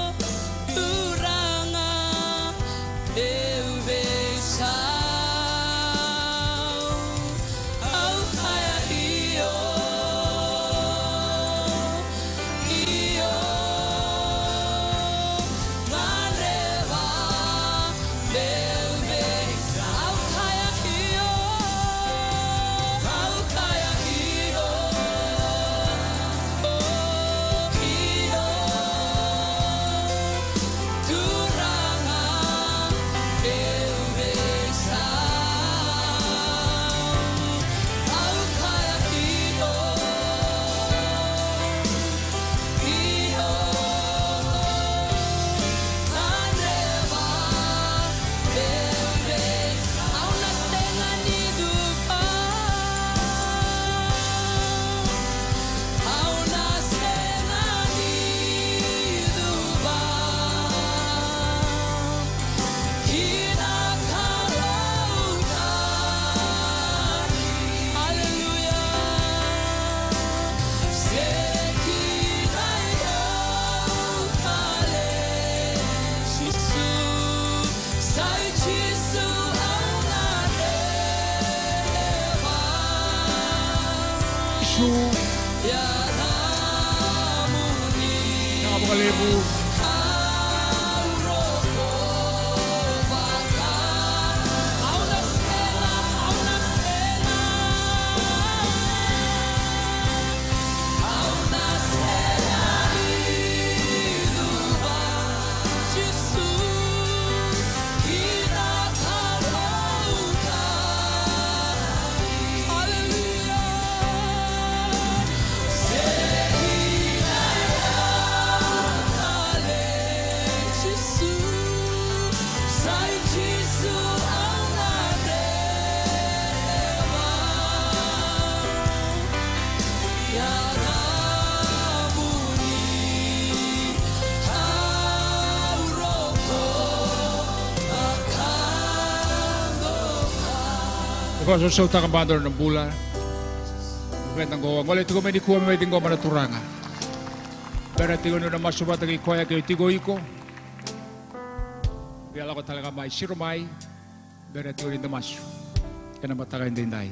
Levu. E vakasausautaka mada na bula. Veda qo, a gole tiko mai nikua me mai ciqoma na Turaga. Bera tiko ni o na masu vata kei koya, ke o tiko o iko, via lako tale ga mai, siro mai. Bera tiko ni da masu ena mataka edaidai.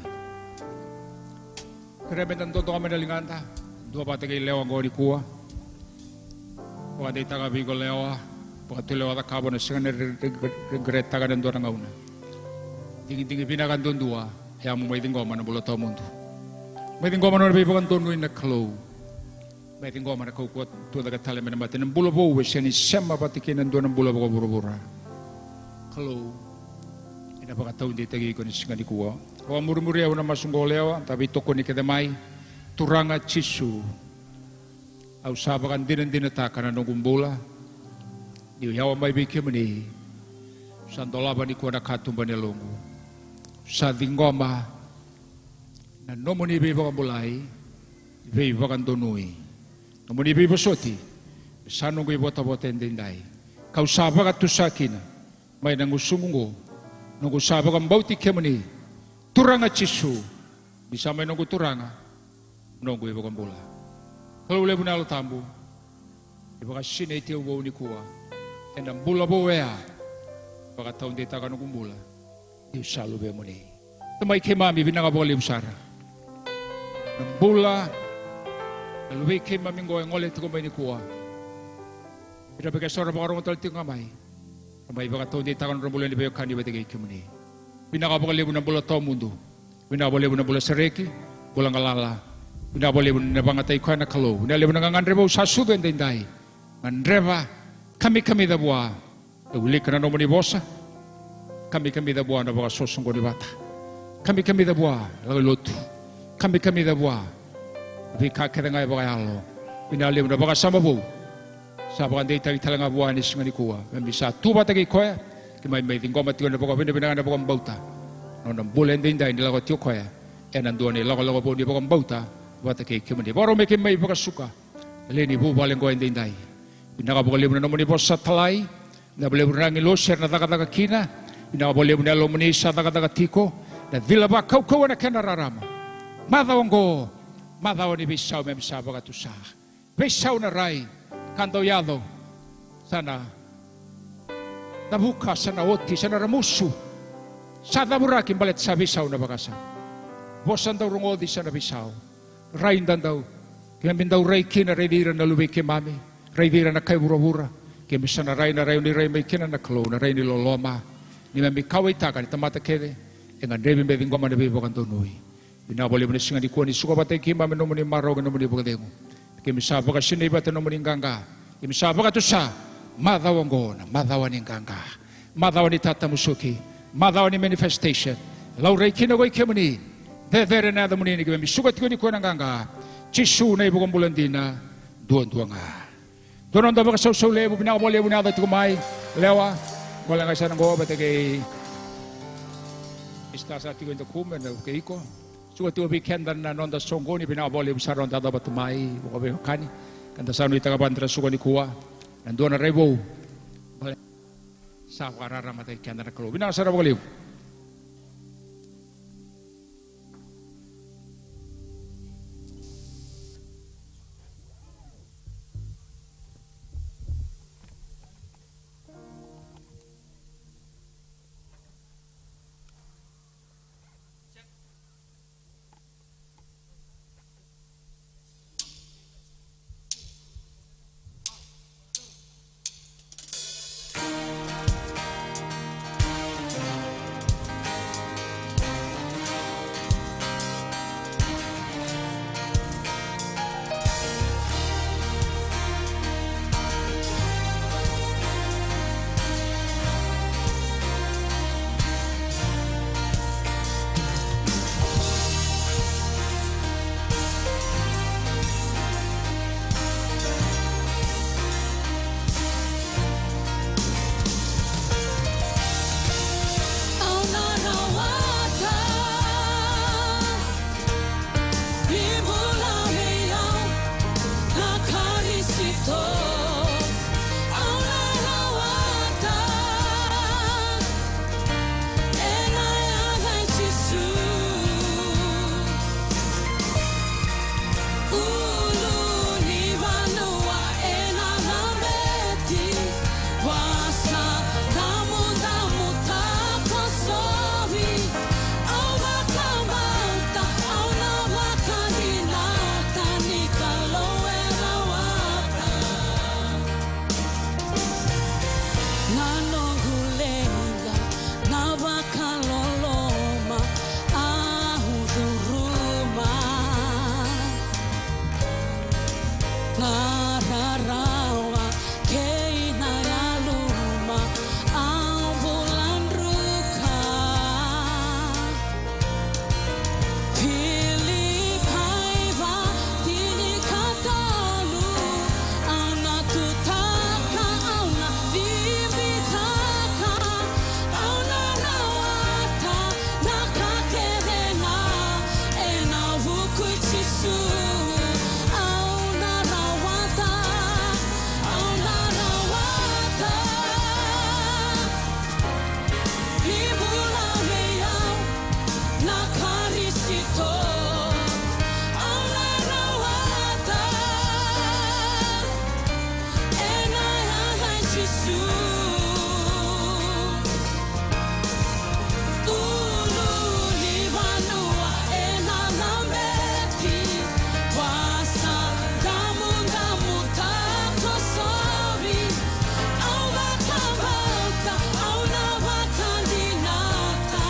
Kerea meda dodoka mai na ligada, dua vata kei Lewa qo nikua. Vakadeitaka vei iko Lewa, vakatulewa cakava na sega ni re-, re-, re-, regretaka ena dua na gauna. Digidigi vinaka duadua, e a mo mai ciqoma na bula tawamudu. Mai ciqoma na nona veivakadonui na Kalou. Mai ciqoma na kaukauwa tucake tale mai na mate, na bula vou e sega ni sema vata kei na dua na bula vakavuravura. Kalou ena vakataudeitaki iko ena siga nikua. Vakamurimuri au na masu qo Lewa, da veitokoni kece mai. Turaga Jisu, au sa vakadinadinataka na noqu bula. Niu yawa mai vei kemuni, sa dolava nikua na katuba ni yaloqu. Sa ciqoma na nomuni veivakabulai, veivakadonui, nomuni veivosoti, sa noqu ivotavota edaidai. Kau sa vakatusa kina mai na gusuqu qo, noqu sa vakabauti kemuni, Turaga Jisu, ni sa mai noqu Turaga, noqu iVakabula. Kalou levu na Yalo Tabu, ni vakasinaiti au vou nikua ena bula vou oya. Vakataudeitaka noqu bula, niu sa luvemuni. Tamai keimami, vinaka vakalevu sara na bula na luvei keimami qo e gole tiko mai nikua. Ira vei keda sa ra vakarogo tale tiko ga mai, ra mai vakataudeitaka na nodra bula ni veiwekani vata kei kemuni. Vinaka vakalevu na bula tawamudu. Vinaka vakalevu na bula sereki, bula galala. Vinaka vakalevu na vakayagataki koya na Kalou. Vinaka levu na gagadre vou sa sucu edaidai. Gadreva, kamikamica vua. E wilika na nomuni vosa. Kamikamica vua na vakasosoqoni vata. Kamikamica vua na lako i lotu. Kamikamica vua na veika kece ga e vakayalo. Vinaka levu na vakasama vou sa vakadeitaki tale ga vua ena siga nikua. Keimami sa tu vata kei koya, keimami mai ciqoma tiko na vakavinavinaka, na vakabauta. Nona bula edaidai ni lako tiko koya ena dua na ilakolako vou ni vakabauta vata kei kemuni. Vakarau me keimami vakasuka na lewe ni vuvale qo edaidai. Vinaka vakalevu na nomuni vosa sa talai. Vinaka vakalevu na agilosi era na cakacaka kina. Vinaka vakalevu na Yalomuni sa cakacaka tiko. Na cila vakaukauwa na kena rarama. Macawa oqo, macawa ni veisau, keimami sa vakatusa. Veisau na rai, ka dau yaco, sa na cavuka, sa na oti, sa na ramusu. Sa cavuraki baleta sa veisau na vakasama. Vosa dau rogoci sa na veisau. Rai da dau, keimami dau rai kina, raici ira na luvei keimami, raici ira na kai vuravura. Keimami sa na rai na rai o ni rai mai kina na Kalou, na rai ni loloma. Ni keimami kauwaitaka ni tamata kece e gadrevi me ciqoma na veivakadonui. Vinaka vakalevu na siga nikua ni suka vata kei keimami na nomuni marau kei na nomuni vakacegu. Keimami sa vakasinaiti vata na nomuni qaqa. Keimami sa vakatusa macawa oqo na macawa ni qaqa. Macawa ni tatamusuki, macawa ni manifestation. Laurai kina ko i kemuni. Cecere na yacamuni ni keimami suka tiko nikua na qaqa. Jisu na iVakabula dina duadua ga. Dua na noda vakasausau levu, vinaka vakalevu na yaco tiko mai. Lewa, gole ga sara qo vata kei Mista sa tiko eda kume na vukei iko. Suka tiko vei keda na noda soqoni, vinaka vakalevu sara na noda yaco vata mai vakaveiwekani. Keda sa nuitaka vata na suka nikua. Na dua na rai vou. Sa vakararamataki keda na Kalou. Vinaka sara vakalevu. Au na rawata ena yaca i Jisu. Ulu ni vanua ena laveti, wasa damudamu takosovi. Au vakabauta, au na vakadinata ni Kalou e rawata. Na noqu leqa, na vakaloloma, au curuma. Na rarawa kei na yaluma, au bula druka. Filipai va tinikatolu, au na tutaka, au na bibitaka, au na rawata na ka kece ga ena vuku i Jisu. Au na rawata, au na rawata. Ni bula vei au na Karisito, au na rawata ena yaca i Jisu. Ulu ni vanua ena laveti, wasa damudamu takosovi. Au vakabauta, au na vakadinata.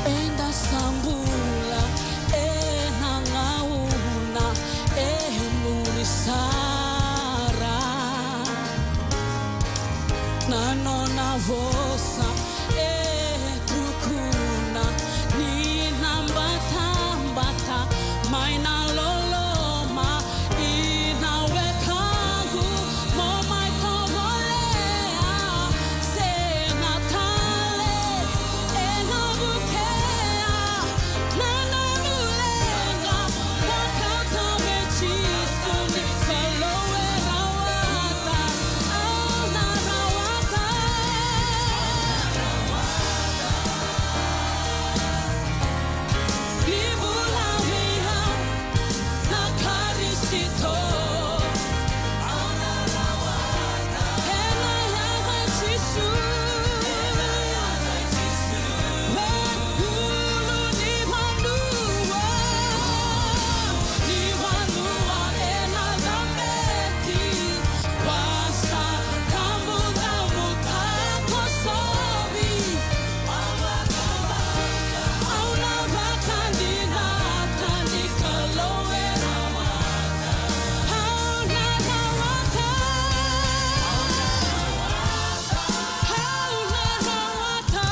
Eda sa bula ena gauna e muri sara. Na nona vosa e tukuna ni na batabata mai na loloma. Ina wekaqu, mo mai tovolea, sega tale ena vukea. Na nona leqa, vakatau vei Jisu ni Kalou e rawata, au na rawata. Ni bula vei au na Karisito. Ena yaca i Jisu. Veiulu ni vanua, ni vanua ena laveti. Wasa damudamu takosovi. Au na vakadinata ni Kalou e rawata. Au na rawata. Au na rawata.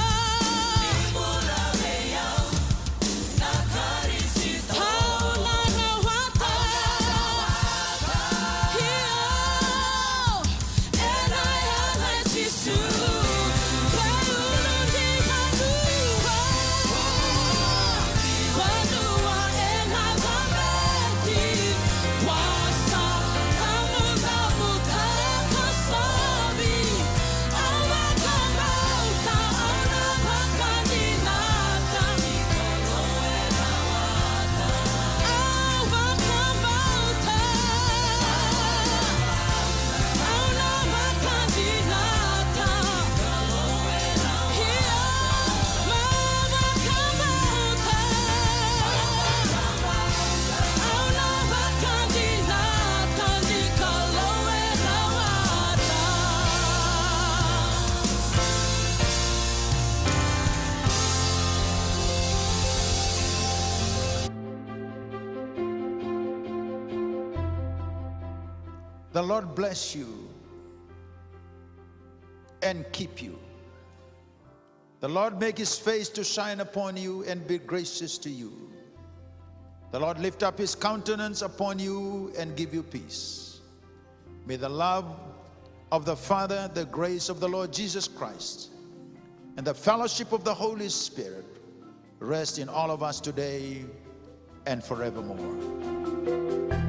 The Lord bless you and keep you. The Lord make his face to shine upon you and be gracious to you. The Lord lift up his countenance upon you and give you peace. May the love of the Father, the grace of the Lord Jesus Christ, and the fellowship of the Holy Spirit rest in all of us today and forevermore.